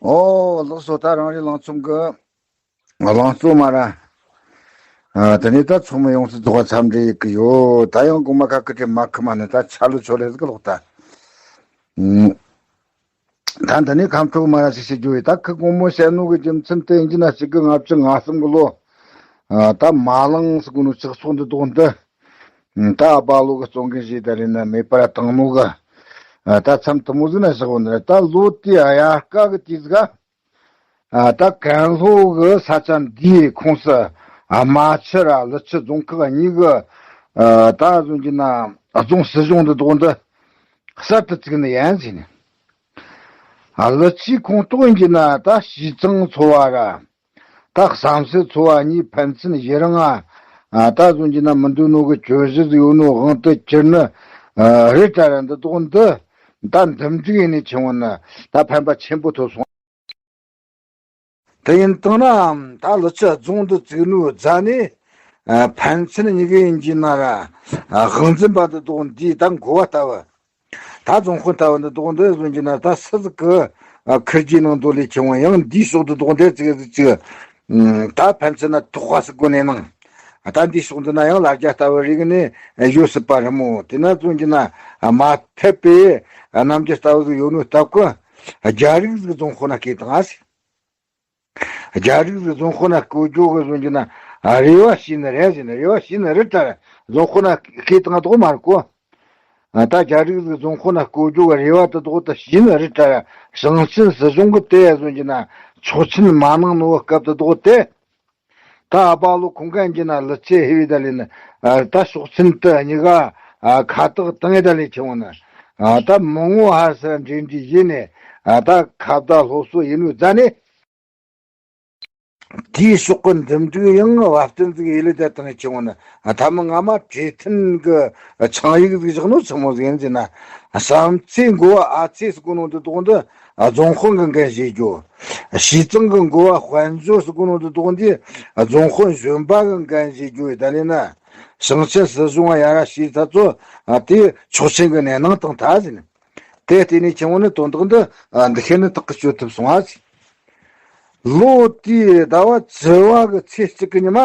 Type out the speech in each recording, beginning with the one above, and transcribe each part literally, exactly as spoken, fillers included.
ཨོ་ལགས་སོ། ད་རང་རེ་ལང་ཚོམ་གི་ལང་ཚོ་མ་ར། ཨ་དེ་ནས་ད་ཚོགས་མི་ཡོངས་སུ་རྫོགས་པ་འཚམས་འདྲི་ཡི་གི་ཡོད། ད་ཡང་གོང་མ་ཁ་ཁི་ཏྲེ་མ་ཁི་མ་ནི་ད་ཆ་ལུ་ཆོ་ལེ་ཟིག་ལོག་ད། ཨུམ། ད་འདི་ནས་ཁམས་ཕྲུག་མ་ར་ཞིག་བཤད་རྒྱུ་ཡོད། ད་ཁི་གོང་མོ་བཤད་ནོ་གི་རྒྱུ་མཚན་དེ་ཡིན་གྱི་ན་གཅིག་གི་ལྔ་བཅུ་ང་གསུམ་གི་ལོ། ཨ་ད་མ་ལང་སི་གོ་ནོ་ཆགས་སོགས་འདི་དོག་འདི། ད་ཨ་པ་ལོ་གི་བཙོང་གི་ཞིག་ད་རེད་ན་མེད་པར་བཏང་ནོ་གི། ཨ་ད་མཚམས་དུ་མོ་ཟིག་ན་བཞག་འོ་ནི་རེད། ད་ལོ་དེའི་དབྱར་ཁ་གི་དུས་ཟིག་ག། ཨ་ད་ཀན་ལྷོ་གི་ས་ཆ་འདིའི་ཁོངས་སུ་རྨ་ཆུ་ར་ཀླུ་ཆུ་རྫོང་ཁག་གཉིས་གི། ཨ་ད་བཟོ་གྱི་ན་རྫོང་སྲིད་གཞུང་འདི་དོག་འདི་གསར་དུ་བཙུགས་ནི་ཡིན་ཟེར་ནས། ཨ་ཀླུ་ཆུའི་ཁོངས་གཏོགས་ཡིན་གྱི་ན་ད་ཞིས་ཙང་ཚོ་བ་ར། ད་བསམ་སེ་ཚོ་བ་གཉིས་ཕན་ཚུན་ཡི་རང་ང་ད་བཟོ་གྱི་ན་མི་འདུག་ནོ་གི་གྱོད་གཞི་ཟིག་ཡོད་ནོ་དབང་དུ་གྱུར་ནི་རེད་ད་ར། འདི་དོག་འདི་ད་འདུམ་འགྲིག་ཡིན་ནི་ཆེ་བ་ནི་ད་ཕན་པ་ཆེན་པོ་ཐོབ་སོང་། དེ་ཡིན་དང་ན་ད་ཀླུ་ཆུ་རྫོང་འདི་བཙུགས་ནོ་རྫ་ནས་ཕན་ཚུན་གཉིས་ཀ་ཡིན་གྱི་ན་ར་དབང་འཛིན་པ་འདི་དོག་འདིས་ད་འགོ་བ་ལྟ་བུ། ད་རྫོང་དཔོན་ལྟ་བུ་འདི་དོག་འདི་བཟོ་གྱི་ན་ད་སུ་ཟིག་གི་ཁུར་གྱི་ནང་དོ་ལས་ཆེ་བ་ཡང་འདིའི་ཕྱོགས་འདི་དོག་འདི་ཙིག་ཙིག་ཅིག་ད་ཕན་ཚུན་ན་ཐོག་ཁ་སི་གོ་ནས་ནང་། ད་འདིའི་ཕྱོགས་འདི་ན་ཡང་ལ་རྒྱ་ལྟ་བུ་རིག་ནས་ཡོད་སྲིད་པ་རེད་མོ། དེ་ན་བཟོ་གྱི་ན་མ་ཐེབས་པའི་རྣམ་འགྱུར་ལྟ་བུ་ཟིག་ཡོད་ནོ་སྟབས་ཀྱིས་རྒྱ་རིགས་ཟིག་རྫོང་དཔོན་ན་སྐད་བཏང་ཨ་སི། རྒྱ་རིགས་ཀྱི་རྫོང་དཔོན་ན་བསྐོ་རྒྱུ་གི་བཟོ་གྱི་ན་རེ་བ་བྱས་ནི་རེད་ཟེར་ནི། རེ་བ་བྱས་ནི་རེད་ད་ར་རྫོང་དཔོན་ན་སྐད་བཏང་དོག་མ་རེད་གོ། ད་རྒྱ་རིགས་ཀྱི་རྫོང་དཔོན་ན་བསྐོ་རྒྱུ་གི་རེ་བ་དེ་དོག་ད་བྱས་ནི་རེད་ད་ར། ཞིང་ཆེན་སྲིད་གཞུང་གི་དེ་བཟོ་གྱི་ན་ཆོག་མཆན་མ་གནང་ནོ་སྐབས་དེ་དོག་དེ། ད་ཨ་པ་ལོ་ཁོང་གན་གྱི་ན་ལི་ཆེ་ཧེ་བི་ད་ལི་ནི་ད་ཤོག་མཆན་དེ་གཉིས་ཀ་ཁ་བཏགས་བཏང་ཡི་ད་ལི་ཆེ་བོ་ནི། ད་མི་ངོ་ཧ་སར་འདྲེ་འདྲེ་ཡིན་ནི་ད་ཁ་བརྡ་སློབ་གསོ་ཡིན་ནོ་རྫ་ནས། དེའི་ཕྱོགས་ཀྱི་འདུམ་འགྲིག་ཡང་བབ་བསྟུན་ཟིག་ཡིད་ལས་དེ་དང་ཆེ་བོ་ནི། ཐ་མི་སྔ་མ་གྲོས་མཐུན་གྱི་ཆིངས་ཡིག་ཟིག་བཞག་ནོ་ཚང་མོ་ཟིག་ཡིན་ཟེར་ན། བསམ་ཚེ་འགོ་བ་ཨ་ཚེ་ཟེར་གོ་ནོ་འདི་དོག་འདི་རྫོང་དཔོན་གྱི་འགན་བཞེས་རྒྱུ། ཞིས་ཙང་གི་འགོ་བ་དཔལ་འབྱོར་ཟེར་གོ་ནོ་འདི་དོག་འདི་རྫོང་དཔོན་གཞོན་པ་གི་འགན་བཞེས་རྒྱུ་ཡིན་ད་ལས་ན། ཞིང་ཆེན་སྲིད་གཞུང་ཡ་ར་ཞིག་ད་ཚོ་དེ་ཆོག་མཆན་གྱི་ནན་གནང་བཏང་ཐལ་ཟེར་ནས། དེ་བལྟས་ནས་ཆེན་མོ་ནི་དོན་དག་འདི་འདི་ཤེས་ནི་ཐག་གི་གཅོད་ཐུབ་སོང་ཨ་ཟེར། ལོ་དེའི་ཟླ་བ་བཅུ་བ་གི་ཚེས་གཅིག་གི་ཉི་མ།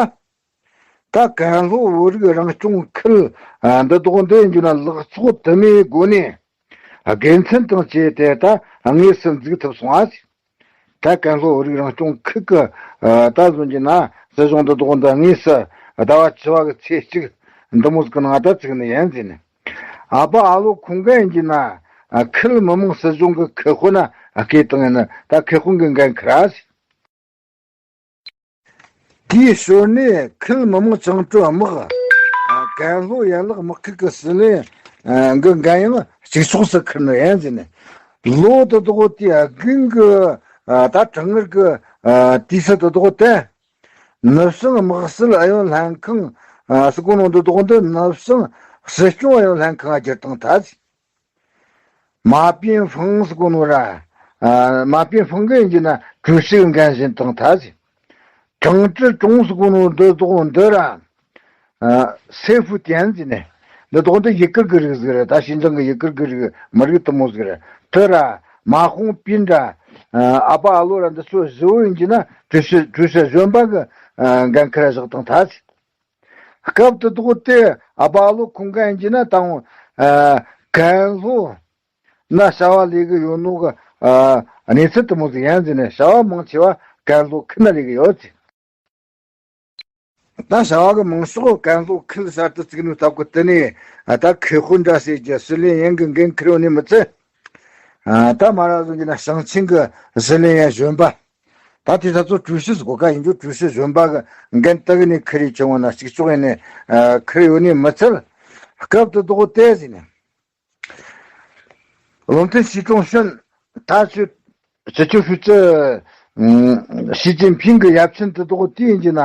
ད་ཀན་ལྷོ་བོད་རིགས་རང་སྐྱོང་ཁུལ་འདི་དོག་འདི་ཡིན་རྒྱུ་ན་ལག་ཚོགས་དུ་མའི་སྒོ་ནས་དགེ་མཚན་དང་བཅས་ཏེ་ད་དངོས་སུ་འཛུགས་ཐུབ་སོང་ཨ་ཟེར། ད་ཀན་ལྷོ་བོད་རིགས་རང་སྐྱོང་ཁུལ་གྱི་ད་བཟོ་གྱི་ན་སྲིད་གཞུང་འདི་དོག་འདི་དངོས་སུ་ཟླ་བ་བཅུ་བ་གི་ཚེས་གཅིག་འདི་མོ་ཟིག་གི་ནང་ད་བཙུགས་ནི་ཡིན་ཟེར་ནས། ཨ་ཕ་ཨ་ལོ་ཁོང་ག་ཡིན་གྱི་ན་ཁུལ་མི་དམངས་སྲིད་གཞུང་གི་ཁེ་དཔོན་ན་སྐད་བཏང་ཡིན་ན་ད་ཁེ་དཔོན་གྱི་འགན་ཁུར་ཨ་ཟེར། དེའི་ཞོར་ནས་ཁུལ་མི་དམངས་བཅིངས་འགྲོལ་དམག་ཀན་ལྷོ་ཡན་ལག་དམག་ཁུལ་གྱི་སྲིད་བློན་གྱི་འགན་ཡང་གཅིག་ཕྱོགས་སུ་ཁུར་ནི་ཡིན་ཟེར་ནས། ལོ་དེ་དག་དེའི་དགུན་གྱི་ད་གྲང་ངར་གྱི་དུས་ཚོད་དེ་དག་དེ། ནུབ་བྱང་དམག་སྲིད་ཨུ་ཡོན་ལྷན་ཁང་ཟེར་གོ་ནོ་འདི་དག་འདི་ནུབ་བྱང་སྲིད་སྐྱོང་ཨུ་ཡོན་ལྷན་ཁང་ང་བསྒྱུར་བཏང་ཐལ། མ་པིན་ཧྥང་ཟེར་གོ་ནོ་ར། མ་པིན་ཧྥང་གི་ཡིན་གྱི་ན་ཀྲུའུ་ཞི་གི་འགན་བཞེས་བཏང་ཐལ་ཟེར། ཀྲང་ཀྲི་ཀྲུང་ཟེར་གོ་ནོ་འདི་དག་འདི་ར། སེ་ཧྥུ་ཏན་ཟེར་ནས། འདི་དག་འདི་ཡུ་གུར་གི་རིགས་ཟིག་རེད། ད་ཞིན་ཅང་གི་ཡུ་གུར་གི་རིགས་མི་རིགས་དེ་མོ་ཟིག་རེད། དེ་ར་མ་ཧོང་པིན་ར། ཨ་ཕ་ཨ་ལོ་ར་འདི་ཚོ་བཞི་བོ་ཡིན་གྱི་ན་ཀྲུའུ་ཞི་ཀྲུའུ་ཞི་གཞོན་པ་གི་འགན་ཁུར་བཞག་བཏང་ཐལ་ཟེར། སྐབས་དེ་དག་དེ་ཨ་ཕ་ཨ་ལོ་ཁོང་ག་ཡིན་གྱི་ན་དང་ཨ་ཀན་ལྷོ་ན་བྱ་བ་ལས་གི་ཡོད་ནོ་གི་ཨ་གནས་ཚུལ་དེ་མོ་ཟིག་ཡིན་ཟེར་ནས། བྱ་བ་མང་ཆེ་བ་ཀན་ལྷོ་ཁུལ་ན་ལས་གི་ཡོད་ཟེར། ད་བྱ་བ་གི་མང་ཤོས་ཀན་ལྷོ་ཁུལ་གསར་དུ་བཙུགས་ནོ་སྟབས་གི་དེ་ནས་ཨ་ད་ཁེ་དཔོན་འདྲ་ཟེར་རྒྱུ་སྲིད་བློན་ཡིན་གི་འགན་ཁུར་ཡོད་ནི་མི་ཚད། ཨ་ད་མ་ར་བཟོ་གྱི་ན་ཞིང་ཆེན་གི་སྲིད་བློན་ཡང་གཞོན་པ། ད་དེ་ད་ཚོ་ཀྲུའུ་ཞི་ཟེར་གོ་ག་ཡིན་རྒྱུ་ཀྲུའུ་ཞི་གཞོན་པ་གི་འགན་དེ་གི་ནས་ཁུར་ཡི་ཆུང་བ་ན་གཅིག་ལྕོགས་ཡིན་ནས་ཨ་ཁུར་ཡོད་ནི་མི་ཚད། སྐབས་དེ་དག་དེ་ཟེར་ནས། བློ་མཐུན་ཞི་ཀྲུང་ཞོན་ད་ཚོད། སྤྱི་ཁྱབ་ཧྲུའུ་ཅི་ཞི་ཅིན་ཕིང་གི་ཡབ་ཆེན་དེ་དག་དེ་ཡིན་གྱི་ན་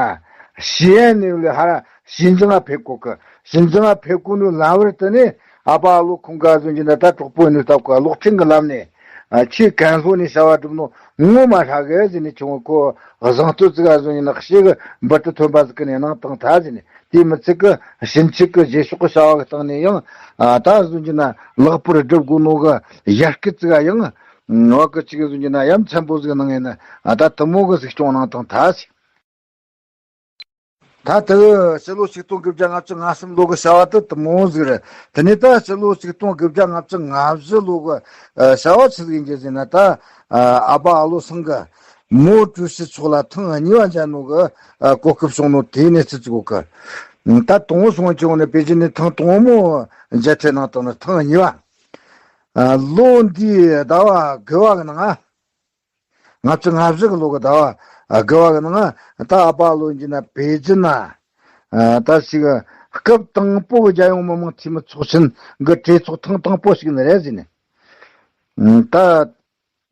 ཞི་ཨན་ནས་ལས་ཧ་ར་ཞིན་ཅང་ང་ཕེབས་གོ་གི། ཞིན་ཅང་ང་ཕེབས་གོ་ནོ་ལམ་བར་དེ་ནས་ཨ་ཕ་ཨ་ལོ་ཁོང་ག་བཟོ་གྱི་ན་ད་གྲོགས་པོ་ཡིན་ནོ་སྟབས་གི་གློག་འཕྲིན་གི་ལམ་ནས་ཨ་ཁྱེད་ཀན་ལྷོ་ནས་བྱ་བ་སྒྲུབ་ནོ་ངོ་མ་ཧྲ་གི་ཟེར་ནས་ཆུང་བ་ཁོ་གཟེངས་བསྟོད་ཙི་ག་བཟོ་གྱི་ན་ཤེས་གི་འབུར་དུ་ཐོན་པ་ཟིག་གི་ནས་གནང་བཏང་ཐལ་ཟེར་ནས། དེ་མི་ཚད་གི་ཕྱིན་ཆད་གི་རྗེས་ཕྱོགས་གི་བྱ་བ་གི་སྟེང་ནས་ཡང་ཨ་ད་བཟོ་གྱི་ན་ལེགས་པར་སྒྲུབ་དགོས་ནོ་གི་ཡར་སྐུལ་ཙི་ག་ཡང་ ཨ། བ་གི་ཅིག་གི་ཟུང་གི་ན་ཡ་མཚན་པོ་ཟིག་གནང་ཡིན་ན། ཨ། ད་དེ་མོ་གི་གཟིགས་སྐྱོང་གནང་དང་ད་ཟིག་ད་དེ་གི་ཕྱི་ལོ་ཆིག་སྟོང་དགུ་བརྒྱ་ལྔ་བཅུ་ང་གསུམ་ལོ་གི་བྱ་བ་དེ་དེ་མོ་ཟིག་རེད། དེ་ནས་ད་ཕྱི་ལོ་ཆིག་སྟོང་དགུ་བརྒྱ་ལྔ་བཅུ་ང་བཞི་ལོ་གི་ཨ་བྱ་བ་ཆི་ཟིག་ཡིན་གྱི་ཟེར་ན། ད་ཨ་ཨ་པ་ཨ་ལོ་ཚང་གི་མའོ་ཀྲུའུ་ཞི་མཆོག་ལ་ཐེངས་གཉིས་པ་མཇལ་ནོ་གི་ཨ་གོ་སྐབས་བྱུང་ནོ་དེའི་གནས་ཚུལ་ཅིག་གོ་གི། ད་དང་པོ་སོང་བྱུང་ནས་པེ་ཅིན་ནས་ཐེངས་དང་པོ་མཇལ་འཕྲད་གནང་དང་ནི་ཐེངས་གཉིས་པ། ཨ། ལོ་འདིའི་ཟླ་བ་དགུ་བ་གི་ནང་ང་། ལྔ་བཅུ་ང་བཞི་གི་ལོ་གི་ཟླ་བ་དགུ་བ་གི་ནང་ང་ད་ཨ་པ་ཨ་ལོ་ཡིན་གྱི་ན་པེ་ཅིན་ན། ཨ། ད་ཞིག་སྐབས་དང་པོ་གི་རྒྱལ་ཡོངས་མི་དམངས་འཐུས་མི་ཚོགས་ཆེན་གི་གྲོས་ཚོགས་ཐེངས་དང་པོ་ཞིག་ནི་རེད་ཟེར་ནས། ཨ། ད་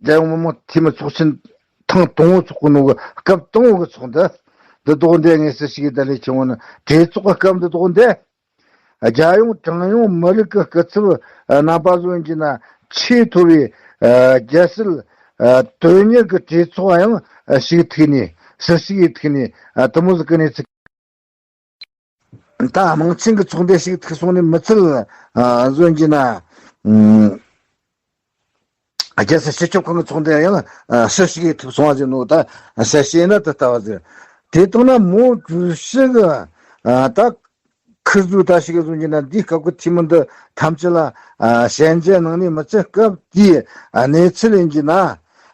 རྒྱལ་ཡོངས་མི་དམངས་འཐུས་མི་ཚོགས་ཆེན་ཐེངས་དང་པོ་ཚོགས་གི་ནོ་གི་སྐབས་དང་པོ་གི་ཚོགས་འདུ་འདི་དོག་འདི་ངེས་སུ་ཞིག་ད་ལས་ཆེ་བོ་ནི་གྲོས་ཚོགས་སྐབས་འདི་དོག་འདི། རྒྱལ་ཡོངས་གྲངས་ཉུང་མི་རིགས་ཀྱི་སྐུ་ཚབ་རྣམ་པ་ཚོ་ཡིན་གྱི་ན་ཆེས་མཐོ་བའི་རྒྱལ་སྲིད་དོན་གཉེར་གྱི་གྲོས་ཚོགས་ཡང་ཞིག་ཐུག་ནས། སུ་ཞིག་ཐུག་ནས་དེ་མོ་ཟིག་གི་གནས་ཚུལ། ད་དམངས་ཆེན་གྱི་ཚོགས་འདུ་ཞིག་ཐུག་སོང་ནས་མི་ཚད་བཟོ་ཡིན་གྱི་ན། རྒྱལ་སྲིད་སྤྱི་ཁྱབ་ཁང་གི་ཚོགས་འདུ་ཡང་སུ་ཞིག་ཐུག་སོང་བ་ཟེར་ནོ། ད་ས་ཤེས་ན་ད་ལྟ་བ་ཟེར། དེ་ལྟ་ན་མའོ་ཀྲུའུ་ཞི་གི་ད་ཁིར་ཟུ་ད་ཞིག་གི་ཟུང་གི་ན་འདིའི་སྐབས་ཀྱི་འཐུས་མི་འདི་ཐམས་ཅད་ལ་ཞལ་མཇལ་གནང་ནས་མི་ཚེ་སྐབས་དེའི་གནས་ཚུལ་ཡིན་གྱི་ན།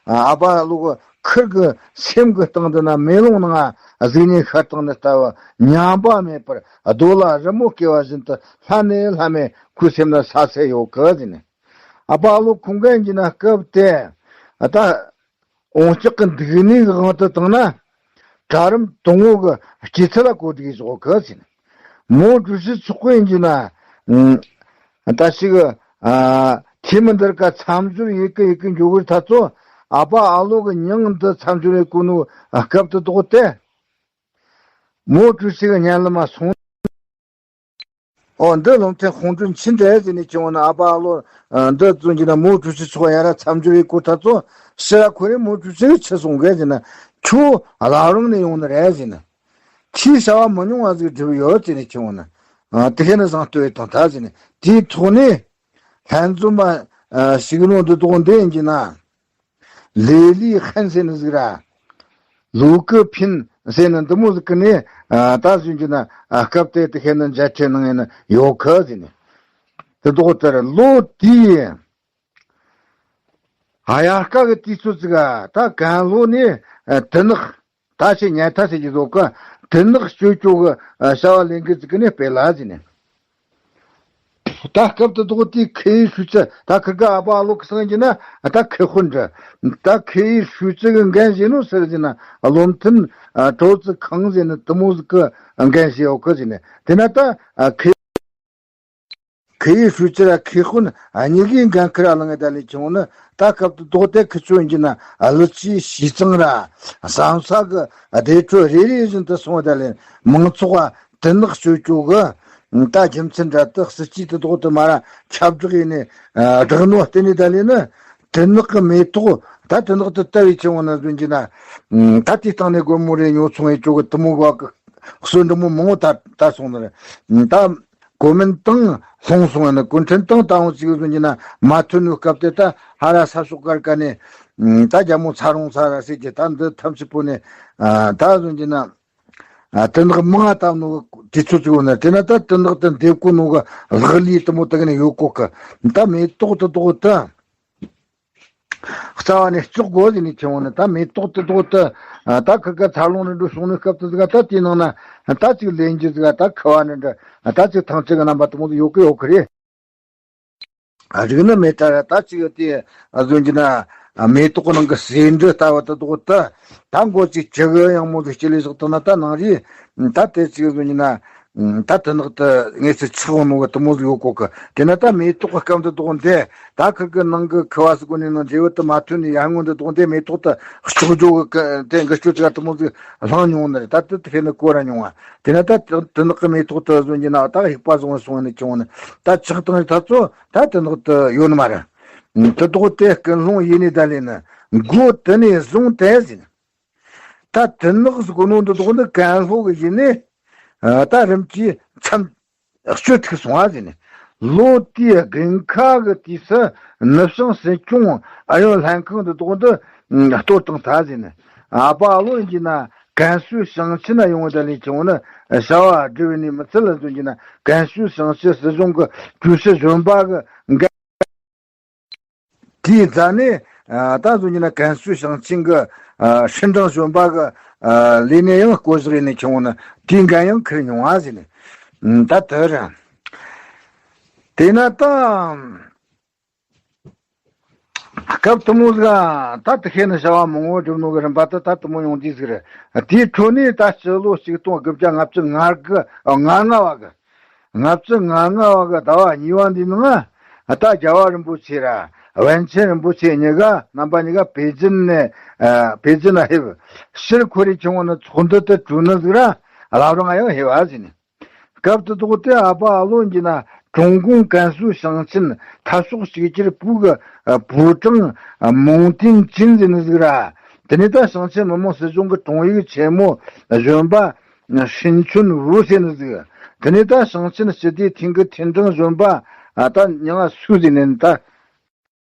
ཨ་པ་ལོ་གི་ཁིར་གི་སེམས་གི་སྟེང་དུ་ན་མེ་ལོང་ནང་གཟུགས་བརྙན་ཤར་སྟངས་ནི་ལྟ་བུ་ཉམས་པ་མེད་པར་རྡོ་ལ་རི་མོ་བརྐོས་པ་བཞིན་དུ་ལྷ་ནས་ལྷ་མེད་ཁོའི་སེམས་ན་ས་སེ་ཡོད་གི་ཟེར་ནས། ཨ་པ་ལོ་ཁོང་གིས་ཡིན་གྱི་ན་སྐབས་དེ་ད། འོང་སྐྱག་གི་འདུག་ནི་གི་དབང་དུ་བཏང་ན། གྲལ་རིམ་དང་པོ་གི་སྐྱེད་ཚལ་ལ་གོ་སྒྲིག་བཞག་གི་ཟེར། མའོ་ཀྲུའུ་ཞི་མཆོག་གིས་ཡིན་གྱི་ན། ད་ཞིག་ཨ་འཐུས་མི་འདིར་ཀ་མཚམས་སྦྱོར་ཡེ་གི་ཡེ་གི་འཇོག་གི་ད་ཚོ། ཨ་པ་ཨ་ལོ་གི་མྱིང་འདི་མཚམས་སྦྱོར་ཡེ་གོ་ནོ་སྐབས་དེ་དོག་སྟེ། མའོ་ཀྲུའུ་ཞི་གི་སྙན་ལམ་མ་སོང་། ཨོ་འདི་བློ་མཐུན་ཁོང་ཁྲོ་ཆེན་འདྲ་ཟེར་ནས་ཁྱེད་འོ་ན་ཨ་པ་ཨ་ལོ་འདི་བཙོན་གྱི་ན་མའོ་ཀྲུའུ་ཞི་མཆོག་ཡ་ར་མཚམས་སྦྱོར་ཡེ་གོ་ད་ཚོ་ཕྱི་ར་ཁོ་རེ་མའོ་ཀྲུའུ་ཞི་གི་ཆི་སོང་གི་ཟེར་ན་ཁྱོད་བླ་རུང་ནས་ཡོང་ནི་རེད་ཟེར་ན། ཁྱིའི་བྱ་བ་མི་ཉུང་བ་ཟིག་སྒྲུབ་ཡོད་ཟེར་ནས་ཁྱེད་འོ་ན། དེ་ཁེ་ན་བཟང་ལྟོས་དང་ད་ཟེར་ནས་དེའི་ཐོག་ནས་ལྷན་འཛོམས་པ་ཞིག་ནོ་འདི་དོག་འདི་ཡིན་གྱི་ན། ལེ་ལི་ཧན་ཟེར་ནི་ཟིག་ར། ལུའུ་ཀི་ཕིན་ཟེར་ནི་འདི་མོ་ཟིག་གི་ནས་ད་ཟིན་གྱི་ན་སྐབས་དེ་དེ་ཁེ་ན་མཇལ་འཕྲད་གནང་ཡིན་ན་ཡོད་གི་ཟེར་ནས། དེ་དོག་དེར་ལོ་དེའི་དབྱར་ཁ་གི་དུས་ཚོད་ཟིག་ག་ད་ཀན་ལྷོ་ནས་དུ་ནག་ད་ཆེ་ཉལ་ཐ་ཟེར་གྱི་བཟོ་གི་དུ་ནག་སྤྱོད་སྤྱོད་གི་བྱ་བ་ལས་འགུལ་ཟིག་གི་ནས་སྤེལ་ལ་ཟེར་ནས། ད་སྐབས་དེ་དོག་དེའི་ཁེ་ཡི་ཧྲུའུ་ཅི་ད་ཁིར་གི་ཨ་པ་ཨ་ལོ་གི་སང་གྱི་ན་ད་ཁེ་ཧུན་འདྲ། ད་ཁེ་ཡི་ཧྲུའུ་ཅི་གི་འགན་བཞེས་ནོ་ཟེར་གྱི་ན་བློ་མཐུན་ཀྲོའུ་ཙི་ཁང་ཟེར་ནི་དེ་མོ་ཟིག་གི་འགན་བཞེས་ཡོད་གི་ཟེར་ནས། དེ་ན་ད་ཁེ་ཁེ་ཡི་ཧྲུའུ་ཅི་ར་ཁེ་ཧུན་གཉིས་ཀའི་འགན་ཁིར་ཨ་ལང་ངེ་ད་ལས་ཁྱེད་འོ་ན། ད་སྐབས་དེ་དོག་དེ་ཁི་ཆོ་ཡིན་གྱི་ན་ཨ་ལི་ཅི་ཞི་ཙང་ར་ཟམ་ས་གི་སྡེ་གྲོལ་རེ་རེ་བཞིན་དུ་སོང་བ་ད་ལས་མང་ཚོགས་དུ་ནག་སྤྱོད་སྤྱོད་གི། ད་རྒྱུ་མཚན་འདྲ་དུ་སྲིད་ཇུས་དེ་དོག་དེ་མ་ར་ཁྱབ་བསྒྲགས་ཡིན་ནས་བསྒྲགས་ནོ་བརྟེན་ནས་ད་ལས་ནི་དུ་ནག་གི་མེ་ཏོག་ད་དུ་ནག་དུ་ལྟ་བའི་ཆེ་བོ་ན་ཟོན་གྱི་ན། ད་དེའི་སྟེང་ནས་སྒོར་མོ་རེ་ཉོ་ཚོང་ཡེ་སྤྱོད་གི་དུ་མོ་བ་གི་གསོན་འདྲ་མོ་མང་བོ་ད་ད་སོང་ནི་རེད། ད་གོ་མིན་ཏང་ལྷུང་སོང་ཡ་ན་གུན་ཁྲན་ཏང་ཏང་ཟིག་ཟོན་གྱི་ན་མ་ཐོན་ནོ་སྐབས་དེ་ད་ཧ་ར་ས་ཕྱོགས་གར་ཀ་ནས་ད་རྒྱ་མོ་ཚ་རུང་ཚ་ར་ཟེར་གྱི་ད་འདི་ཐམས་ཅད་པོ་ནས་ད་ཟོན་གྱི་ན། ཨ། དུ་ནག་མང་ང་བཏབ་ནོ་གི་དུས་ཚོད་ཅིག་ཡོད་ན། དེ་ན་ད་དུ་ནག་དུ་འདེབས་གོ་ནོ་གི་ལག་ལི་དུ་མོ་དུ་གི་ནས་ཡོད་གོ་གི། ད་མེ་ཏོག་དུ་དོག་དུ་རྩ་བ་ནས་བཅོག་དགོས་ཟེར་ནས་ཁྱེར་འོང་ནི། ད་མེ་ཏོག་དུ་དོག་དུ་ད་ཁི་ག་འཚར་ལོངས་ནས་འགྲོ་སོང་ནི་སྐབས་དུ་ཟིག་ད་དེའི་ནང་ན་ད་ཅིག་ལེན་རྒྱུ་ཟིག་ད་ཁི་བ་ནི་འདྲ་ད་ཅིག་ཐང་ཅིག་གི་རྣམ་པ་དུ་མོ་ཟིག་ཡོད་གི་ཡོད་གི་རེད། རིག་ནི་མེད་ད་ར་ད་ཅིག་ཡོད་དེ་ཟོན་གྱི་ན་མེ་ཏོག་གི་ནང་གི་ཟེའུ་འབྲུ་ལྟ་བུ་དུ་དོག་དུ་ད་མགོ་ཅིག་ཅི་གི་ཡང་མོ་ཟིག་ཅི་ལས་ཟག་དུ་ན་ད་ནང་རི་ད་དེ་ཅིག་ཟོན་གྱི་ན་ད་དུ་ནག་དུ་ངེས་སུ་ཆགས་འོང་ནོ་གི་དུ་མོ་ཟིག་ཡོད་གོ་གི། དེ་ན་ད་མེ་ཏོག་གི་སྐམ་དུ་དོག་འདི་ད་ཁི་གི་ནང་གི་ཁི་བ་སུ་གོ་ནས་ནང་འབྲས་བུ་དུ་མ་ཐོན་ནས་ཡར་སྔོན་དུ་དོག་འདི་མེ་ཏོག་དུ་ལྕོག་ཇོ་གི་དེ་འགུལ་སྐྱོད་ཅིག་དུ་མོ་ཟིག་ལྷང་མྱོང་ནི་རེད། ད་དུ་དེ་ཕེ་ནི་གོ་ར་མྱོང་བ། དེ་ན་ད་དུ་དུ་ནག་གི་མེ་ཏོག་དུ་ཟོན་གྱི་ན་ད་ཡག་པ་བཟུང་བ་སོང་ནས་ཁྱེར་འོང་ནི། ད་ཆགས་སྟངས་ད་ཚོ་ད་དུ་ནག་དུ་ཡོད་ནི་མ་རེད། དུ་དོག་དེ་ཀུན་སློང་ཡིན་ནི་ད་ལས་ནི་མགོ་དུ་ནས་བཟུང་དེ་ཟིན། ད་དུ་ནག་ཟིག་གོ་ནོ་འདི་དོག་ནི་ཀན་ལྷོ་གི་ཡིན་ནི། ད་རིམ་གྱིས་མཚམས་གཅོད་ཐུག་སོང་བ་ཟིན་ནི། ལོ་དེའི་དགུན་ཁ་གི་དུས་སུ་ནུབ་བྱང་སྲིད་སྐྱོང་ ཨ་ཡོང་ལྷན་ཁང་དུ་དོག་འདི་གཏོར་བཏང་ཐལ་ཟེར་ནས། ཨ་ཕ་ཨ་ལོ་ཡིན་གྱི་ན་ཀན་སུའུ་ཞིང་ཆེན་ན་ཡོང་བ་ད་ལས་ཀྱི་འོ་ན་བྱ་བ་སྒྲུབ་ནི་མི་ཚད་ལ་འཛོམས་ཀྱི་ན་ཀན་སུའུ་ཞིང་ཆེན་སྲིད་གཞུང་གི་ཀྲུའུ་ཞི་གཞོན་པ་གི་འགན། དེའི་རྩ་ནས་ད་འཛོམས་ཀྱི་ན་ཀན་སུའུ་ཞིང་ཆེན་གི་ཧྲིན་ཀྲང་གཞོན་པ་གི་ལས་གནས་ཡང་བསྐོ་གཞག་ཡིན་ནས་ཀྱི་འོ་ན་དེའི་འགན་ཡང་འཁུར་མྱོང་བ་ཟེར་ནས། ད་དེ་རེད། དེས་ན་ད། སྐབས་དུ་མོ་ཟིག་ཨ། ད་དུ་ཤེས་ནི་བྱ་བ་མང་བོ་བསྒྲུབས་ནོ་གི་རིམ་པ་དུ་ད་དུ་མོ་ཡོང་དུས་ཟིག་རེད། དེའི་འཕྲོ་ནས་ད་སྤྱི་ལོ་ཆིག་སྟོང་དགུ་བརྒྱ་ལྔ་བཅུ་ང་དགུ་ང་ལྔ་བ་གི། ལྔ་བཅུ་ང་ལྔ་བ་གི་ཟླ་བ་གཉིས་པ་འདིའི་ནང་ད་རྒྱལ་བ་རིན་པོ་ཆེ་ར་པཎ་ཆེན་རིན་པོ་ཆེ་གཉིས་ཀ་རྣམ་པ་གཉིས་ཀ་པེ་ཅིན་ནས་པེ་ཅིན་ན་ཕེབས། ཕྱིར་ཁོ་རའི་ཁྱུང་བ་ནི་ཚོགས་འདུ་དུ་གྲོལ་ནི་ཟིག་ར་བླ་བྲང་ཡང་ཕེབས་བ་ཟིན། སྐབས་དེ་དག་དེ་ཨ་ཕ་ཨ་ལོ་འགྱིས་ན་ཀྲུང་གུང་ཀན་སུའུ་ཞིང་ཆེན་འཐབ་ཕྱོགས་གཅིག་གྱུར་པུའུ་གི་པུའུ་ཀྲང་མུང་ཏིན་ཅིན་ཟེར་ནི་ཟིག་ར། དེ་ནས་ད་ཞིང་ཆེན་མི་དམངས་སྲིད་གཞུང་གི་དྲུང་ཡིག་ཆེན་མོ་གཞོན་པ་ཧྲིན་ཆུན་ཝུ་ཟེར་ནི་ཟིག་དེ་ནས་ད་ཞིང་ཆེན་སྤྱི་བདེའི་ཐིང་གི་ཐིན་ཀྲང་གཞོན་པ་ད་མྱིང་ང་སུའུ་ཟེར་ནི་ད།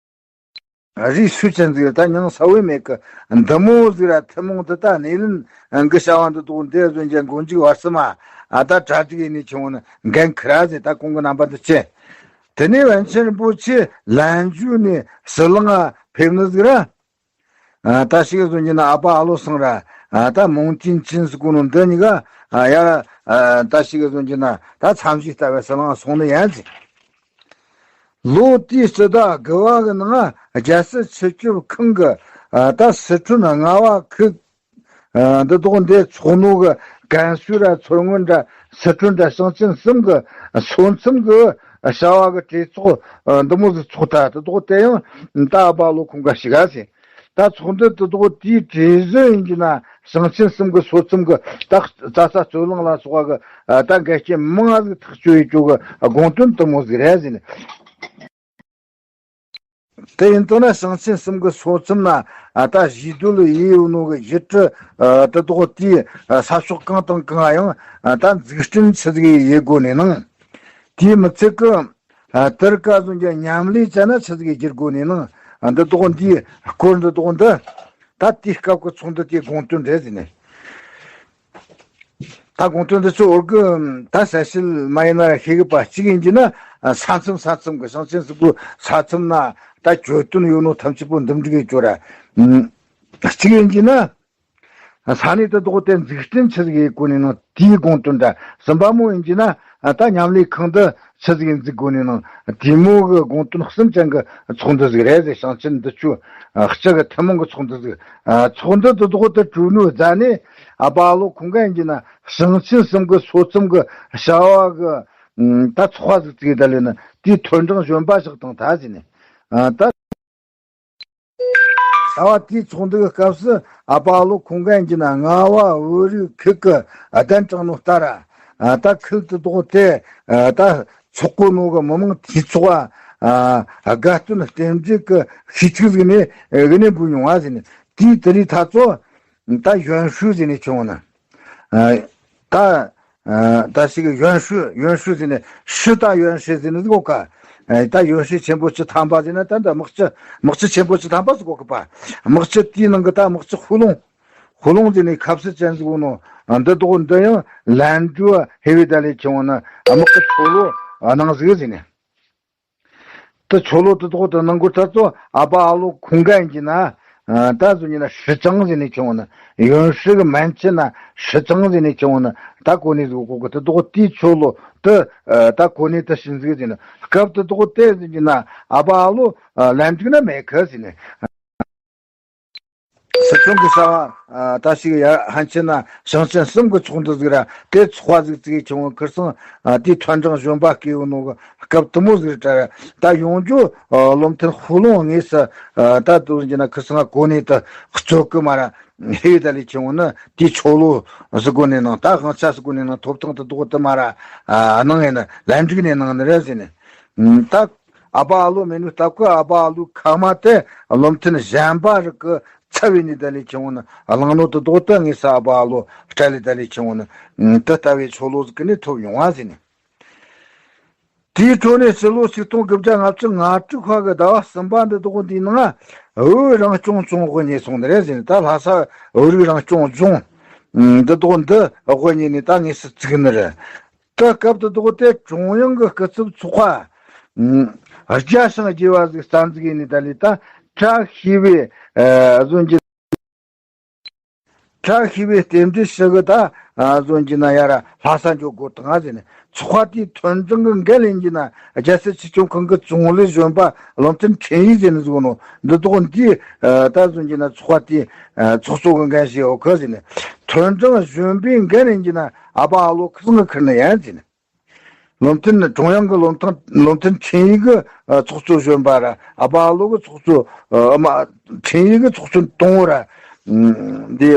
རིགས་སུ་ཅན་ཟིག་ད་མྱིང་ས་བོན་མེད་གི་འདི་མོ་ཟིག་ར་ཐུན་མོང་དུ་ད་སྣེ་ལེན་གི་བྱ་བ་འདི་དོག་འདི་བཟོ་རྒྱ་མགོ་མཇུག་བར་གསུམ་མ་ཨ་ད་གྲ་སྒྲིག་ཡིན་ནས་ཆུང་ནི་འགན་ཁུར་ར་ཟེར། ད་གོང་གི་རྣམ་པ་འདི་ཅི། དེ་ནས་པཎ་ཆེན་རིན་པོ་ཆེ་ལན་ཇུ་ནས་ཟི་ལིང་ཕེབས་ནི་ཟིག་ར། ད་ཞིག་བཟོ་རྒྱུ་ན་ཨ་ཕ་ཨ་ལོ་སང་ར་ད་མུང་ཏིན་ཅིན་ཟིག་གོ་ནོ་འདི་གཉིས་ཀ་ཡ་ད་ཞིག་བཟོ་རྒྱུ་ན་ད་མཚམས་ཞིག་ལྟ་བའི་ཟི་ལིང་སོང་ནི་ཡིན་ཟེར། ལོ་དེའི་སྤྱི་ཟླ་དགུ་བ་གི་ནང་རྒྱལ་སྲིད་སྤྱི་ཁྱབ་ཁང་གི་ད་སི་ཁྲོན་ལྔ་བ་ཁུལ་འདི་དོག་འདི་ཚོགས་ནོ་གི་ཀན་སུའུ་ར་མཚོ་སྔོན་ར་སི་ཁྲོན་ར་ཞིང་ཆེན་གསུམ་གི་སོ་མཚམས་གི་བྱ་བ་གི་གྲོས་ཚོགས་འདི་མོ་ཟིག་ཚོགས་ད་དེ་དོག་དེ་ཡང་ད་ཨ་ཕ་ཨ་ལོ་ཁོང་ག་ཞིག་ག་ཟེར། ད་ཚོགས་འདུ་དེ་དག་དེའི་གྲོས་གཞི་ཡིན་གྱི་ན་ཞིང་ཆེན་གསུམ་གི་སོ་མཚམས་གི་ད་རྩྭ་ས་རྩོད་གླེང་ལ་སོགས་པ་གི་ད་འགལ་རྐྱེན་མང་ང་ཟིག་ཐག་གཅོད་ཡེད་རྒྱུ་གི་དགོངས་དོན་དེ་མོ་ཟིག་རེད་ཟེར་ནས། དེ་ཡིན་དུས་ན་ཞིང་ཆེན་གསུམ་གི་སོ་མཚམས་ན་ད་གཞིས་སྡོད་ཡེ་ཡོད་ནོ་གི་གཞིས་ཁྲི་དེ་དག་དེའི་ས་ཕྱོགས་གང་དང་གང་ཡང་ད་འཛུགས་སྐྲུན་ཆི་ཟིག་ཡེད་དགོས་ནས་ནང་། དེའི་མི་ཚད་གི་ཨ་དེར་ཀ་བཟོ་རྒྱ་མཉམ་ལས་བྱས་ན་ཆི་ཟིག་བསྒྱུར་དགོས་ནས་ནང་ཨ་འདི་དོག་འདིའི་སྐོར་འདི་དོག་འདི་ད་དེའི་སྐབས་ཀྱི་ཚོགས་འདུ་དེའི་དགོངས་དོན་རེད་ཟེར་ནས། ད་དགོངས་དོན་འདི་ཚོ་འོར་གི་ད་གསལ་བཤད་མ་ཡིན་ན་ར་ཤེས་གི་པ་གཅིག་ཡིན་གྱི་ན་ས་མཚམས་ས་མཚམས་ཀྱི་ཞིང་ཆེན་ཟིག་གི་ས་མཚམས་ན་ད་གྱོད་དོན་ཡོད་ནོ་ཐམས་ཅད་པོ་འདུམ་འགྲིག་ཡེད་རྒྱུ་ར་གཅིག་ཡིན་གྱི་ན། ས་གནས་དེ་དག་དེ་འཛུགས་སྐྲུན་ཆི་ཟིག་ཡེད་དགོས་ནས་ནང་དེའི་དགོངས་དོན་འདྲ། གསུམ་པ་མོ་ཡིན་གྱི་ན་ད་མཉམ་ལས་ཁང་དུ་ཆི་ཟིག་འཛུགས་དགོས་ནས་ནང་དེ་མོ་གི་དགོངས་དོན་གསུམ་ཅན་གྱི་ཚོགས་འདུ་ཟིག་རེད་ཟེར། ཞིང་ཆེན་འདི་ཆོ་སྤྱི་གི་ཐུན་མོང་གི་ཚོགས་འདུ་ཟིག་ཚོགས་འདུ་དེ་དག་དེ་གྲོལ་ནོའི་རྗེས་ནས་ཨ་ཕ་ཨ་ལོ་ཁོང་ག་ཡིན་གྱི་ན་ཞིང་ཆེན་གསུམ་གི་སོ་མཚམས་གི་བྱ་བ་གི་ད་ཚོགས་པ་ཟིག་བཙུགས་ད་ལས་ན་དེའི་ཐོ་འབྲིང་གཞོན་པ་ཞིག་དང་ད་ཟེར་ནས་ད། ཟླ་བ་དེའི་ཚོགས་འདུ་གི་སྐབས་སུ་ཨ་ཕ་ཨ་ལོ་ཁོང་གན་གྱི་ན་རྔ་བ་བོད་རིགས་ཁུལ་གྱི་གདན་དྲངས་ནོ་ལྟར་ད་ཁུལ་དུ་དོག་དེ་ད་ཚོགས་གོ་ནོ་གི་མི་མང་དེ་ཚོགས་དགའ་སྟོན་རྟེན་འབྲེལ་གྱི་ཤིས་ཚིག་ཟིག་ནས་གི་ནས་འབུལ་མྱོང་བ་ཟིག་ནས་དེའི་དེ་རིང་ད་ཚོ་ད་ཡོན་ཧྲུའུ་ཟིག་ནས་བྱུང་ན་ད། ད་ཞིག་ཡོན་ཧྲུའུ་ཡོན་ཧྲུའུ་ཟེར་ནས་ཧྲུའུ་ད་ཡོན་ཧྲུའུ་ཟེར་ནས་གོ་ཀ་ད་ཡོན་ཧྲུའུ་ཆེན་པོ་བཅུ་ཐམ་པ་ཟེར་ན་ད་འདི་དམག་སྤྱི་དམག་སྤྱི་ཆེན་པོ་བཅུ་ཐམ་པ་ཟེར་གོ་ཀི་པ། དམག་སྤྱི་དེའི་ནང་གི་ད་དམག་སྤྱི་ཧུ་ལུང་ཧུ་ལུང་ཟེར་ནས་ཁབ་སི་ཅན་ཟེར་གོ་ནོ་འདི་དོག་འདི་ཡང་ལན་ཀྲུའུ་ཧེ་བི་ད་ལས་ཆེ་བོ་ན་དམག་གི་ཆོ་ལོ་གནང་ཟིག་ཟེར་ནས། དེ་ཆོ་ལོ་དེ་དོག་དེ་གནང་གོ་ཚར་ཚོ་ཨ་ཕ་ཨ་ལོ་ཁོང་གན་གྱི་ན། ད་གཟོད་ཉིན་ན་ཧྲི་ཅང་ཟེར་ནས་ཆེ་བོ་ན་ཡོན་ཧྲི་གི་མན་ཆི་ན་ཧྲི་ཅང་ཟེར་ནས་ཆེ་བོ་ན་ད་གོ་ནས་ཟིག་གོ་གི་དེ་དོག་དེའི་ཆོ་ལོ་དེ་ད་གོ་ནས་དེ་ཤིན་ཟིག་ཟེར་ན་སྐབས་དེ་དོག་དེ་ཟེར་གྱི་ན་ཨ་ཕ་ཨ་ལོ་ལན་ཀྲུའུ་ན་མེད་གི་ཟེར་ནས། སི་ཁྲོན་གྱི་བྱ་བ་ད་ཞིག་ཡ་ཧན་ཆི་ན་ཞིང་ཆེན་གསུམ་གྱི་ཚོགས་འདུ་ཟིག་ར་དེ་ཚོགས་པ་ཟིག་བཙུགས་ཆེ་བོ་ཁིར་སང་དེའི་ཐོན་ཀྲང་གཞོན་པ་སྐྱེས་ཡོད་ནོ་གི་སྐབས་དུ་མོ་ཟིག་ར་ད་ཡོང་རྒྱུ་བློ་མཐུན་ཧུ་ལུང་དངོས་སུ་ད་དུ་ཟིན་གྱི་ན་ཁིར་སང་གོ་ནས་ད་གཙོ་གི་མ་ར་ཧེ་ད་ལས་ཆེ་བོ་ནི་དེའི་ཆོ་ལོ་ཟིག་གོ་ནས་ནང་ད་དབང་ཆ་ཟིག་གོ་ནས་ནང་ཐོབ་ཐང་དུ་དོག་དུ་མ་ར་གནང་ཡིན་ན་ལན་འགྲིག་ནས་གནང་ནི་རེད་ཟེར་ནས་ད། ཨ་ཕ་ཨ་ལོ་མེད་ནུས་སྟབས་ཀྱིས་ཨ་ཕ་ཨ་ལོའི་ཁ་མ་དེ་བློ་མཐུན་གཞན་པ་རིགས་ཀྱི་ཚབ་བྱས་ནས་ད་ལས་ཆེ་བོ་ནི་གླང་ནོར་དུ་དོག་ཏུ་ངེས་སུ་ཨ་ཕ་ཨ་ལོ་སྤྲད་ལས་ད་ལས་ཆེ་བོ་ནི་དེ་ལྟ་བུའི་ཆོ་ལོ་ཟིག་གི་ནས་ཐོབ་ཡོང་བ་ཟེར་ནས། དེའི་འཕྲོ་ནས་ཕྱི་ལོ་ཆིག་སྟོང་དགུ་བརྒྱ་ལྔ་བཅུ་ང་དྲུག་པ་གི་ཟླ་བ་གསུམ་པ་འདི་དག་འདིའི་ནང་བོད་རང་སྐྱོང་ལྗོངས་དབུ་བརྙེས་སོང་ནི་རེད་ཟེར་ནས། ད་ལྷ་ས་བོད་རིགས་རང་སྐྱོང་ལྗོངས་འདི་དག་འདི་དབུ་བརྙེས་ནས་ད་དངོས་སུ་བཙུགས་ནི་རེད། ད་སྐབས་དེ་དག་དེ་ཀྲུང་དབྱང་གི་སྐུ་ཚབ་ཚོགས་པ་རྒྱ་ཞིང་རྒྱས་པ་ཟིག་རྩ་འཛུགས་ཡས་ནས་ད་ལས་ད་བཀྲ་ཤིས་པའི་ཨ་བཟོ་རྒྱུ། བཀྲ་ཤིས་པའི་རྟེན་འབྲེལ་ཞུ་གི་ད་ཨ་བཟོ་རྒྱུ་ན་ཡར་ལྷ་ས་འགྱོ་དགོས་དང་ཟེར་ནས། ཚོགས་པ་དེའི་མཐུན་ཚོགས་གི་འགན་ལེན་རྒྱུ་ན་རྒྱལ་སྲིད་སྤྱི་ཁྱབ་ཁང་གི་ཙུང་ལི་གཞོན་པ་བློ་མཐུན་ཁྲིན་ཡི་ཟེར་ནས་ཟིག་ནོ། འདི་དག་འདི་ཨ་ད་བཟོ་རྒྱུ་ན་ཚོགས་པ་དེའི་ཨ་ཚོགས་གཙོ་གི་འགན་བཞེས་ཡོད་གི་ཟེར་ནས། མཐུན་ཚོགས་གཞོན་པའི་འགན་ལེན་རྒྱུ་ན་ཨ་ཕ་ཨ་ལོ་ཁི་སང་གི་ཁུར་ནི་ཡིན་ཟེར་ནས། བློ་མཐུན་ཀྲུང་དབྱང་གི་བློ་མཐུན་བློ་མཐུན་ཁྲིན་ཡི་གི་ཨ་ཚོགས་གཙོ་གཞོན་པ་ར་ཨ་ཕ་ཨ་ལོ་གི་ཚོགས་གཙོ་ཨ་མ་ཁྲིན་ཡི་གི་ཚོགས་གཙོ་དང་པོ་ར། ཨ་འདི་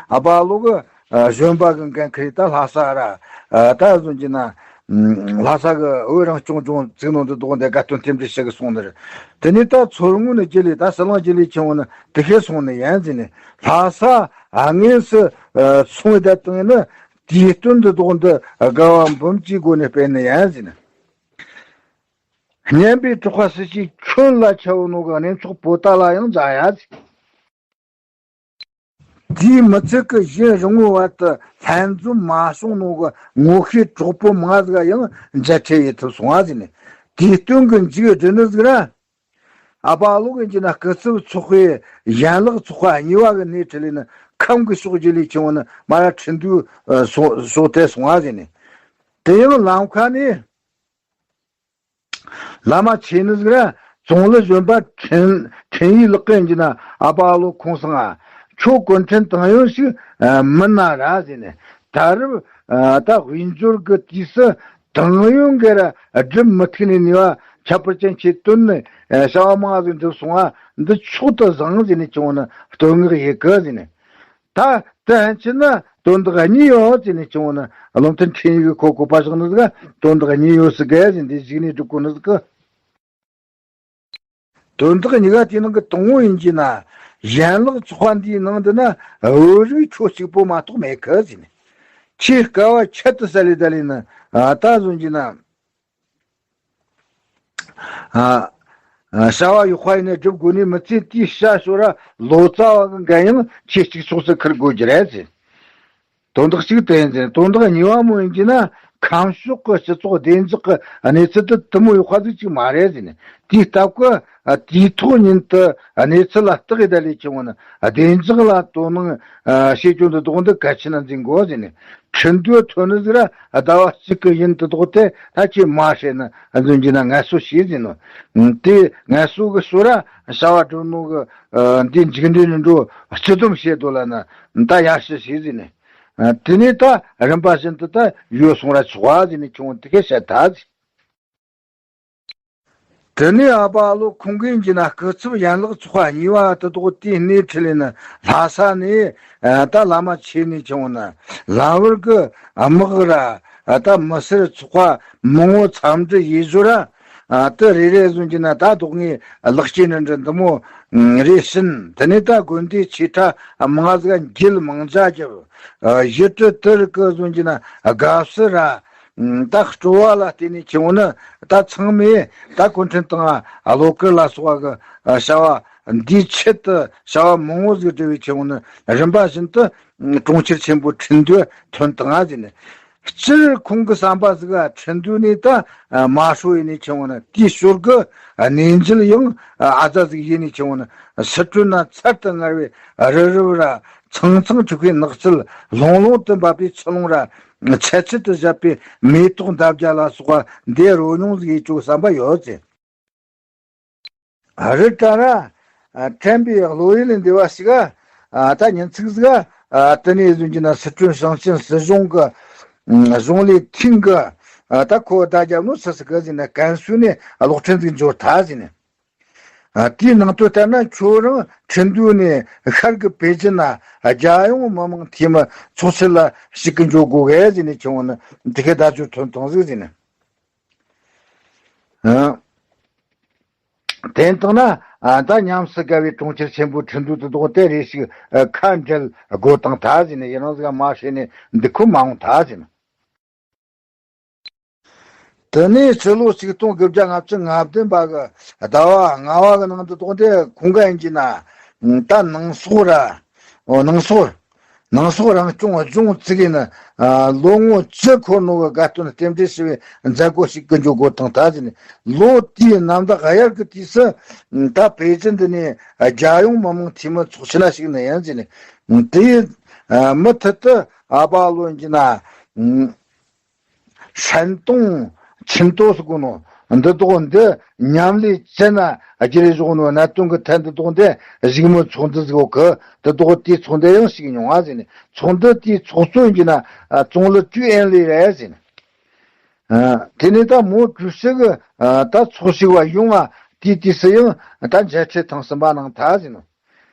ཨ་ཕ་ཨ་ལོ་གི་ཨ་གཞོན་པ་གི་འགན་ཁུར་ད་ལྷ་ས་ར། ཨ་ད་བཟོ་རྒྱུ་ན་ཨ་ལྷ་ས་གི་བོད་རང་སྐྱོང་ལྗོངས་བཙུགས་ནོ་འདི་དག་འདི་དགའ་སྟོན་རྟེན་འབྲེལ་ཞུ་གི་སོང་ནི་རེད། དེ་ནས་ད་མཚོ་སྔོན་ནས་རྒྱུ་ལས་ད་ཟི་ལིང་རྒྱུ་ལས་ཁྱེད་འོང་ནི་དེ་ཤེས་སོང་ནི་ཡིན་ཟེར་ནས། ལྷ་ས་ཨ་དངོས་སུ་ཨ་སོང་བའི་བསྡད་བཏང་ཡིན་ན། དེའི་སྟོན་འདི་དག་འདི་དགའ་བ་འབུམ་གྱིས་སྒོ་ནས་སྤེལ་ནི་ཡིན་ཟེར་ནས། སྙན་པའི་གྲགས་པ་སྲིད་ཞིའི་ཁྱོན་ལ་ཁྱབ་ནོ་གི་གནས་མཆོག་པོ་ཏཱ་ལ་ཡང་མཛའ་ཡ་ཟེར། དེའི་མི་ཚད་ཀྱི་གཞན་རིང་བོའི་བར་དུ་ལྷན་འཛོམས་མ་བྱུང་ནོ་གི་ངོ་ཤེས་གྲོགས་པོ་མང་ཟིག་ཡང་མཇལ་འཕྲད་ཡེད་ཐུབ་སོང་བ་ཟེར་ནས། དེའི་སྟོན་གྱི་མཇུག་བསྒྲིལ་ནི་ཟིག་ར། ཨ་ཕ་ཨ་ལོ་གི་འཇི་ན་སྐུ་ཚབ་ཚོགས་པའི་ཡན་ལག་ཚོགས་པ་གཉིས་པ་གི་སྣེ་ཁྲིད་ལས་ནི་ཁམས་གི་ཕྱོགས་ཀྱི་ལས་ཁྱེད་འོང་ནི་མ་ར་ཁྲིན་ཏུའུ་ཕྱོགས་ཕྱོགས་དེ་སོང་བ་ཟེར་ནས། དེ་ཡང་ལམ་ཁ་ནས་བླ་མ་ཆེ་ནི་ཟིག་ར་ཙུང་ལི་གཞོན་པ་ཁྲིན་ཁྲིན་ཡི་ལགས་ཀྱིས་འཇི་ན་ཨ་ཕ་ཨ་ལོ་ཁོང་སང་ང་ཁྱོད་གུང་ཁྲན་ཏང་ཡོན་ཞིག་མིན་ན་ར་ཟེར་ནས། ད་རུང་ད་དཔལ་འབྱོར་གི་དུས་སུ། ཏང་ཡོན་གྱི་ར་སྒྲུབ་མི་ཐུབ་ནས་ནུས་པ་ཁྱད་པར་ཅན་ཁྱེད་བཏོན་ནས་བྱ་བ་མང་ཟིག་འགྲུབ་སོང་བ་འདི་མཆོག་ཏུ་བཟང་ཟེར་ནས་ཁྱེད་འོང་ནི་བསྟོད་བསྔགས་ཡེད་གི་ཟེར་ནས། ད་དེ་ཕན་ཆད་ན་དོན་དག་གཉིས་ཡོད་ཟེར་ནས་ཁྱེད་འོང་ནི་བློ་མཐུན་ཁྲིན་ཡི་གི་ཁོ་བཀོད་པ་བཞག་ནི་ཟིག་དོན་དག་གཉིས་ཡོད་ཟེར་གི་ཟེར་འདི་གཞུག་ནས་སྒྲུབ་དགོས་ནི་ཟིག་གི། དོན་དག་གཉིས་ཀ་དེའི་ནང་གི་དང་པོ་ཡིན་གྱི་ན། ཡན་ལག་ཚོགས་པ་འདིའི་ནང་དུ་ན་བོད་རིགས་ཁྱོད་གཅིག་པོ་མ་གཏོགས་མེད་གི་ཟེར་ནས། ཁྱེད་དཀའ་བ་ཁྱད་དུ་བསད་ལས་ད་ལས་ན་ད་བཟོ་གྱི་ན། བྱ་བ་ཡག་པ་ཡིན་ན་སྒྲུབ་དགོས་ནི་མི་ཚེ་དེའི་ཤ་ཤོར་ར་ལོ་ཙཱ་བ་གི་འགན་ཡང་ཁྱེད་གཅིག་ཕྱོགས་སུ་འཁུར་དགོས་ཀྱི་རེད་ཟེར། དོན་དག་གཅིག་དེ་ཡིན་ཟེར། དོན་དག་གཉིས་པ་མོ་ཡིན་གྱི་ན་ཁམས་ཕྱོགས་ཀྱི་སྤྱི་ཚོགས་བདེ་འཇགས་ཀྱི་གནས་ཚུལ་དེ་དུ་མོ་ཡག་པ་ཟིག་ཅིག་མ་རེད་ཟེར་ནས། དེའི་སྟབས་ཀྱིས་དུས་ཐོག་ཉིད་དུ་གནས་ཚུལ་ལ་བརྟག་གི་ད་ལས་ཀྱི་འོང་ན་བདེ་འཇགས་ལ་དོ་སྣང་བྱེད་རྒྱུ་འདི་དག་འདི་གལ་ཆེ་ན་འཛིན་དགོས་ཟེར་ནས། ཁྲིན་ཏུའུ་ཐོན་ནི་ཟིག་ར་ཟླ་བ་གཅིག་གི་ཡུན་དུ་དོགས་ཏེ་ད་ཁྱེད་མ་བཤད་ན་འཛིན་གྱི་ན་ངལ་གསོ་བྱེད་ཟིན་ནོ། དེ་ངལ་གསོ་གི་གསོ་ར་བྱ་བ་སྒྲུབ་ནོ་གི་འདི་འཇིག་འདྲེན་འགྲོ་སྤྱི་སྡོམ་བྱེད་དོ་ལ་ན་ད་ཡར་ཞུ་བྱེད་ཟིན་ནས། དེ་ནས་ད་རིམ་པ་བཞིན་དུ་ད་ཡོད་སོང་ར་ཆོག་ཟིན་ནས་ཁྱོད་དེ་གས་བཤད་ད་ཟིན། དེ་ནས་ཨ་ཕ་ཨ་ལོ་ཁོང་གིས་འཇི་ན་སྐུ་ཚབ་ཡན་ལག་ཚོགས་པ་གཉིས་པ་དེ་དག་དེའི་སྣེ་ཁྲིད་ལས་ནི་ལྷ་ས་ནས་ད་བླ་མ་ཆེ་ནས་ཁྱེད་འོང་ན་ལམ་བར་གི་དམག་ར་ད་མི་སེར་ཚོགས་པ་མང་བོ་འཚམས་འདྲི་ཡེད་བཞིན་ར་དེ་རེ་རེ་བཟོ་གྱི་ན་ད་དོགས་ངེས་ལག་སྐྱེས་ནི་འདྲ་འདི་མོ་རེ་བྱིན། དེ་ནས་ད་དགོན་སྡེ་ཆེ་ཕྲ་མང་ཟིག་འགྱེལ་མང་ཇ་རྒྱབ། ཡུལ་གྲུ་དེར་གི་བཟོ་གྱི་ན་དགའ་བསུ་ར། ད་སྤྲོ་བ་ལ་བརྟེན་ནས་ཁྱེད་འོང་ན་ད་ཚང་མས་ད་གུང་ཁྲན་ཏང་ཨ་བློ་དཀར་ལ་སོགས་པ་གི་བྱ་བ་འདིའི་ཆེད་དུ་བྱ་བ་མང་བོ་ཟིག་བསྒྲུབས་པའི་ཁྱེད་འོང་ན་རིམ་པ་བཞིན་དུ་གྲོང་ཁྱེར་ཆེན་པོ་ཁྲིན་ཏུའུ་ཐོན་བཏང་ཟིན་ནས། སྤྱིར་ཁོང་གི་བསམ་པ་ཟིག་ཁྲིན་ཏུའུ་ནས་ད་མ་ཧྲོ་ཡིན་ནས་ཁྱེད་འོང་ན་དེའི་ཞོར་གི་གནས་མཇལ་ཡང་ཨ་ཙ་ཟིག་ཡིན་ནས་ཁྱེད་འོང་ན་སི་ཁྲོན་ན་ཚར་དུ་དངར་བའི་རི་རབ་ར་ཚང་ཚང་འཁྲིགས་པའི་ནགས་ཚལ་ལྷུང་ལྷུང་དུ་འབབ་པའི་ཆུ་ཀླུང་ར། ཚད་ཚད་དུ་བཞག་པའི་མེ་ཏོག་འདབ་བརྒྱ་ལ་སོགས་པ་འདི་རོ་མྱོང་ཟིག་ཡེད་རྒྱུ་བསམ་པ་ཡོད་ཅེ། རི་བཀྲ་ར། ཨ་དྲན་པའི་བློ་ཡུལ་ལས་འདས་པ་ཞིག་ཨ་ད་ཉིན་ཚིག་ཟིག་ཨ་དེ་ནས་བཟུང་གྱི་ན་སི་ཁྲོན་ཞིང་ཆེན་སྲིད་གཞུང་གི་གཞུང་ལས་ཐིང་གི་ཨ་ད་ཁོ་བརྡ་རྒྱབ་ནོ་སི་སི་གི་ཟིན་ན་ཀན་སུའུ་ནས་གློག་འཕྲིན་ཟིག་འབྱོར་ཐལ་ཟིན་ནས། ཨ་དེའི་ནང་དོན་ལྟར་ན་ཁྱོད་རང་ཁྲིན་ཏུའུ་ནས་ཤར་གི་པེ་ཅིན་ན་རྒྱལ་ཡོངས་མི་དམངས་འཐུས་མི་ཚོགས་ཆེན་ལ་ཞུགས་གི་འཇུག་དགོས་གས་ཟེར་ནས་ཁྱེད་འོང་ན་དེ་གའི་བརྡ་བརྒྱུད་ཐོན་བཏང་ཟིག་ཟེར་ནས། ཨ་དེ་ཡིན་དང་ན་ཨ་ད་ཉམས་སུ་དགའ་བའི་གྲོང་ཁྱེར་ཆེན་པོ་ཁྲིན་ཏུའུ་དུ་དོགས་ཏེ་རེ་ཞིག་ཨ་ཁ་འབྲལ་དགོས་དང་ད་ཟེར་ནས་ཡིན་རང་ཟིག་མ་བྱས་ནས་འདི་ཁོ་མ་འོང་ད་ཟེར་ནས། དེ་ནས་ཕྱི་ལོ་ཆིག་སྟོང་དགུ་བརྒྱ་ལྔ་བཅུ་ང་བདུན་པ་གི་ཟླ་བ་ལྔ་བ་གི་ནང་དུ་དོགས་ཏེ་ཁོང་ག་ཡིན་གྱི་ན། ད་ནང་སོག་ར། ཨོ་ནང་སོག་ནང་སོག་རང་སྐྱོང་ལྗོངས་བཙུགས་ཡིན་ན། ལོ་ངོ་བཅུ་འཁོར་ནོ་གི་དགའ་སྟོན་རྟེན་འབྲེལ་ཞུ་བའི་མཛད་སྒོ་ཞིག་གི་འཇོག་སྒོ་དང་ད་ཟིན་ནས་ལོ་དེའི་གནམ་བདག་དབྱར་གི་དུས་སུ། ད་པེ་ཅིན་འདི་ནས་རྒྱལ་ཡོངས་མི་དམངས་འཐུས་མི་ཚོགས་ཆེན་ཞིག་ནས་ཡིན་ཟིན་ནས། དེའི་མུ་མཐུད་དུ་ཨ་བ་ལོ་ཡིན་གྱི་ན། ཧྲན་ཏུང་ཆིན་ཏོ་ཟེར་གོ་ནོ། འདི་དོག་འདི་མཉམ་ལས་ཅི་ན་རྒྱུ་རེ་བཞག་ནོ་གནད་དོན་གི་ཐད་འདི་དོག་འདི་གཞིགས་མོ་ཚོགས་འདུ་ཟིག་གོ་གི་འདི་དོག་དེའི་ཚོགས་འདུ་ཡང་ཞིག་མྱོང་བ་ཟིན་ནས་ཚོགས་འདུ་དེའི་ཚོགས་གཙོ་ཡིན་གྱི་ན་ཙུང་ལི་ཀྲུའུ་ཨེན་ལི་རེད་ཟིན། དེ་ནས་ད་མོ་ཀྲུའུ་ཞི་གི་ད་ཚོགས་ཞུགས་པ་ཡོང་བ་དེའི་དུས་སུ་ཡང་ད་མཇལ་འཕྲད་ཐེངས་གསུམ་པ་ནང་ད་ཟིན་ནོ།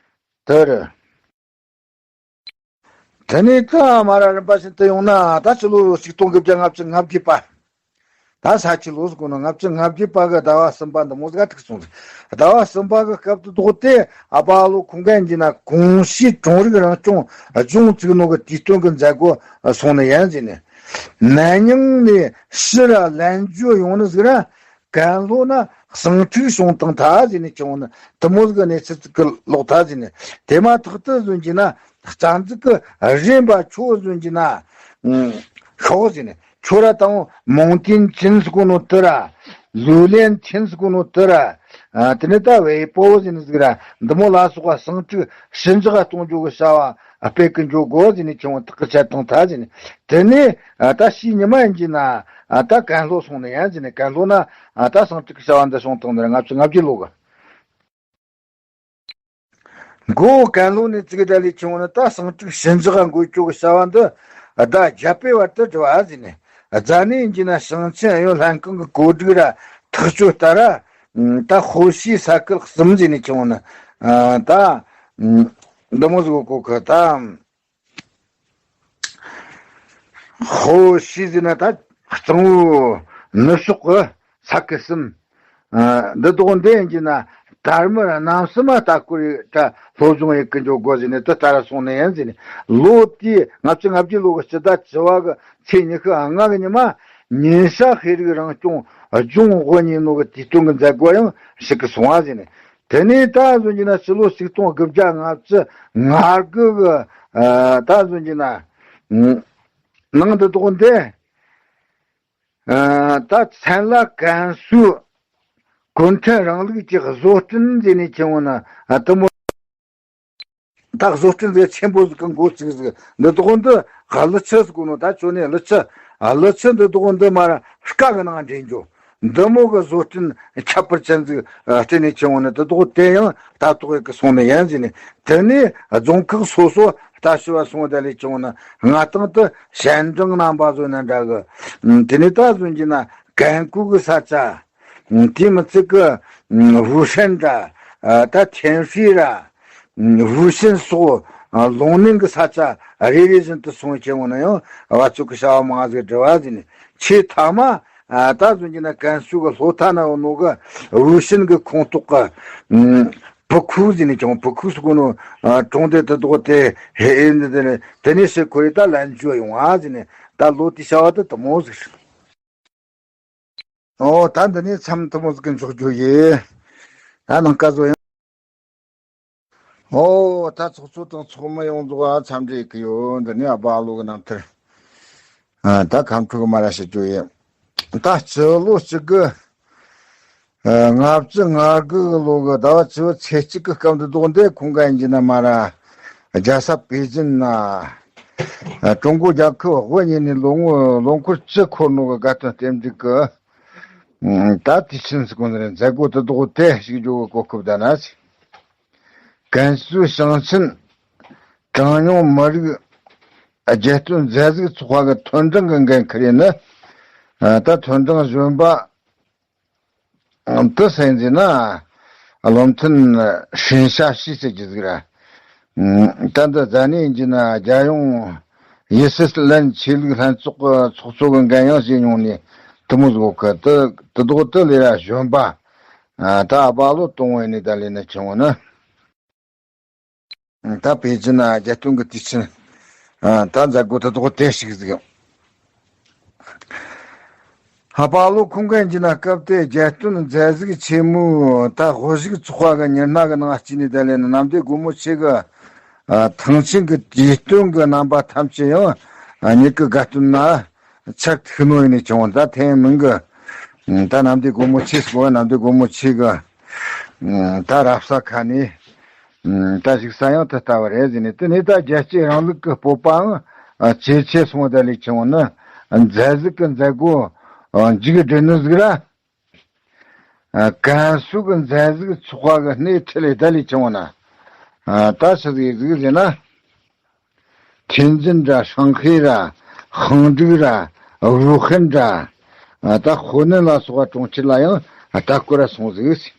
དེ་རེད། དེ་ནས་ད་མ་ར་རིམ་པ་བཞིན་དུ་ཡོང་ན་ད་ཕྱི་ལོ་ཆིག་སྟོང་དགུ་བརྒྱ་ལྔ་བཅུ་ང་བརྒྱད་པ། ད་ས་ཁྱི་ལོ་ཟེར་གོ་ནོ་ལྔ་བཅུ་ང་བརྒྱད་པ་གི་ཟླ་བ་གསུམ་པ་འདི་མོ་ཟིག་ཐུག་སོང་ཟིག་ཟླ་བ་གསུམ་པ་གི་སྐབས་དུ་དོགས་ཏེ་ཨ་པ་ལོ་ཁོང་ག་ཡིན་གྱི་ན་གོང་ཞིས་གྲོང་རིག་རང་སྐྱོང་ལྗོངས་བཙུགས་ནོ་གི་དུས་སྟོན་གི་མཛད་སྒོ་སོང་ནི་ཡིན་ཟིན་ནས། ནན་ཉང་ནས་ཕྱི་ར་ལན་ཇོ་ཡོང་ནི་ཟིག་ར། ཀན་ལྷོ་ན་ཟིང་འཁྲུག་བྱུང་བཏང་ཐལ་ཟེར་ནས་ཀྱང་ནི་དུ་མོ་ཟིག་གནས་ཚུལ་ཅིག་གི་ལོག་ཐལ་ཟེར་ནས་དེ་མ་ཐག་ཏུ་ཟོན་གྱི་ན་རྩ་འཛུགས་ཀྱི་རིམ་པ་ཁྱོ་ཟོན་གྱི་ན་ཤོག་ཟེར་ནས་ཁྱོ་ར་དང་མོང་ཏིན་ཆིན་ཟེར་གོ་ནོ་དུ་ར་ལུའུ་ལེན་ཆིན་ཟེར་གོ་ནོ་དུ་ར་དེ་ནས་ད་བའི་པོ་ཟེར་ནས་ཟིག་ར་འདི་མོ་ལ་སོགས་པ་ཟིང་འཁྲུག་ཞི་འཇགས་གཏོང་རྒྱུ་གི་བྱ་བ་སྤེལ་གི་འཇོག་དགོས་ཟེར་ནས་ཁྱོ་ཐག་གི་ཆད་བཏང་ཐལ་ཟེར་ནས་དེ་ནས་ད་ཕྱིའི་ཉི་མ་ཡིན་གྱི་ན། ཨ་ད་ཀན་ལྷོ་སོང་ནས་ཡང་ཟིན་ནས་ཀན་ལྷོ་ན་ཨ་ད་ཟིང་འཁྲུག་བྱ་བ་འདི་བྱུང་བཏང་ནས་ལྔ་བཅུ་ང་བརྒྱད་ལོ་གི་མགོ་ཀན་ལྷོ་ནས་ཙིག་ད་ལས་ཆུང་ནས་ད་ཟིང་འཁྲུག་ཞི་འཇགས་འགོད་སྐྱོ་གི་བྱ་བ་འདི་ཨ་ད་རྒྱ་པའི་བར་དུ་འགྲོ་བ་ཟིན་ནས་རྫ་ནས་ཡིན་གྱི་ན་ཞིང་ཆེན་ཨ་ཡོན་ལྷན་ཁང་གི་བཀོད་སྒྲིག་ར་ཐག་གཅོད་ལྟར་ད་ཧོ་ཤི་ས་ཁུལ་གསུམ་ཟིན་ནས་ཆུང་ནས་ཨ་ད་འདི་མོ་ཟིག་གོ་གི་ད། ཧོ་ཤི་ཟེར་ན་ད་གཙང་བོའི་ནུབ་ཕྱོགས་ཀྱི་ས་ཁུལ་གསུམ། འདི་དོག་འདི་ཡིན་གྱི་ན་དར་མར་གནམ་གསུམ་མ་ལྟ་སྐོར་ཡི་ད་སློབ་སྦྱོང་ཡི་ཀུན་སྤྱོད་སྒོ་ཟིན་ནས་དེ་ལྟར་སོང་ནས་ཡིན་ཟིན་ནས་ལོ་དེའི་ལྔ་བཅུ་ང་བརྒྱད་ལོ་གི་སྤྱི་ཟླ་བཅུ་བ་གི་ཚེས་ཉི་ཤུ་ལྔ་གི་ཉི་མ་ཉིན་ཤ་ཤེས་རིག་རང་སྐྱོང་ལྗོངས་དབུ་བརྙེས་ནོ་གི་དུས་སྟོན་གི་མཛད་སྒོ་ཡང་ཞིག་གི་སོང་བ་ཟིན་ནས། དེ་ནས་ད་གཟོད་ཀྱི་ན་ཕྱི་ལོ་ཆིག་སྟོང་དགུ་བརྒྱ་ལྔ་བཅུ་ང་དགུ་གི་ད་གཟོད་ཀྱི་ན་ནང་དུ་དོགས་འདི་ད་མཚན་ལ་ཀན་སུའུ་གུང་ཁྲན་རིང་ལུགས་ཀྱི་བཟོ་སྐྲུན་མཛད་ནས་ཁྱེར་འོང་ན་དུ་མོ་ད་བཟོ་སྐྲུན་ཟེར་ཆེན་པོ་ཟིག་གི་འགོ་བཙུགས་ཟིག་འདི་དོགས་འདི་ཀླུ་ཆུ་ཟེར་གོ་ནོ་ད་ཁྱོད་ནས་ཀླུ་ཆུ་ཀླུ་ཆུ་འདི་དོགས་འདི་མར་སྐ་གི་ནང་འདྲེན་རྒྱུ། འདི་མོ་གི་བཟོ་སྐྲུན་ཁྱད་པར་ཅན་ཟིག་ཨ་བསྟན་ནས་ཁྱེར་འོང་ནས་དེ་དོག་དེ་ཡང་ལྟ་རྟོག་ཡག་གི་སོང་ནས་ཡན་ཟིན་ནས་དེ་ནས་རྫོང་ཁག་སོ་སོ་ལྟ་ཞུ་བ་སོང་བ་དེ་ལས་ཁྱེར་འོང་ན་ང་ཏང་དུ་ཞན་ཀྲང་རྣམ་པ་བཟོ་ན་འདྲ་གི་དེ་ནས་ད་བཟོ་གྱི་ན་ཀན་ཀུ་གི་ས་ཆ་དེ་མི་ཚིག་གི་ཝུ་ཧྲན་འདྲ་ད་ཐེན་ཧྲི་ར། ཝུ་ཤིན་སོགས་ལུང་ནིང་གི་ས་ཆ་རེ་རེ་བཞིན་དུ་སོང་ཁྱེར་འོང་ན་ཡང་བ་ཚུགས་ཀྱི་བྱ་བ་མང་ཟིག་འབྲི་བ་ཟིན་ཆེས་མཐའ་མ་ད་གཟོད་ཀྱི་ན་ཀན་སུའུ་གི་ལྷོ་མཐའ་ན་ཡོད་ནོ་གི་ཝུ་ཤིན་གི་ཁོངས་གཏོགས་གི་བུ་ཁུག་ཟིན་ནས་ཀྱང་བུ་ཁུག་སུ་གོ་ནོ་གྲོང་སྡེ་དེ་དོག་དེ་ཧེ་ཨེ་ནི་དེ་ནས་དེ་ནས་སེ་ཁོ་རེ་ད་ལན་འཇུ་ཡོང་བ་ཟིན་ནས་ད་ལོ་དེ་བྱ་བ་དེ་དུ་མོ་ཟིག་ཨོ་ད་འདི་ནས་མཚམས་ཐུ་མོ་ཟིག་གི་འཇོག་རྒྱུ་ཡིན། ད་ནང་ཀ་བཟོ་ཡང་། ཨོ་ད་ཚོགས་གཙོ་དང་ཚོགས་མི་ཡོངས་རྫོགས་ཨ་འཚམས་འདྲི་ཡེ་གི་ཡོད། འདི་ནས་ཨ་བ་ལོ་གི་རྣམ་ཐར། ཨ་ད་ཁམས་ཕྲུག་གི་མ་ར་བཤད་རྒྱུ་ཡིན། ད་སྤྱི་ལོ་གཅིག་དགུ་ལྔ་བཅུ་ང་དགུ་གི་ལོ་གི་ཟླ་བ་བཅུ་བོ་ཚེས་གཅིག་གི་སྐབས་འདི་དོག་འདི་ཁོང་ག་ཡིན་གྱི་ན་མ་ར་རྒྱལ་ས་པེ་ཅིན་ན་ཀྲུང་གོ་རྒྱལ་ཁབ་དབུ་བརྙེས་ནས་ལོ་ངོ་ལོ་འཁོར་བཅུ་འཁོར་ནོ་གི་དགའ་སྟོན་རྟེན་འབྲེལ་གི་ད་དུས་ཆེན་ཟེར་གོ་ནི་རེད། མཛད་སྒོ་དེ་དོག་དེ་ཞིག་འཇོག་གི་གོ་སྐབས་ད་ན་ཟིག་ཀན་སུའུ་ཞིང་ཆེན་གྲངས་ཉུང་མི་རིགས་རྒྱལ་སྟོན་མཛད་གཟིགས་ཚོགས་པ་གི་ཐོན་ཀྲང་གི་འགན་འཁུར་ཡིན་ནི། ད་ཐོན་ཀྲང་གཞོན་པ་དུ་སེང་ཟིན་ན་བློ་མཐུན་ཧྲིན་ཤ་ཤི་ཟེར་གྱི་ཟིག་ར། ད་འདི་རྫ་ནས་ཡིན་གྱི་ན་རྒྱལ་ཡོངས་དབྱི་སི་ལན་ཆོས་ལུགས་ལྷན་ཚོགས་ཀྱི་ཚོགས་གཙོ་གི་འགན་ཡང་བཞེས་མྱོང་ནས་དུ་མོ་ཟིག་གི་དུ་དུ་དོག་དུ་ལས་ར་གཞོན་པ། ད་ཨ་བ་ལོ་གཏོང་བའི་ནི་ད་ལས་ན་ཆུང་བ་ནི། ད་པེ་ཅིན་ན་རྒྱལ་སྟོན་གྱི་དུས་ཆེན། ད་མཛད་སྒོ་དེ་དག་དེ་ཞིག་ཟིག་ཧ་པ་ལོ་ཁོང་གིས་ཡིན་ན་སྐབས་དེ་རྒྱལ་སྟོན་མཛད་གཟིགས་ཆེན་མོའི་ད་དབུ་བཞུགས་ཚོགས་པ་གི་ཉི་ཤུ་གི་ནང་སྐྱེས་ནས་ད་ལས་ན་གནམ་བདེ་སྒོ་མོ་ཆེ་གི་ཐང་ཆེན་གི་དུས་སྟོན་གི་རྣམ་པ་ཐམས་ཅད་ཡང་ཉིད་ཀྱི་དགའ་སྟོན་ན་ཆགས་ཐུག་ནོ་ཡིན་ནས་བྱུང་བ། ད་ཐེངས་མིན་གི་ད་གནམ་བདེ་སྒོ་མོ་ཆེ་སོང་བ། གནམ་བདེ་སྒོ་མོ་ཆེ་གི་ད་རབ་གསལ་ཁ་ནས། ད་བཞུགས་ས་ཡང་དེ་ལྟ་བུ་རེད་ཟེར་ནས། དེ་ནས་ད་རྒྱལ་གཅེས་རིང་ལུགས་ཀྱི་སྤོབས་པའང་ཇེ་ཆེ་སོང་བ་ད་ལས་བྱུང་བ་ནི། མཛད་གཟིགས་ཀྱི་མཛད་སྒོ་མཇུག་སྒྲིལ་ནི་ཟིག་ར། ཀན་སུའུ་གི་མཛད་གཟིགས་ཚོགས་པ་གི་སྣེ་ཁྲིད་ལས་ད་ལས་བྱུང་བ་ན། ད་ཆི་ཟིག་ཟིག་ཟེར་ན། ཐེན་ཙིན་ར་ཧྲང་ཧའེ་ར་ཧང་ཀྲུག་ར་ཝུ་ཧན་ར་ད་ཧོ་ནན་ལ་སོགས་པ་གྲོང་ཁྱེར་ལ་ཡང་ལྟ་སྐོར་ར་སོང་ཟིག་ཟེར།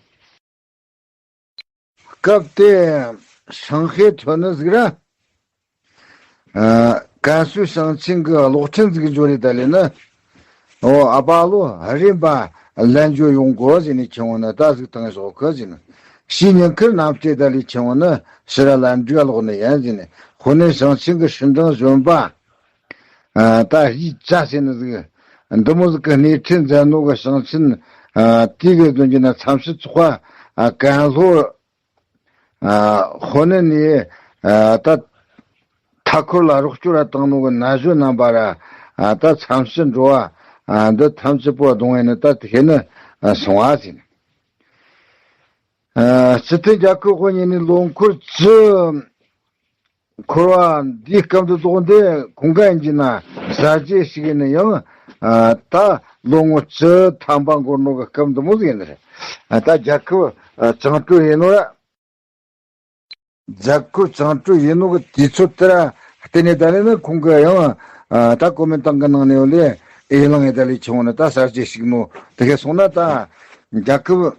སྐབས་དེ་ཧྲང་ཧའེ་ཐོན་ནི་ཟིག་ར། ཀན་སུའུ་ཞིང་ཆེན་གྱི་གློག་འཕྲིན་ཟིག་འབྱོར་རེ་ད་ལས་ནི། ཨོ་ཨ་པ་ལོ་རིམ་པ་ལན་འཇོ་ཡོང་གོ་ཟེར་ནས་ཁྱེར་འོང་ན་ད་ཟིག་བཏང་ཞོག་གི་ཟེར་ནས། ཕྱི་ཉིན་ཁར་གནམ་སྐྱེས་ད་ལས་ཁྱེར་འོང་ན་ཕྱི་ར་ལན་འགྲིག་ལོག་ནི་ཡིན་ཟེར་ནས། ཧོ་ནན་ཞིང་ཆེན་གྱི་ཧྲིན་ཀྲང་གཞོན་པ། ད་ཡིག་ཆ་ཟེར་ནི་ཟིག་འདི་མོ་ཟིག་གི་སྣེ་ཁྲིད་མཛད་ནོ་གི་ཞིང་ཆེན་དེ་གི་ཟོན་གྱི་ན་འཚམས་ཞིབ་ཚོགས་པ་ཀན་ལྷོ་ཧོ་ནན་ནས་ད་མཐའ་འཁོར་ལ་རོགས་སྐྱོར་བ་བཏང་ནོ་གི་ན་གཞོན་རྣམ་པ་ར་ད་འཚམས་ཞིབ་འགྲོ་བ་འདི་ཐམས་ཅད་པོ་གདོང་ཡིན་ནི་ད་དེ་ནི་སོང་བ་ཟིན། སྤྱི་མཐུན་རྒྱལ་ཁབ་དབུ་བརྙེས་ནས་ལོ་འཁོར་བཅུ། འཁོར་བ་འདིའི་སྐབས་འདི་དག་འདི་ཁོང་ག་ཡིན་གྱི་ན་གསར་བརྗེ་ཞིག་ཡིན་ན་ཡང་ད་ལོ་ངོ་བཅུ་ཐམ་པ་འགོར་ནོ་གི་སྐབས་འདི་མོ་ཟིག་ཡིན་ནི་རེད། ད་རྒྱལ་ཁབ་བཅིངས་འགྲོལ་ཡིན་ནོ་ར། རྒྱལ་ཁབ་བཅིངས་འགྲོལ་ཡིན་ནོ་གི་དུས་ཚོད་དེ་ར་བརྟེན་ནས་ད་ལས་ན་ཁོང་གི་ཡང་ད་གོ་མིན་ཏང་གི་ནང་ནས་ཡོད་ལས་འོས་ལངས་ཡིན་ད་ལས་ཆུང་བ་ན་ད་གསར་བརྗེ་ཞིག་ནོ་དེ་གས་སོང་ན་ད་རྒྱལ་ཁབ་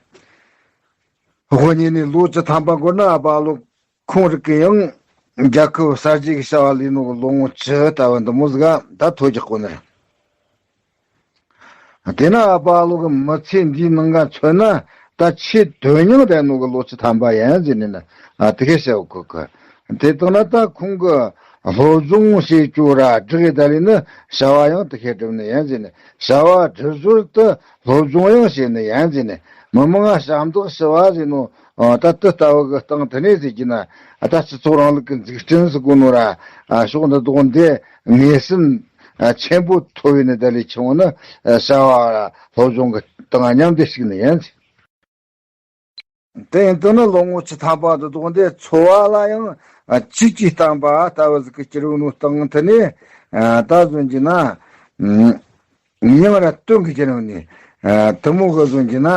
དབུ་བརྙེས་ནས་ལོ་བཅུ་ཐམ་པ་འགོར་ན་ཨ་པ་ལོ། ཁོང་རིགས་ཀྱིས་ཡང་རྒྱལ་ཁབ་གསར་བརྗེ་གི་བྱ་བ་ལས་ནོ་གི་ལོ་ངོ་བཅུ་ལྟ་བུ་འདི་མོ་ཟིག་ག་ད་ཐོ་རྒྱག་གོ་ནི་རེད། དེ་ན་ཨ་པ་ལོ་གི་མི་ཚེ་འདིའི་ནང་ག་མཚོན་ན་ད་ཆེས་དོན་སྙིང་ལྡན་ནོ་གི་ལོ་བཅུ་ཐམ་པ་ཡིན་ཟེར་ནས་ན་ཨ་དེ་གས་བཤད་གོ་གི། དེ་ལྟ་ན་ད་ཁོང་གི་སློབ་སྦྱོང་བྱེད་རྒྱུ་ར་སྒྲིག་གི་ད་ལས་ནི་བྱ་བ་ཡང་དེ་གས་སྒྲུབ་ནི་ཡིན་ཟེར་ནས་བྱ་བ་སྒྲུབ་ཞོར་དུ་སློབ་སྦྱོང་ཡང་བྱེད་ནི་ཡིན་ཟེར་ནས་མི་མང་ང་ཞབས་འདེགས་ཞུ་བ་ཟེར་ནོ། ཨ་ད་དེ་ལྟ་བུ་གི་སྟེང་དེ་ནས་ཟེར་གྱི་ན་ཨ་ད་སྤྱི་ཚོགས་རིང་ལུགས་ཀྱི་འཛུགས་སྐྲུན་ཟེར་གོ་ནོ་ར་ཨ་ཕྱོགས་འདི་དག་འདི་ངེས་སེམས་ཨ་ཆེན་པོ་ཐོབ་ཡོད་ནི་ད་ལས་ཆུང་ན་ཨ་བྱ་བ་ར་སློབ་སྦྱོང་གི་སྟེང་མཉམ་དུ་ཞུགས་ནི་ཡིན། དེ་ཡིན་དུས་ན་ལོ་ངོ་བཅུ་ཐམ་པ་འདི་དག་འདི་འཚོ་བ་ལ་ཡང་ཨ་བཅུད་ཀྱིས་བསྟན་པ་ལྟ་བུ་ཟིག་གི་སྐྱེ་རུ་ནོ་སྟེང་དེ་ནས་ཨ་ད་གཟོད་ཀྱི་ན། ཡང་ར་སྟོན་གྱི་རྒྱུ་ནོ་ནི། ཨ་དེ་མོ་གི་བཟོ་གྱི་ན།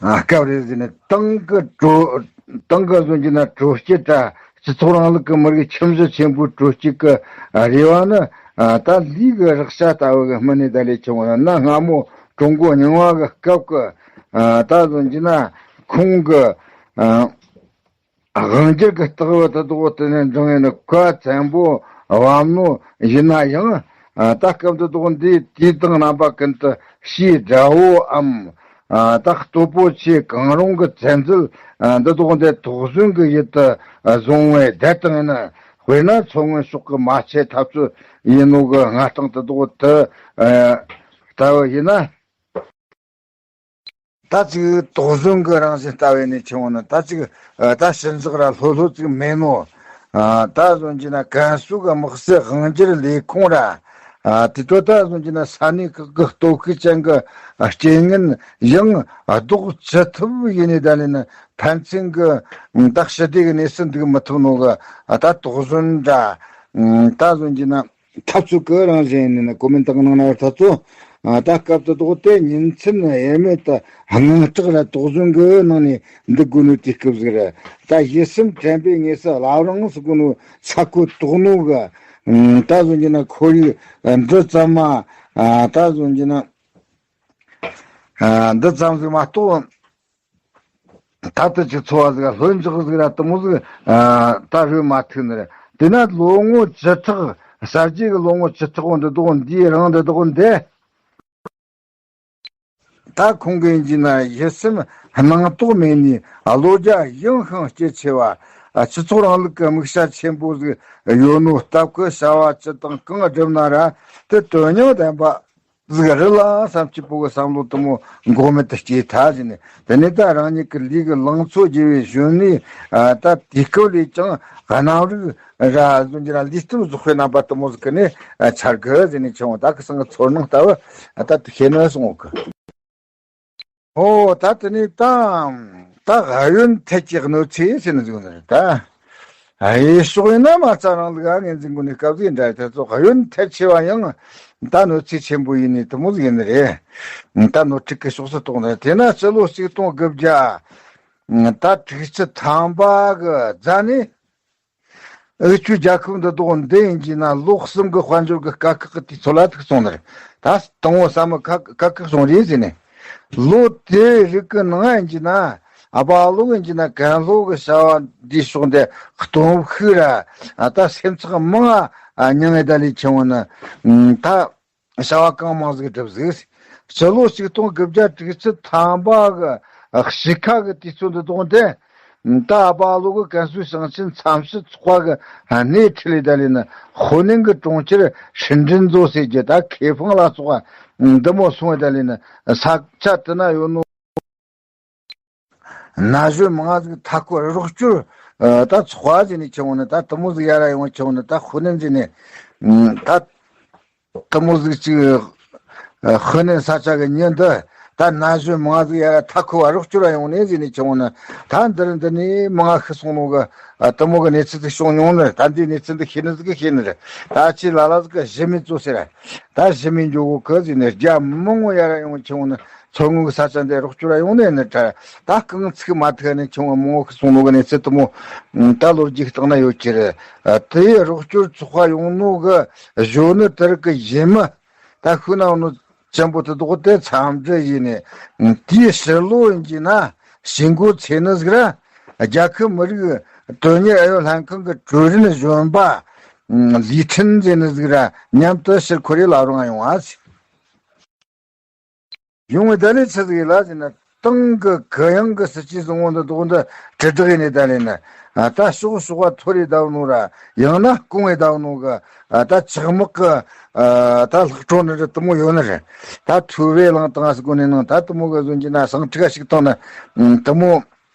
ཨ་སྐབས་རེ་ཟིན་ནས་ཏང་གི་གྲོས་ཏང་གི་བཟོ་གྱི་ན་གྲོས་སྐྱིད་དྲ་སྤྱི་ཚོགས་རིང་ལུགས་ཀྱི་མི་རིགས་ཁྱིམ་གཞི་ཆེན་པོའི་གྲོས་སྐྱིད་ཀྱི་ཨ་རེ་བ་ནི། ཨ་ད་ལུས་ཀྱི་རེག་བྱ་ལྟ་བུ་གི་སྨིན་ནས་ད་ལས་བྱུང་བ་ན་སྔ་མོ་ཀྲུང་གོ་རྙིང་བ་གི་སྐབས་ཀྱི་ཨ་ད་བཟོ་གྱི་ན་ཁོང་གི་ཨ། དབང་སྒྱུར་གྱི་ལྟ་བ་དེ་དག་དེ་ནས་འབྲང་ཡིན་ན་གལ་ཆེན་པོ་བབ་ནོ་ཡིན་ན་ཡང་། ད་སྐབས་འདི་དག་འདིའི་དུས་དང་རྣམ་པ་ཀུན་ཏུ་ཕྱིའི་དགྲ་བོའམ། ད་སྟོབས་པོ་ཆེ་གང་རུང་གི་བཙན་འཛུལ་འདི་དག་འདི་དོགས་ཟོན་གྱི་ཡུལ་དུ་བཟུང་བའི་བདེ་ཐང་ཡིན་ན། དཔེར་ན་མཚོ་སྔོན་ཕྱོགས་ཀྱི་མ་ཆེ་འཐབ་རྩོད་ཡིན་ནོ་གི་མངའ་ཐང་དེ་དག་དེ་ལྟ་བུ་ཡིན་ན། ད་ཅིག་དོགས་ཟོན་གྱི་རང་བཞིན་ལྟ་བས་ནས་ཆུང་ནི་ད་ཅིག་ད་ཞི་འཇགས་ར་ལྷོད་ལྷོད་ཅིག་མེད་ནོ། ད་བཟོ་གྱི་ན་ཀན་སུའུ་གི་དམག་སའི་དབང་སྒྱུར་ལས་ཁུངས་ར། དེ་ཚོ་ད་བཟོ་གྱི་ན་ས་གནས་ཁག་གི་སྟོབས་ཤུགས་ཅན་གྱི་རྐྱེན་ངན་ཡང་ལྡོག་ཅི་ཐུབ་ཡིན་ནས་ད་ལས་ནི་ཕན་ཚུན་གྱི་ད་ཞི་བདེ་གི་གནས་སུ་འདུག་མི་ཐུབ་ནོ་གི་ད་དོགས་ཟོན་འདྲ་ད་བཟོ་གྱི་ན། འཐབ་རྩོད་ཀྱི་རང་བཞིན་ཡིན་ན་གོ་མིན་ཏང་ནང་ན་འཐབ་རྩོད། ད་སྐབས་དེ་དག་དེ་ཉིན་མཚན་དབྱེར་མེད་དུ་དངངས་སྐྲག་ལ་དོགས་ཟོན་གྱི་ནང་ནས་འདུག་དགོས་ནོ་དུས་སྐབས་ཟིག་རེད། ད་ཡིད་སེམས་དྲན་པའི་ངེས་སུ་བླ་བྲང་ཟེར་གོ་ནོ་ས་ཁོ་དོག་ནོ་གི། ད་བཟོ་གྱི་ན་ཁོར་ཡུག་འདི་ཙམ་མ། ད་བཟོ་གྱི་ན། འདི་ཙམ་ཟིག་མ་གཏོགས། ད་ལྟ་ཅིག་འཚོ་བ་ཟིག་ལྷོད་འཇགས་ཟིག་ར་དེ་མོ་ཟིག་ད་རོལ་མ་ཐུག་ནི་རེད། དེ་ན་ལོ་ངོ་བཅུ་ཕྲག་གསར་བརྗེ་གི་ལོ་ངོ་བཅུ་ཕྲག་འོ་འདི་དག་འདིའི་རིང་འདི་དག་འདི། ད་ཁོང་གིས་ཡིན་གྱི་ན་ཡིད་སེམས་སྣང་དོགས་མེད་ནས་བློ་རྒྱ་ཡངས་ཤིང་སྐྱེད་ཆེ་བ། ཨ། སྤྱི་ཚོགས་རིང་ལུགས་ཀྱི་དམིགས་བྱ་ཆེན་པོ་ཟིག་ཡོད་ནོ་སྟབས་ཀྱིས། བྱ་བ་སྤྱི་དང་གང་བསྒྲུབ་ན་ར་དེ་དོན་སྙིང་ལྡན་པ་ཟིག་རེད་ལ་བསམ། སྐྱིད་པོ་གི་བསམ་བློ་དེ་མོ་འགོག་མེད་དུ་སྐྱེས་ཐལ་ཟེར་ནས། དེ་ནས་ད་རང་ཉིད་ཀྱི་ལུས་ཀྱི་ལང་ཚོ་རྒྱས་པའི་གཞོན་ནུའི། ཨ། ད་དུས་སྐབས་ལས་ཀྱང་གནམ་རིག་ར་ཟུང་འཇུག་ར་ལུས་སྟོབས་རྫོགས་པའི་རྣམ་པ་དེ་མོ་ཟིག་གི་ནས། ཨ། འཆར་གི་ཟེར་ནས། ཁྱེད་ད་གི་སང་གི་ཚོར་སྣང་ལྟ་བུ། ཨ། ད་དེ་ཤེས་ནས་སོང་གི། ཨོ། ད་དེ་ནས་ད་ད་གཡོན་ཐལ་གྱི་གནོད་འཚེ་ཟེར་ནི་ཟིག་ནི་རེད་ད། ཨ། ཡེ་ཕྱོགས་ཡིན་ན་མ་རྩ་རིང་ལུགས་ཨ་ངོས་འཛིན་དགོས་ནི་སྐབས་ཟིག་འདྲ། དེ་ཚོ་གཡོན་ཐལ་ཆེ་བ་ཡང་ད་གནོད་འཚེ་ཆེན་པོ་ཡིན་ནི་དེ་མོ་ཟིག་ཡིན་ནི་རེད། ད་ནོར་འཁྲུལ་གི་ཕྱོགས་སུ་གཏོང་ནི་རེད། དེས་ན་སྤྱི་ལོ་ཆིག་སྟོང་དགུ་བརྒྱ་ད་དྲུག་ཅུ་ཐམ་པ་གི་རྫ་ནས། འུ་ཆོའི་རྒྱལ་ཁབ་འདི་དག་འདི་ཡིན་གྱི་ན་ལོ་གསུམ་གི་དཔལ་འབྱོར་གི་དཀའ་ཁག་གི་དུས་ཚོད་ལ་ཐུག་སོང་ནི་རེད། ད་དང་པོ་ས་མི་ཁ་དཀའ་ཁག་སོང་རེད་ཟེར་ནས། ལོ་དེའི་རིགས་གི་ནང་ཡིན་གྱི་ན་ཨ་ཕ་ལོ་ཡིན་གྱི་ན་ཀན་ལྷོ་གི་བྱ་བ་འདིའི་ཕྱོགས་འདི་སྟོབས་ཤུགས་ར། ཨ། ད་སེམས་ཚེགས་མང་ང་མྱངས་ངེ་ད་ལས་ཁྱེད་ནི། ད་བྱ་བ་གང་མང་ཟིག་བསྒྲུབས་ཟིག། སྤྱི་ལོ་ཆིག་སྟོང་དགུ་བརྒྱ་དྲུག་ཅུ་ཐམ་པ་གི་དཔྱིད་ཀ་གི་དུས་ཚོད་འདི་དག་དེ། ད་ཨ་ཕ་ལོ་གི་ཀན་སུའུ་ཞིང་ཆེན་ཚྭ་འཕྱེ་ཚོགས་པ་གི་སྣེ་ཁྲིད་ལས་ད་ལས་ནི་ཧོ་ནན་གི་གྲོང་ཁྱེར་ཧྲིན་ཀྲིན་ཛོ་ཟེར་གྱི་ད་ཁེ་ཕང་ལ་སོགས་པ་འདི་མོ་སོང་བས། ད་ལས་ནི་ས་ཆ་དེ་ན་ཡོད་ནོ་ན་གཞོན་མང་ཟིག་མཐའ་འཁོར་རོགས་སྐྱོར། ཨ། ད་ཚོགས་པ་ཟེར་ནས་ཁྱེད་ནི་ད་དེ་མོ་ཟིག་ཡར་ར་ཡོང་། ཁྱེད་ནི་ད་ཧོ་ནན་ཟེར་ནས། ཨ། ད་དེ་མོ་ཟིག་ཅིག། ཨ། ཧོ་ནན་ས་ཆ་གི་མྱི་འདི་ད་ན་གཞོན་མང་ཟིག་ཡར་ར་མཐའ་འཁོར་བ་རོགས་སྐྱོར་ར་ཡོང་ནས་ཟེར་ནས། ཁྱེད་ནི་ད་འདིར་འདི་ནས་མང་ང་ཤི་སོང་ནོ་གི། ཨ། དེ་མོ་གི་གནས་ཚུལ་ཟིག་བྱུང་མྱོང་ནི། ད་འདིའི་གནས་ཚུལ་འདི་ཤེས་ནི་ཟིག་གི་ཤེས་ནི་རེད། ད་ཁྱེད་ལ་ལ་ཟིག་གི་གཞི་མེད་ཚོ་ཟེར་ར། ད་གཞི་མེད་འགྱོ་གོ་གི་ཟེར་ནས། རྒྱ་མི་མང་བོ་ཡར་ར་ཡོང་། ཁྱེད་ནི་མཚོ་སྔོན་གི་ས་ཆ་འདི་རོགས་སྐྱོར་ར་ཡོང་ནས་ནི་ད་ད་རྐང་ཚུགས་མ་ཐུག་ནས་ཁྱེད་མང་བོ་ཤི་སོང་ནོ་གི་གནས་ཚུལ་དེ་མོ་ད་ལོ་རྒྱུས་སྟེང་ན་ཡོད་ཀྱི་རེད། ཨ། དེ་ཡི་རོགས་སྐྱོར་ཚོགས་པ་ཡོང་ནོ་གི་གཞོན་ནུ་དེ་རིགས་གི་གཞི་མི་ད་ཤུལ་ན་ཡོང་ནོ་ཆེན་པོ་དེ་དག་དེ་འཚམས་འདྲི་ཡས་ནས། དེའི་ཕྱི་ལོ་ཡིན་གྱི་ན་ཞི་འགོ་ཚེས་ནི་ཟིག་ར་རྒྱལ་ཁབ་མི་རིགས་དོན་གཉེར་ཨུ་ཡོན་ལྷན་ཁང་གི་ཀྲུའུ་རིན་གཞོན་པ་ལི་ཁྲིན་ཟེར་ནི་ཟིག་ར་མཉམ་དུ་ཕྱིར་འཁོར་རེ་ལ་རུང་ཡོང་བ་ཟེར། ཡོང་བའི་ད་ལས་ཆི་ཟིག་ལ་ཟེར་ན། ཏང་གི་གུ་ཡངས་གི་སྲིད་ཇུས་བཟང་བོ་འདི་དག་འདི་དྲིལ་བསྒྲགས་ཡས་ནས་ད་ལས་ནི། ཨ། ད་ཕྱོགས་ཕྱོགས་པ་འཐོར་རེ་བསྡད་ནོ་ར། ཡང་ན་སྐུང་བའི་བསྡད་ནོ་གི། ཨ། ད་ཆག་དམག་གི། ཨ། ད་ལྷག་འཕྲོ་ནི་རེད། དེ་མོ་ཡོད་ནི་རེད། ད་ཐུ་བེ་གླིང་དང་ཟེར་གོ་ནས་ནང་ད་དེ་མོ་གི་ཟུང་གི་ན་ཟིང་འཁྲུག་ཞིག་བཏང་ནི་དེ་མོ་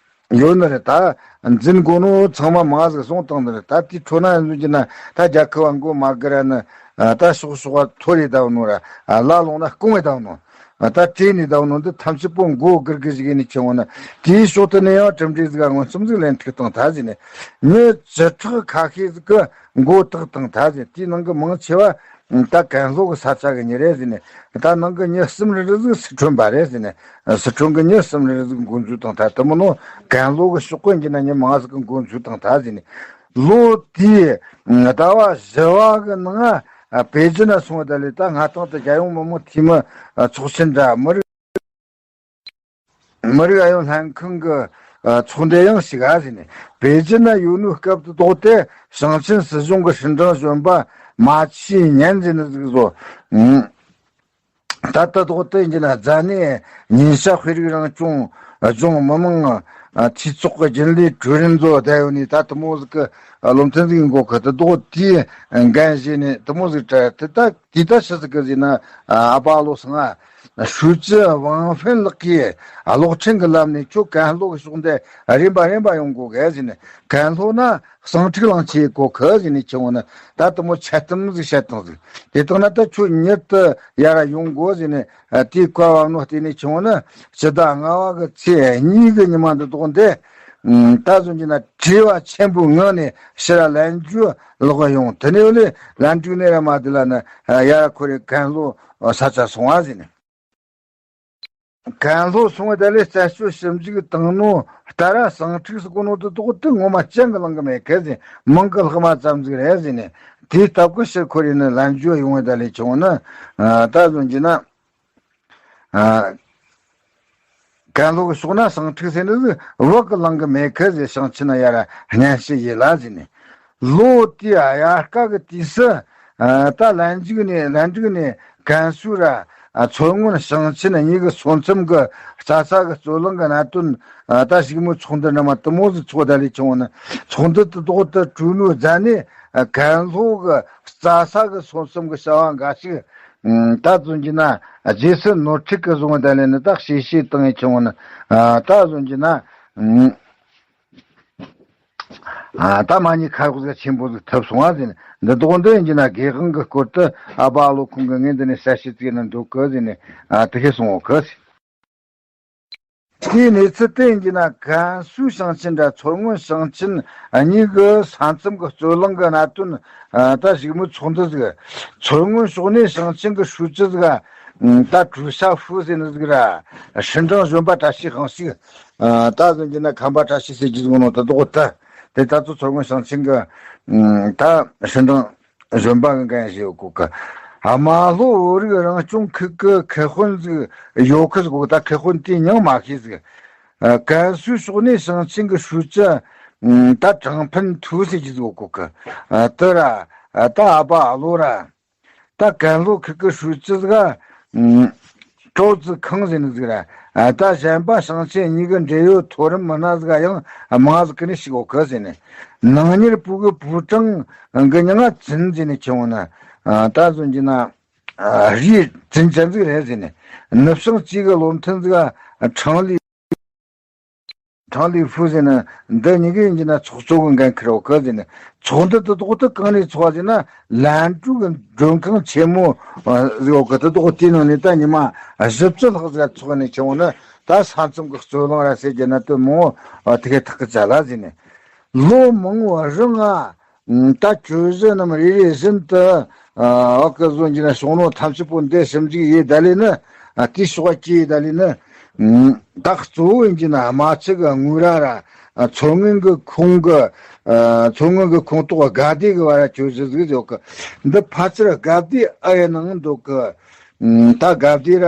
ཡོད་ནི་རེད། ད་འཛིན་དགོས་ནོ་ཚང་མ་མང་ཟིག་སོང་བཏང་ནི་རེད། ད་དེའི་ཁྲོད་ན་ཟུང་གི་ན་ད་རྒྱལ་ཁབ་བ་མགོ་མ་སྒུར་ར་ནི། ཨ། ད་ཕྱོགས་ཕྱོགས་པ་འཐོར་རེ་བསྡད་ནོ་ར། ཨ། ལ་ལོང་ན་སྐུང་བའི་བསྡད་ནོ། ཨ། ད་བྲོས་ནས་བསྡད་ནོ་འདི་ཐམས་ཅད་པོ་མགོ་སྒུར་གི་ཞིག་ཡིན་ནི་ཁྱེད་ནི། དེའི་ཕྱོགས་དེ་ནས་ཡང་གྲུབ་འབྲས་ཟིག་མངོན་སུམ་ཟིག་ལེན་ཐུབ་བཏང་ཐལ་ཟེར་ནས། མྱི་བཅུ་ཕྲག་ཁ་ཤས་ཟིག་གི་མགོ་བཏགས་བཏང་ཐལ་ཟེར། དེའི་ནང་གི་མང་ཆེ་བ་ད་ཀན་ལྷོ་གི་ས་ཆ་གི་མྱི་རེད་ཟེར་ནས། ད་ནང་གི་མྱི་གསུམ་རེ་རེ་ཟིག་སི་ཁྲོན་པ་རེད་ཟེར་ནས། སི་ཁྲོན་གི་མྱི་གསུམ་རེ་རེ་ཟིག་མགོ་འཛུགས་བཏང་ཐལ། དེ་མིན་ནོ་ཀན་ལྷོ་གི་ཕྱོགས་གི་ཡིན་གྱི་ན་མྱི་མང་ཟིག་གི་མགོ་འཛུགས་བཏང་ཐལ་ཟེར་ནས། ལོ་དེའི་ཟླ་བ་བཞི་བ་གི་ནང་ང་པེ་ཅིན་ན་སོང་བ་ད་ལས། ད་མངའ་ཐང་དུ་རྒྱལ་ཡོངས་མི་དམངས་འཐུས་མི་ཚོགས་ཆེན་འདྲ། མི་རིགས་མི་རིགས་ཨུ་ཡོན་ལྷན་ཁང་གི་ཚོགས་འདུ་ཡང་ཞུགས་ཟེར་ནས། པེ་ཅིན་ན་ཡོད་ནོའི་སྐབས་དེ་དག་དེ་ཞིང་ཆེན་སྲིད་གཞུང་གི་ཧྲིན་ཀྲང་གཞོན་པ་མ་ཆི་ཉན་ཟེར་ནི་ཟིག་བཟོ། ད་ལྟ་དག་དེ་ཡིན་གྱི་ན་རྫ་ནས་ཉིན་ཞག་དཔེ་རིག་རང་སྐྱོང་ལྗོངས་མི་དམངས་འཐུས་ཚོགས་ཀྱི་རྒྱུན་ལས་ཀྲུའུ་རིན་ཚོ་བསྡད་ཡོད་ནི། ད་དེ་མོ་ཟིག་གི་བློ་མཐུན་ཟིག་ཡིན་གོ་གི། དེ་དག་དེའི་འགན་བཞེས་ནས་དེ་མོ་ཟིག་དྲ་དེ། ད་དེ་ད་ཆི་ཟིག་གི་ཟེར་ན། ཨ་ཕ་ལོ་སང་ང་ཧྲུའུ་ཅི་ཝང་ཧྥེན་ལགས་ཀྱིས་གློག་འཕྲིན་གྱི་ལམ་ནས་ཁྱོད་ཀན་ལྷོ་གི་ཕྱོགས་འདི་རིམ་པ་རིམ་པ་ཡོང་དགོས་གི་ཟེར་ནས། ཀན་ལྷོ་ན་ཟིང་འཁྲུག་ལངས་ཆེ་གོ་གི་ཟེར་ནས། ཁྱེད་ནི་ད་དེ་མོ་འཆལ་གཏམ་ཟིག་བཤད་བཏང་ཟིག། དེ་དག་ན་ད་ཁྱོད་མྱུར་དུ་ཡར་ར་ཡོང་དགོས་ཟེར་ནས། ཨ། དེའི་བཀའ་བབས་ནོ་བརྟེན་ནས་ཁྱེད་ནི་སྤྱི་ཟླ་ལྔ་བ་གི་ཚེས་གཉིས་གི་ཉི་མ་འདི་དག་འདི། ཨ། ད་ཟུང་གི་ན་བྲེལ་བ་ཆེན་པོའི་ངང་ནས་ཕྱིར་ར་ལན་འཇུ་ལོག་ཡོང་། དེ་ནས་ལན་འཇུ་ནས་ར་མ་དེ་ལ་ནི་ཡར་ར་ཁོ་རེ་ཀན་ལྷོ་ས་ཆ་སོང་བ་ཟེར་ནས། ཀན་ལྷོ་སོང་བ་ད་ལས་རྩད་གཅོད་ཞིབ་འཇུག་བཏང་ནོ་ལྟར་ར་ཟིང་འཁྲུག་ཟེར་གོ་ནོ་དེ་དག་དེ་ངོ་མ་ཅང་གི་ལང་གི་མེད་གི་ཟེར། མིང་གི་ལྷག་མ་ཙམ་ཟིག་རེད་ཟེར་ནས། དེའི་སྟབས་ཀྱིས་ཕྱིར་ཁོ་རེ་ནི་ལན་འཇུ་ཡོང་བ་ད་ལས་ཁྱེད་ནི། ཨ། ད་ཟུང་གི་ན། ཨ། ཀན་ལྷོ་གི་ཕྱོགས་ན་ཟིང་འཁྲུག་ཟེར་ནི་ཟིག་བོད་གི་ལང་གི་མེད་གི་ཟེར། ཞིང་ཆེན་ན་ཡར་ར་སྙན་ཞུ་ཡས་ལ་ཟེར་ནས། ལོ་དེའི་དབྱར་ཁ་གི་དུས་སུ། ཨ། ད་ལན་འཇུ་ནས་ལན་འཇུ་ནས་ཀན་སུའུ་ར། མཚོ་སྔོན་ཞིང་ཆེན་གཉིས་ཀྱི་མཚོ་མཚམས་ཀྱི་རྩྭ་ས་གི་རྩོད་གླེང་གི་གནད་དོན། ད་ཞིག་མོ་ཚོགས་འདུ་འདྲ་མ་དུ་མོ་ཟིག་ཚོགས་ད་ལས་ཆུང་བ་ནི་ཚོགས་འདུ་དུ་དོག་ཏུ་གྲོས་མོལ་མཛད་ནས་ཀན་ལྷོ་གི་རྩྭ་ས་གི་མཚོ་མཚམས་ཀྱི་བྱ་བ་འགའ་ཞིག་ད་བཟོ་རྒྱུ་ན་རྗེས་སུ་ནོར་འཁྲུལ་གྱི་བཟུང་བ་ད་ལས་ནི་ད་ཤེས་ཤེས་བཏང་ཡས་ཆུང་བ་ནི་ད་བཟོ་རྒྱུ་ན། ཨ། ད་མ་ཉེས་ཁ་རོག་ཟིག་ཆེན་པོ་ཟིག་ཐུབ་སོང་བ་ཟེར་ནས། འདི་དོག་འདི་ཡིན་གྱི་ན་དགེ་དབང་གི་སྐོར་དུ་ཨ་ཕ་ཨ་ལོ་ཁོང་གི་ངས་འདི་ནས་གསལ་བཤད་ཅིག་ནི་འདུག་གི་ཟེར་ནས། ཨ། དེ་ཤེས་སོང་བ་གི་ཟེར། དེའི་གནས་ཚུལ་དེ་ཡིན་གྱི་ན་ཀན་སུའུ་ཞིང་ཆེན་དང་མཚོ་སྔོན་ཞིང་ཆེན་གཉིས་ཀྱི་ས་མཚམས་ཀྱི་རྩོད་གླེང་གི་གནད་དོན། ཨ། ད་ཞིག་མོ་ཚོགས་འདུ་ཟིག་མཚོ་སྔོན་ཕྱོགས་ནས་ཞིང་ཆེན་གྱི་ཧྲུའུ་ཅི་ཟིག་ད་ཀྲུའུ་ཞ་ཧྥུ་ཟེར་ནི་ཟིག་ར། ཧྲིན་ཀྲང་གཞོན་པ་བཀྲ་ཤིས་དབང་ཕྱུག་ཨ། ད་གཟོད་ཀྱི་ན་ཁམས་པ་བཀྲ་ཤིས་ཟེར་གྱི་ཟིག་ནོ་ད་དོག་ད། དེ་ད་ཚོ་མཚོ་སྔོན་ཞིང་ཆེན་གྱི་ཨ། ད་ཧྲིན་ཀྲང་གཞོན་པ་གི་འགན་བཞེས་ཡོད་གོ་གི། ཨ། རྨ་ལྷོ་བོད་རིགས་རང་སྐྱོང་ཁུལ་གྱི་ཁེ་དཔོན་ཟིག་ཡོད་གི་ཟིག་གོ། ད་ཁེ་དཔོན་དེའི་མྱིང་མ་ཤེས་ཟིག་ཨ། ཀན་སུའུ་ཕྱོགས་ནས་ཞིང་ཆེན་གྱི་ཧྲུའུ་ཅི་ཨ། ད་ཀྲང་ཕིན་ཐུའུ་ཟེར་གྱི་ཟིག་ཡོད་གོ་གི། ཨ། དེ་ར། ཨ། ད་ཨ་ཕ་ཨ་ལོ་ར། ད་ཀན་ལྷོ་ཁུལ་གྱི་ཧྲུའུ་ཅི་ཟིག་ཨ། ཀྲོའུ་ཙི་ཁང་ཟེར་ནི་ཟིག་ར། ཨ། ད་གཞན་པ་ཞིང་ཆེན་གཉིས་ཀྱི་འབྲེལ་ཡོད་མཐོ་རིམ་མི་སྣ་ཟིག་ཡང་མང་ཟིག་གི་ནས་ཞིག་ཡོད་གི་ཟེར་ནས། ནང་མྱུར་བོད་གི་པུའུ་ཀྲང་གི་མྱིང་ང་ཙིན་ཟེར་ནས་ཆེ་བོ་ན། ཨ། ད་གཟོད་ཀྱི་ན། ཨ། རིའི་ཙིན་ཅན་ཟིག་རེད་ཟེར་ནས། ནུབ་བྱང་བཅས་ཀྱི་བློ་མཐུན་ཟིག་ཁྲང་ལི། ཁྲང་ལི་ཧྥུ་ཟེར་ན་འདི་གཉིས་ཀ་ཡིན་གྱི་ན་ཚོགས་གཙོ་གི་འགན་འཁུར་ཡོད་གི་ཟེར་ནས། ཚོགས་འདུ་དེ་དོག་ཏུ་གང་ནས་ཚོགས་ཟེར་ན། ལན་ཀྲུའུ་གི་མགྲོན་ཁང་ཆེན་མོ་ཨ་ཟིག་ཡོད་གི། དེ་དོག་དེའི་ནང་ནས་ད་ཉི་མ་བཞི་བཅུ་ལྷག་ཟིག་ཚོགས་ནས་ཆེ་བོ་ནི་ད་ས་མཚམས་ཀྱི་རྩོད་གླེང་ར་ཟེར་གྱི་ན་དོན་མང་བོ་ཨ་དེ་གའི་ཐག་གི་བཅད་ལ་ཟེར་ནས། ལོ་མང་བོ་རིང་ང་ད་གྲོས་གཞི་རྣམས་རེ་རེ་བཞིན་དུ་ཨ་བ་གི་བཟོ་རྒྱུ་ན་ཞུང་ནོ་ཐམས་ཅད་པོ་འདི་ཞིབ་འཇུག་ཡེ་ད་ལས་ནི། ཨ། དེའི་ཕྱོགས་ཀྱི་ད་ལས་ནི། ཨ། ད་གཙོ་བོ་ཡིན་གྱི་ན་རྨ་ཆུ་གི་དངུལ་ར་ར། ཨ། མཚོ་སྔོན་གི་ཁོངས་གི་ཨ། མཚོ་སྔོན་གི་ཁོངས་གཏོགས་དགའ་བདེ་གི་བར་གྲོས་གཞི་ཟིག་ཡོད་གི། འདི་ཕལ་ཆེར་དགའ་བདེ་ཨ་ཡི་ནང་འདུག་གི། ཨ། ད་དགའ་བདེ་ར་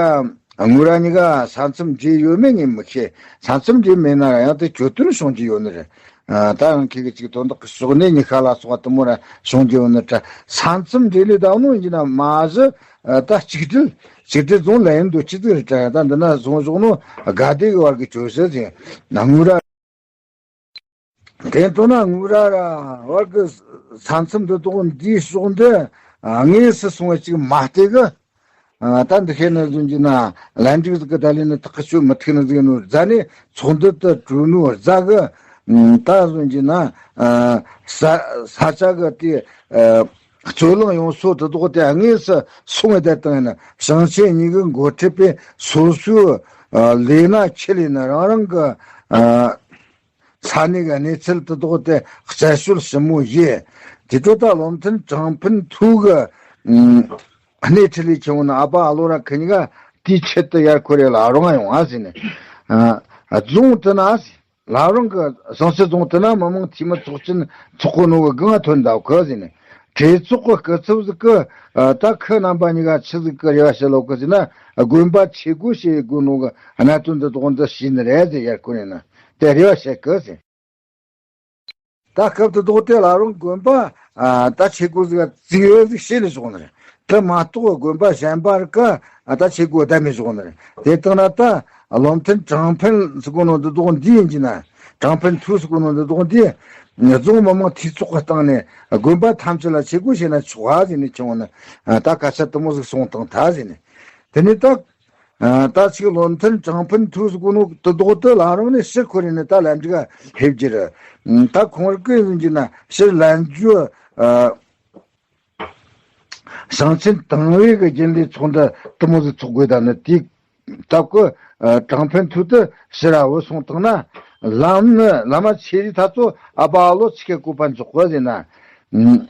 དངུལ་ར་གཉིས་ཀ་ས་མཚམས་འདྲེས་ཡོད་མེད་ངས་མི་ཤེས། ས་མཚམས་འདྲེས་མེད་ན་ར་ཡང་དེ་གྱོད་དོན་བྱུང་གི་ཡོད་ནི་རེད། ཨ། ད་ཡང་ཁྱེད་ཀྱི་ཅིག་དོན་དག་གི་ཕྱོགས་ནས་ཉི་ཤ་ལ་སོགས་པ་དུ་མོ་ར་བྱུང་གི་ཡོད་ནི་འདྲ། ས་མཚམས་འདྲེས་ལས་ད་ནོ་ཡིན་གྱི་ན་མ་གཞི། ཨ། ད་གཅིག་སྒྲིལ། གཅིག་སྒྲིལ་རྫོང་ལ་ཡིན་འདུག་ཅི་ཟིག་རེད་དྲ། ད་འདི་ན་བཟུང་བཞག་ནོ་དགའ་བདེ་གི་བར་གྱི་གྲོས་གཞི་ཟིན་དངུལ་ར། དེ་ལྟ་ན་དངུལ་ར་ར་བར་གྱི་ས་མཚམས་འདི་དག་འདིའི་ཕྱོགས་འདི་དངོས་སུ་སོང་བ་ཅིག་མ་གཏོགས་གི། ཨ། ད་འདི་ཤེས་ན་བཟུང་གྱི་ན་ལན་འགྲིག་ཟིག་གི་ད་ལས་ནི་ཐག་གི་ཆོད་མི་ཐུག་ནི་ཟིག་ནོ་རྫ་ནས་ཚོགས་འདུ་དུ་གྲོས་ནོ་རྫ་གི། ཨ། ད་བཟུང་གྱི་ན། ཨ། ས་ས་ཆ་གི་དེ། ཨ། རྩོད་གླེང་ཡོང་སོ་དེ་དོག་དེ་དངོས་སུ་སོང་བའི་དེ་དང་ཡིན་ན་ཞིང་ཆེན་གཉིས་ཀྱི་འགོ་ཁྲིད་པས་སོ་སོའི་ཨ་ལས་སྣ་ཆེད་ལས་ནི་རང་རང་གི་ཨ་ས་གནས་ཀྱི་གནས་ཚུལ་དེ་དོག་དེ་རྩད་གཅོད་ཞིབ་མོ་བྱས། དེ་དོ་ད་བློ་མཐུན་ཀྲང་ཕིན་ཐུའུ་གི་ཨ་སྣེ་ཁྲིད་ལས་ཆེན་བོ་ནི་ཨ་ཕ་ཨ་ལོ་ར་ཁི་གཉིས་ཀ་དེའི་ཆེད་དུ་ཡར་ཁོ་རེ་ལ་རོང་ཡོང་ཨ་ཟེར་ནས། ཨ་རྫོང་དེ་ན་ཟེར། ལ་རང་གི་ཞིང་ཆེན་རྫོང་དེ་ན་མི་མང་འཐུས་མི་ཚོགས་ཆེན་ཚོགས་གོ་ནོ་གི་སྒང་ཐོན་འདུག་གི་ཟེར་ནས། གྲོས་ཚོགས་ཀྱི་སྐུ་ཚབ་ཟིག་གི་ཨ་ད་ཁི་རྣམ་པ་གཉིས་ཀ་ཆི་ཟིག་གི་རེ་བ་བྱེད་ལོ་གི་ཟེར་ན། དགོན་པ་ཆས་གོས་བྱེད་དགོས་ནོ་གི་གནད་དོན་འདི་དོག་འདི་ཤེས་ནི་རེད་ཟེར། ཡར་ཁོ་ནས་ན་དེ་རེ་བ་བྱེད་གི་ཟེར། ད་སྐབས་དེ་དོག་དེ་ལ་རང་དགོན་པ་ཨ་ད་ཆས་གོས་ཟིག་བརྩིགས་ཡོད་ཟིག་ཤེས་ལས་བྱུང་ནི་རེད། དེ་མ་གཏོགས་དགོན་པ་གཞན་པ་རིགས་ཀ་ཨ་ད་ཆས་གོས་བསྡད་མེད་བྱུང་ནི་རེད། དེ་ལྟ་ན་ད་བློ་མཐུན་ཀྲང་ཕན་ཟེར་གོ་ནོ་འདི་དོག་འདི་ཡིན་གྱི་ན། ཀྲང་ཕན་ཐུའུ་ཟེར་གོ་ནོ་འདི་དོག་འདི་རྫོང་མི་མང་འཐུས་ཚོགས་ཀྱི་སྟེང་ནས་དགོན་པ་ཐམས་ཅད་ལ་ཆས་གོས་བྱས་ན་ཆོག་ག་ཟེར་ནས་ཆུང་བ་ན་ད་སྐད་ཆ་དུ་མོ་ཟིག་གསུངས་བཏང་ཐལ་ཟེར་ནས། དེ་ནས་ད། ཨ་ད་ཅིག་བློ་མཐུན་ཀྲང་ཕན་ཐུའུ་ཟེར་གོ་ནོ་དེ་དོག་དེ་ལ་རང་ནས་ཕྱིར་ཁོ་རེ་ནས་ད་ལན་འགྲིག་ཕེབས་རྒྱུ་རེད། ད་ཁོང་རིགས་ཀྱི་ཡིན་གྱི་ན་ཕྱིར་ལན་འཇུ་ཨ་ཞིང་ཆེན་ཏང་ཨུའི་གི་རྒྱུན་ལས་ཚོགས་འདུ་དུ་མོ་ཟིག་ཚོགས་དགོས། ད་ནི་དེའི་སྟབས་ཀྱིས་ཨ་ཀྲང་ཕན་ཐུའུ་དེ་ཕྱིར་ར་བུད་སོང་བཏང་ན། ལམ་ནི་བླ་མ་ཆེ་རི་ཐ་ཚོ་ཨ་པ་ཨ་ལོ་ཆི་ཁའི་བཀོད་པ་འཇོག་གི་ཟེར་ན། ཨ།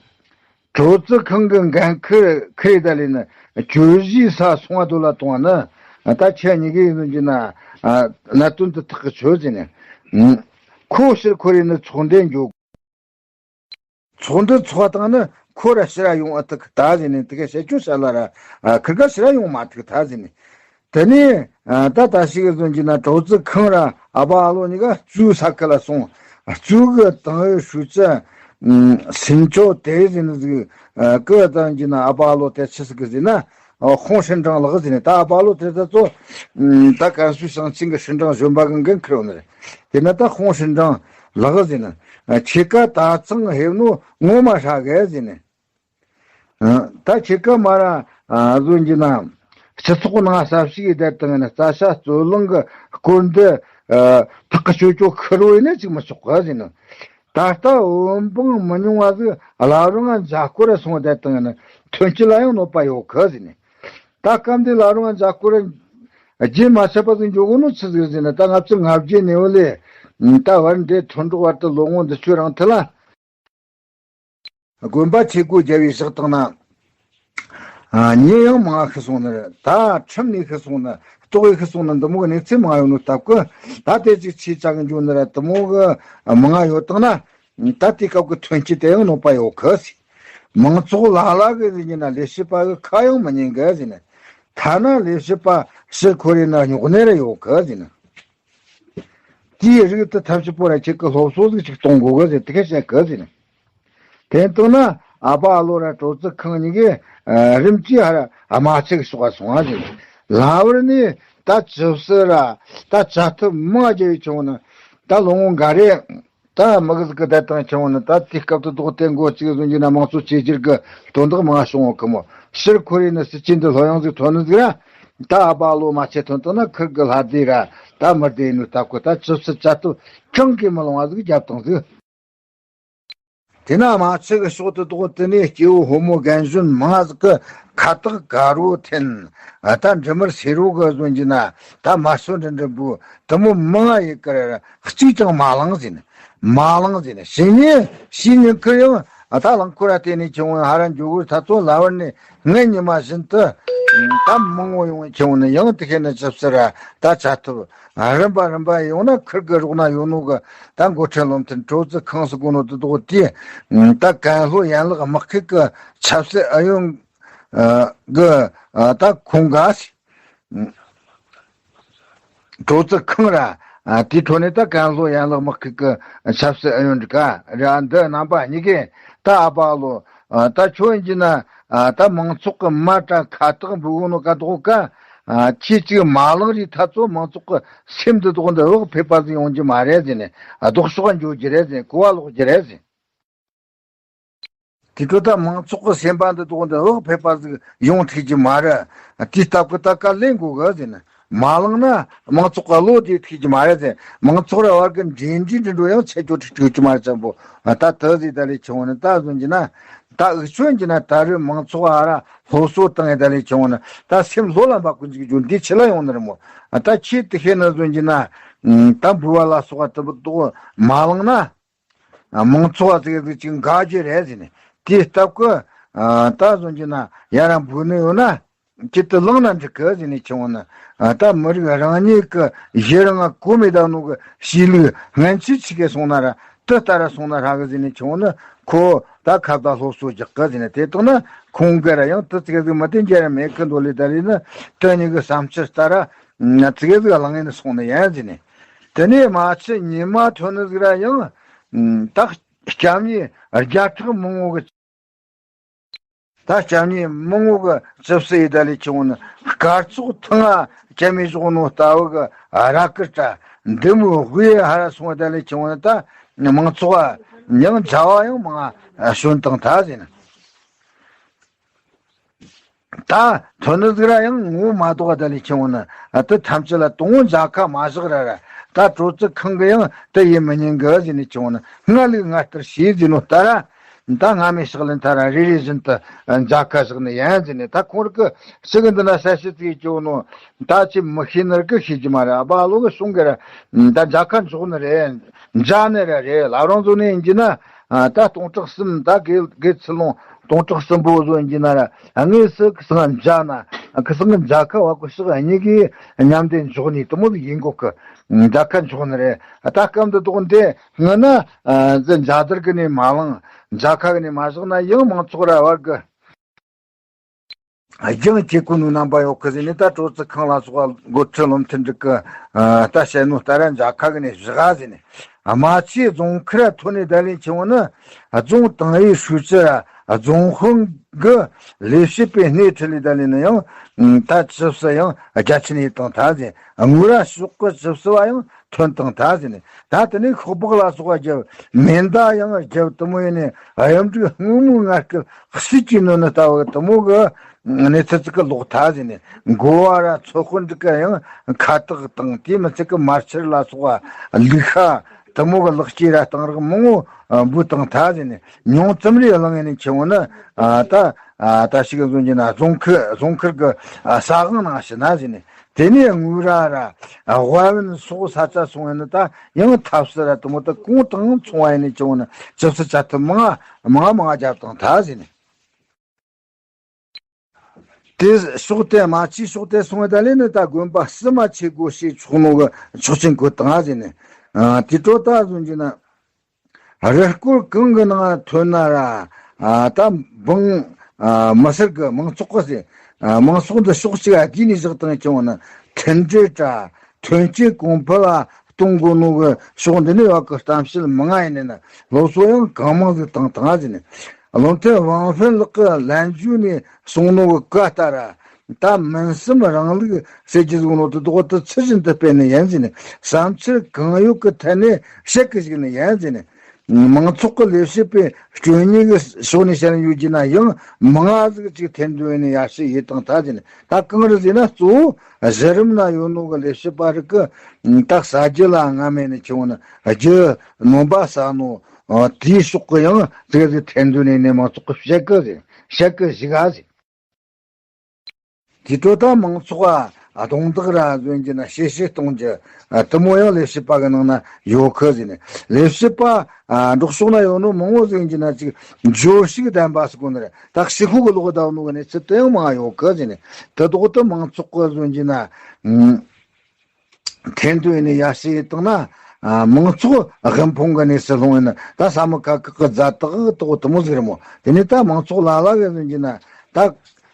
གྲོས་ཚོགས་ཁང་གི་འགན་ཁུར་ཁུར་ཡི་ད་ལས་ནི་གྱོད་གཞིའི་ས་སོང་བ་དོ་ལ་གཏོང་བ་ནི། ད་ཁྱེད་གཉིས་ཀྱིས་ཡིན་གྱི་ན་ཨ་གནད་དོན་དེ་ཐག་གི་ཆོད་ཟེར་ནས། ཨ། ཁོ་ཕྱིར་ཁོ་རེ་ནི་ཚོགས་འདུ་འཇོག་ཚོགས་འདུ་ཚོགས་བཏང་ནི་ཁོ་ར་ཕྱིར་ར་ཡོང་ཨ་ཐུག་ད་ཟེར་ནས། དེ་ག་བཤད་རྒྱུ་བཤད་ལ་ར་ཨ་ཁིར་ག་ཕྱིར་ར་ཡོང་མ་ཐུག་ད་ཟེར་ནས། དེ་ནས་ཨ་ད་ད་ཞིག་གི་བཟོ་གྱི་ན་གྲོས་ཚོགས་ཁང་ར་ཨ་པ་ཨ་ལོ་གཉིས་ཀ་གཙོས་ས་ཁུལ་ལ་སོང་། གཙོས་གི་ཏང་ཨུའི་ཧྲུའུ་ཅི་ཨ་སུན་ཅོ་ཏེ་ཟེར་ནི་ཟིག་ཨ་ཀི་བཏང་གྱི་ན་ཨ་པ་ཨ་ལོ་དེ་ཆི་ཟིག་གི་ཟེར་ན། ཨ་ཧོང་ཧྲིན་ཀྲང་ལགས་ཟེར་ནས། ད་ཨ་བ་ལོ་དེ་ད་ཚོ་ཨམ་ད་ཀན་སུའུ་ཞིང་ཆེན་གྱི་ཧྲིན་ཀྲང་གཞོན་པ་གི་འགན་འཁུར་ཡོད་ནི་རེད། དེ་ན་ད་ཧོང་ཧྲིན་ཀྲང་ལགས་ཟེར་ནས། ཨ་ཁྱེད་ཀ་ད་ཚང་ཧེབ་ནོ་ངོ་མ་ཧྲ་གི་ཟེར་ནས། ཨ་ད་ཁྱེད་ཀ་མ་ར་ཨ་བཟོ་འགྱུར་ན། སྤྱི་ཚོགས་ནང་ཟབ་ཞུགས་ཡེ་བསྡད་བཏང་ན། རྩྭ་ཤ་རྩོད་གླེང་གི་སྐོར་འདི་ཨ་ཐག་གི་ཆོད་ཆོད་ཁུར་བོ་ཡིན་ན་ཅིག་མི་ཆོག་གི་ཟེར་ནས། ད་ལྟ་བོད་འབངས་མི་ཉུང་བ་ཟིག་བླ་བྲང་ང་མཇལ་སྐོར་ར་སོང་བསྡད་བཏང་ན་ཐོན་སྐྱེད་ལ་ཡང་གནོད་པ་ཡོད་གི་ཟེར་ནས། ད་སྐབས་འདི་བླ་བྲང་ང་མཇལ་སྐོར་ར་རྒྱུན་མ་ཆད་པ་ཟིག་འཇོག་གོ་ནོ་ཆི་ཟིག་ཟེར་ན། ད་ང་ཚོ་ང་བརྒྱད་ནས་བོ་ལས་ད་བར་འདི་ཐོན་འགྲོ་བར་དུ་ལོ་ངོ་འདི་ཆོས་རང་ཐི་ལ། དགོན་པ་ཆས་གོས་རྒྱབ་པའི་ཞག་དང་ན། ཨ་ཉིན་ཡང་མང་ཤི་སོང་ནི་རེད། ད་ཁྲིམས་ནས་ཤི་སོང་ནི། ལྟོགས་ཡེ་ཤི་སོང་ནི། འདི་མོ་གི་གནས་ཚུལ་མང་ཡོད་ནོ་སྟབས་ཀི། ད་དེ་ཅིག་ཆེ་ཆག་གི་འཇོག་ནི་རེད། དེ་མོ་གི་མང་ཡོད་དང་ན། ད་དེ་སྐབས་ཀྱི་ཐོན་སྐྱེད་དེ་ཡང་གནོད་པ་ཡོད་གི་ཟེར། མང་ཚོགས་ལ་ལ་གི་ཟེར་ཉིན་ན་ལས་བྱེད་པ་གི་ཁ་ཡང་མི་ཉན་གི་ཟེར་ནས། ཐ་ན་ལས་བྱེད་པ་ཕྱིར་འཁོར་ཡིན་ན་སྨྱུག་ནད་ར་ཡོད་གི་ཟེར་ནས། དེའི་རིགས་དེ་ཐམས་ཅད་པོ་ར་ཁྱེད་ཀྱི་སློབ་གསོ་ཟིག་ཅིག་གཏོང་དགོས་གི་ཟེར། དེ་ག་བཤད་གི་ཟེར་ནས། དེ་ལྟར་ན་ཨ་ཕ་ཨ་ལོ་ར་དྲོ་ཚིགས་ཁང་གཉིས་ཀས་ཨ་རིམ་གྱིས་ཧ་ར་ཨ་མ་ཆེ་གི་ཕྱོགས་ལ་སོང་བ་ཟེར། ལ་བར་ནས་ད་ཆུ་བསིལ་ར་ད་བྱ་ཐབས་མང་རྒྱ་ཡོད་བྱུང་ན། ད་ལོ་ངོ་འགའ་རེ་ད་མི་གི་ཟིག་གི་བསྡད་བཏང་བྱུང་ན། ད་དེའི་སྐབས་དུ་རྡོག་དེ་མགོ་གཅིག་བཟུང་རྒྱུ་ན་མང་ཚོགས་བཅོས་བསྒྱུར་གི་དོན་དག་མང་བྱུང་བ་གི་མོ། ཕྱིར་འཁོར་ཡིན་ན་སྲིད་ཇུས་འདི་ལྷོད་ཡངས་ཟིག་ཐོན་ནི་ཟིག་ར། ད་ཨ་ཕ་ཨ་ལོ་མ་ཆེ་ཐོན་བཏང་ན་ཁིར་གི་ལྷ་སྡེ་ར་ད་མི་སྡེ་ཡིན་ནོ་སྟབས་ཀི། ད་ཆུ་བསིལ་བྱ་ཐབས་གྲངས་ཀྱིས་མི་ལོང་བ་ཟིག་རྒྱབ་བཏང་ཟིག། དེ་ན་མ་ཆི་གི་ཕྱོགས་དུ་དོག་དེ་ནས་སྐྱེ་བོ་ཕོ་མོ་རྒན་གཞོན་མང་ཟིག་གི་ཁ་བཏགས་དཀར་བོ་འཐེན། ཨ་ད་འབྲི་མར་སེར་བོ་གི་བཟོ་རྒྱུ་ན། ད་དམར་སོ་འདྲ་འདྲ་བོ་དེ་མོ་མང་ཡི་གི་ར་གཅིག་ཀྱང་མ་བླངས་ཟེར་ནས། མ་བླངས་ཟེར་ནས། བྱས་ཉིན་བྱས་ཉིན་ཁིར་ཡང་ཨ་ད་རླངས་འཁོར་ར་བལྟས་ནས་ཁྱེར་འོང་ཧ་ར་འགྱོ་གི། ད་ཚོ་ལ་བར་ནས་ངའི་ཉི་མ་བཞིན་དུ་ད་མང་བོ་ཡོང་ཁྱེར་འོང་ནས། ཡང་དེ་ཁེ་ན་ཆབ་སྲིད་ར་ད་བྱ་ཐབས་རིམ་པ་རིམ་པ་ཡོང་ན། ཁིར་གི་རོགས་ན་ཡོད་ནོ་གི་ད་འགོ་ཁྲིད་བློ་མཐུན་དྲོ་ཚིགས་ཁང་སུ་དགོ་ནོ་དེ་དོག་དེ། ད་ཀན་ལྷོ་ཡན་ལག་དམག་ཁུལ་གི་ཆབ་སྲིད་ཨུ་ཡོན་གི་ད་ཁོང་ག་དྲོ་ཚིགས་ཁང་ར། དེའི་ཁྲོད་ནས་ད་ཀན་ལྷོ་ཡན་ལག་དམག་ཁུལ་གི་ཆབ་སྲིད་ཨུ་ཡོན་ག་ར་འདི་རྣམ་པ་གཉིས་ཀས། ད་ཨ་ཕ་ལོ། ད་ཁྱོད་ཡིན་གྱི་ན། ད་མང་ཚོགས་ཀྱི་མ་དྲ་ཁ་བཏགས་འབུལ་གོ་ནོ་ག་དོག་ག་ཁྱེད་ཅིག་མ་བླངས་རིགས་ཐ་ཚོ་མང་ཚོགས་ཀྱི་སེམས་འདི་དོག་འདི་བག་ཕེབས་པ་ཟིག་ཡོང་རྒྱུ་མ་རེད་ཟེར་ནས། ལྡོག་ཕྱོགས་འགྱོ་རྒྱུ་རེད་ཟེར། གོ་བ་ལོག་རྒྱུ་རེད་ཟེར། དེ་ཁོ་ད་མང་ཚོགས་ཀྱི་སེམས་པ་འདི་དོག་འདི་བག་ཕེབས་པ་ཟིག་ཡོང་ཐུབ་རྒྱུ་མ་རེད། དེའི་སྟབས་ཀྱི་ད་ག་ལེན་དགོས་གི་ཟེར་ནས། མ་བླངས་ན་མང་ཚོགས་ཀྱི་བློ་བདེ་ཐུབ་རྒྱུ་མ་རེད་ཟེར། མང་ཚོགས་ར་བར་གྱི་འབྲེལ་འདྲིས་འདི་འགྲོ་ཡང་ཆད་ཆོག་ཐུབ་ཐུབ་རྒྱུ་མ་རེད་ཙམ་པོ། ད་དེ་ཟིག་ད་ལས་ཆུང་བ་ནི་ད་བཟོ་རྒྱུ་ན། ད་འུ་ཆོ་ཡིན་གྱི་ན་ད་རེས་མང་ཚོགས་ཨ་ར་སློབ་གསོ་བཏང་ཡི་ད་ལས་ཆུང་བ་ནི་ད་སེམས་ལྷོད་ལ་འབབ་ཀི་འཇུག་རྒྱུ་འདི་ཆི་ལ་ཡོང་ནི་རེད་མོ། ད་ཁྱེད་དེ་ཤེས་ན་བཟོ་རྒྱུ་ན། ད་འབུལ་བ་ལ་སོགས་པ་དེ་དོག་མ་བླངས་ན། མང་ཚོགས་ཨ་ཟིག་ཟིག་ཅིག་འགའ་རྒྱུ་རེད་ཟེར་ནས། དེའི་སྟབས་ཀྱི་ད་བཟོ་རྒྱུ་ན་ཡ་ར་འབུལ་ནི་ཡོད་ན། ཁྱེད་དུ་བླངས་ན་འགྲིག་གི་ཟེར་ནས་ཆུང་བ་ནི། ད་མི་རིགས་རང་ཉིད་ཀྱི་གཞི་རང་གོ་མེད་ད་ནོ་གི་གཤིས་ལུགས་སྔན་ཆད་ཆི་གེ་སོང་ན་ར་དེ་ལྟར་སོང་ན་ཧྲ་གི་ཟེར་ནས་ཆུང་བ་ནི། ཁོ་ད་ཁ་བརྡ་སློབ་གསོ་རྒྱག་གི་ཟེར་ནས། དེ་དང་ན་ཁོང་གི་ར་ཡང་དེ་ཙི་གེ་ཟིག་མི་དེ་འཇལ་ར་མེད་གི་འདོད་ལས་ད་ལས་ནི། དེ་གཉིས་ཀྱི་བསམ་འཆར་ལྟར་ར་ཙི་གེ་ཟིག་བླངས་ནས་སོང་ནི་ཡིན་ཟེར་ནས། དེ་ནས་མ་ཆི་ཉི་མ་ཐོན་ནི་ཟིག་ར་ཡང་ད་སྐྱབས་གནས་བརྒྱ་ཕྲག་མང་བོ་གི། ད་སྐྱབས་གནས་མང་བོ་གི་ཆབ་སྲིད་ཡི་ད་ལས་ཆུང་བ་ནི། སྐར་ཚོགས་ཐང་ང་སྐྱ་མི་བཞག་ནོ་ལྟ་བུ་གི་ར་ཀི་ཏྲ་འདི་མོ་དབུས་ཧ་ར་སོང་བ་ད་ལས་ཆུང་བ་ནི། ད་མང་ཚོགས་ཡང་མཛའ་བ་ཡང་མང་ང་བྱོན་བཏང་ད་ཟེར་ནས། ད་ཐོན་ནི་ཟིག་ར་ཡང་ངོ་མ་དོག་ད་ལས་ཆུང་བ་ནི། དེ་ཐམས་ཅད་ལ་དང་བོ་མཇལ་ཁ་མ་བཞག་ར་ར། ད་དྲོ་ཚིགས་ཁང་གི་ཡང་དེ་ཡིན་མི་ཉན་གི་ཟེར་ནས་ཆུང་བ་ནི། སྔར་ལུགས་སྔར་ལྟར་བྱས་ཟེར་ནོ་ལྟར་ར། ད་སྔ་མའི་ཕྱག་ལེན་ལྟར་ར་རེ་རེ་བཞིན་དུ་མཇལ་ཁ་བཞག་ནི་ཡིན་ཟེར་ནས། ད་ཁོང་ར་གི་ཞིག་གི་འདི་ན་གསལ་བཤད་ཅིག་བྱས་ནོ། ད་ཅི་མི་ཤེས་ནི་ར་གི་ཤེས་རྒྱུ་མ་རེད། ཨ་ཕ་ལོ་གི་གསུང་གི་ར། ད་མཇལ་ཁ་འཇོག་ནི་རེད། མཇལ་ནི་ར་རེད། ལ་རང་བཟོ་ནས་ཡིན་གྱི་ན། ད་སྟོང་ཕྲག་གསུམ། ད་དགེ་དགེ་ཚུལ་སློང་སྟོང་ཕྲག་གསུམ་པོ་བཟོ་ཡིན་གྱི་ན་ར། དངོས་སུ་གི་སང་མཇལ་ན། གི་སང་གི་མཇལ་ཁ་བ་གི་ཕྱག་གཉིས་ཀྱིས་མཉམ་དུ་འཇོག་ནི་དེ་མོ་ཡིན་དགོས་གི། མཇལ་ཁ་འཇོག་ནི་རེད། ད་སྐབས་འདི་དོག་འདི་སྔ་ན་འདི་མཇལ་དར་གི་ནས་མ་བླངས། མཇལ་ཁ་གི་ནས་མ་བཞག་ན་ཡང་མང་ཚོགས་ར་བར་གི་སྦྱང་བྱེད་དགོས་ནོ་རྣམ་པ་ཡོད་གི་ཟེར་ནས། ད་དྲོ་ཚིགས་ཁང་ལ་སོགས་འགོ་ཁྲིད་བློ་མཐུན་འགྲིག་གི། ད་བཤད་ནོ་ལྟར་ར་མཇལ་ཁ་གི་ནས་བཞག་ཟེར་ནས། རྨ་ཆུའི་རྫོང་ཁུལ་ར་ཐོན་ནས་ད་ལན་ཆེ་བོ་ནི། རྫོང་ཏང་ཨུའི་ཧྲུའུ་ཅི་ར་ རྫོང་དཔོན་གྱི་ལས་བྱེད་པའི་སྣེ་ཁྲིད་ལས་ད་ལས་ནི་ཡང་ད་ཆུ་བསུ་ཡང་རྒྱ་ཆེན་ཡིན་དང་ད་ཟེར། དངུལ་ར་ཕྱོགས་ཀྱི་ཆུ་བསུ་བ་ཡང་ཐོན་དང་ད་ཟེར་ནས། ད་དེ་ནས་ཤོག་སྦག་ལ་སོགས་པ་རྒྱབ། མེ་མདའ་ཡང་རྒྱབ། དེ་མོ་ཡིན་ནས་གཡུ་འབྲུག་སྔོན་མོའི་ངར་སྐད་ཤིག་གིས་ནོན་ནི་ལྟ་བུ་དེ་མོ་གི་གནས་ཚུལ་ཅིག་གི་ལོག་ད་ཟེར་ནས། འགོ་བ་ར་ཚོ་དཔོན་འདི་ག་ཡང་ཁ་བཏགས་དང་དེ་མི་ཚད་ཀྱི་མར་ཆུར་ལ་སོགས་པ་ལུག་ཤ་དེ་མོ་གི་ལག་སྐྱེས་ར་གཏང་རག་མང་བོ་འབུལ་དང་ད་ཟེར་ནས། ཉུང་ཙམ་རེ་བླངས་ནས་ཁྱེར་འོང་ན། ད་ད་ཞིག་གི་བཟོ་རྒྱུ་ན་རྫོང་ཁུལ་རྫོང་ཁུལ་གྱི་ས་དབང་ནང་ཞིག་ན་ཟེར་ནས། དེ་ནས་དངུལ་ར་ར་དབའ་བན་སོགས་ས་ཆ་སོང་ཡིན་ན་ད་ཡང་ཐབས་སུ་ར་དེ་མོ་ད་གོང་དང་མཚུངས་པ་ཡིན་ནས་ཁྱེར་འོང་ན་ཆུ་བསུ་བྱ་ཐབས་མང་མང་མང་རྒྱབ་དང་ད་ཟེར་ནས། དེ་ཕྱོགས་དེ་མ་ཕྱིས་ཕྱོགས་དེ་སོང་བ་ད་ལས་ནི་ད་དགོན་པ་བསུ་མ་ཆེ་དགོས་ཞེས་ཆོག་ནོ་གི་ཆོག་མཆན་བཀོད་བཏང་ཟེར་ནས། དེ་འཕྲོ་ད་བཟོ་རྒྱུ་ན། རུ་སྐོར་གང་གི་ནང་ཐོན་ན་ར། ད་འབངས་མི་སེར་གི་མང་ཚོགས་གི་ཟེར། མང་ཚོགས་འདི་ཕྱོགས་གཅིག་བསྡུས་ནས་བཞག་བཏང་ཁྱེར་འོང་ན། མཐུན་སྒྲིལ་དྲ་མཐུན་རྐྱེན་གོང་འཕེལ་ལ་གཏོང་དགོས་ནོ་གི་ཕྱོགས་འདི་ནས་བ་གི་གཏམ་བཤད་མང་ང་ཡིན་ནི་ན་སློབ་གསོ་ཡང་གང་མང་ཟིག་བཏང་བཏང་ཟེར་ནས། བློ་མཐུན་ཝང་ཧྥེན་ལགས་ཀྱི་ལན་བརྒྱུད་ནས་གསུངས་ནོ་གི་བཀའ་ལྟར་ར། ད་མུན་སེམས་རིང་ལུགས་ཟེར་རྒྱུ་ཟིག་ནོ་དེ་དག་དེ་ཚུལ་བཞིན་དུ་སྤེལ་ནི་ཡིན་ཟེར་ནས། བསམ་འཆར་གང་ཡོད་ཀྱི་ཐད་ནས་བཤད་ཀྱི་ཞུགས་ནི་ཡིན་ཟེར་ནས། མང་ཚོགས་ཀྱི་ལས་བྱེད་པའི་སྤྱོད་ངན་གྱི་ཕྱོགས་ནས་བཤད་ནི་ཡོད་རྒྱུ་ན་ཡང་མང་ང་ཟིག་ཅིག་ཐེར་འདོན་ནས་ཡར་ཞུ་ཡེད་དང་ད་ཟེར་ནས། ད་གང་རེད་ཟེར་ན་གཙོ་བོ་གཞི་རིམ་ན་ཡོད་ནོ་གི་ལས་བྱེད་པ་རིགས་ཀྱི་ད་ཟ་རྒྱུ་ལ་ང་མེད་ནས་ཁྱེར་འོང་ན་རྒྱུ་ནོམ་པ་ཟ་ནོ་དེའི་ཕྱོགས་ཀྱི་ཡང་ཟིག་ཟིག་ཐེར་འདོན་ནས་ནས་མང་ཚོགས་ཀྱི་བཤད་ཀྱི་ཟེར། བཤད་ཀྱི་ཞུགས་ཨ་ཟེར། དེ་འཕྲོ་ད་མང་ཚོགས་ཨ་རྡུང་རྡེག་ར་བཟོ་རྒྱུ་ན་གཤེ་གཤེ་གཏོང་རྒྱུ་དེ་མོ་ཡང་ལས་བྱེད་པ་གི་ནང་ན་ཡོད་གི་ཟེར་ནས། ལས་བྱེད་པ་འབྲོག་ཕྱོགས་ན་ཡོད་ནོ་མང་བོ་ཟེར་རྒྱུ་ན་ཅིག་འབྱོར་ཕྱུག་ལྡན་པ་ཟེར་གོ་ནི་རེད། ད་ཕྱི་ཁོག་གི་ལོག་བསྡད་ནོ་གི་གནས་ཚུལ་དེ་ཡང་མང་ཡོད་གི་ཟེར་ནས། དེ་དག་ཏུ་མང་ཚོགས་གི་བཟོ་རྒྱུ་ན། ཐེར་འདོན་ནས་ཡར་ཞུ་ཡེད་བཏང་ན། མང་ཚོགས་དབུལ་ཕོངས་ཀྱི་གནས་སུ་ལྷུང་ཡིན་ན་ད་ས་མི་ཁ་ཁག་གི་རྫ་དག་དག་དེ་མོ་ཟིག་རེད་མོ། དེ་ནས་ད་མང་ཚོགས་ལ་ལ་གི་ཟིན་གྱི་ན་ད་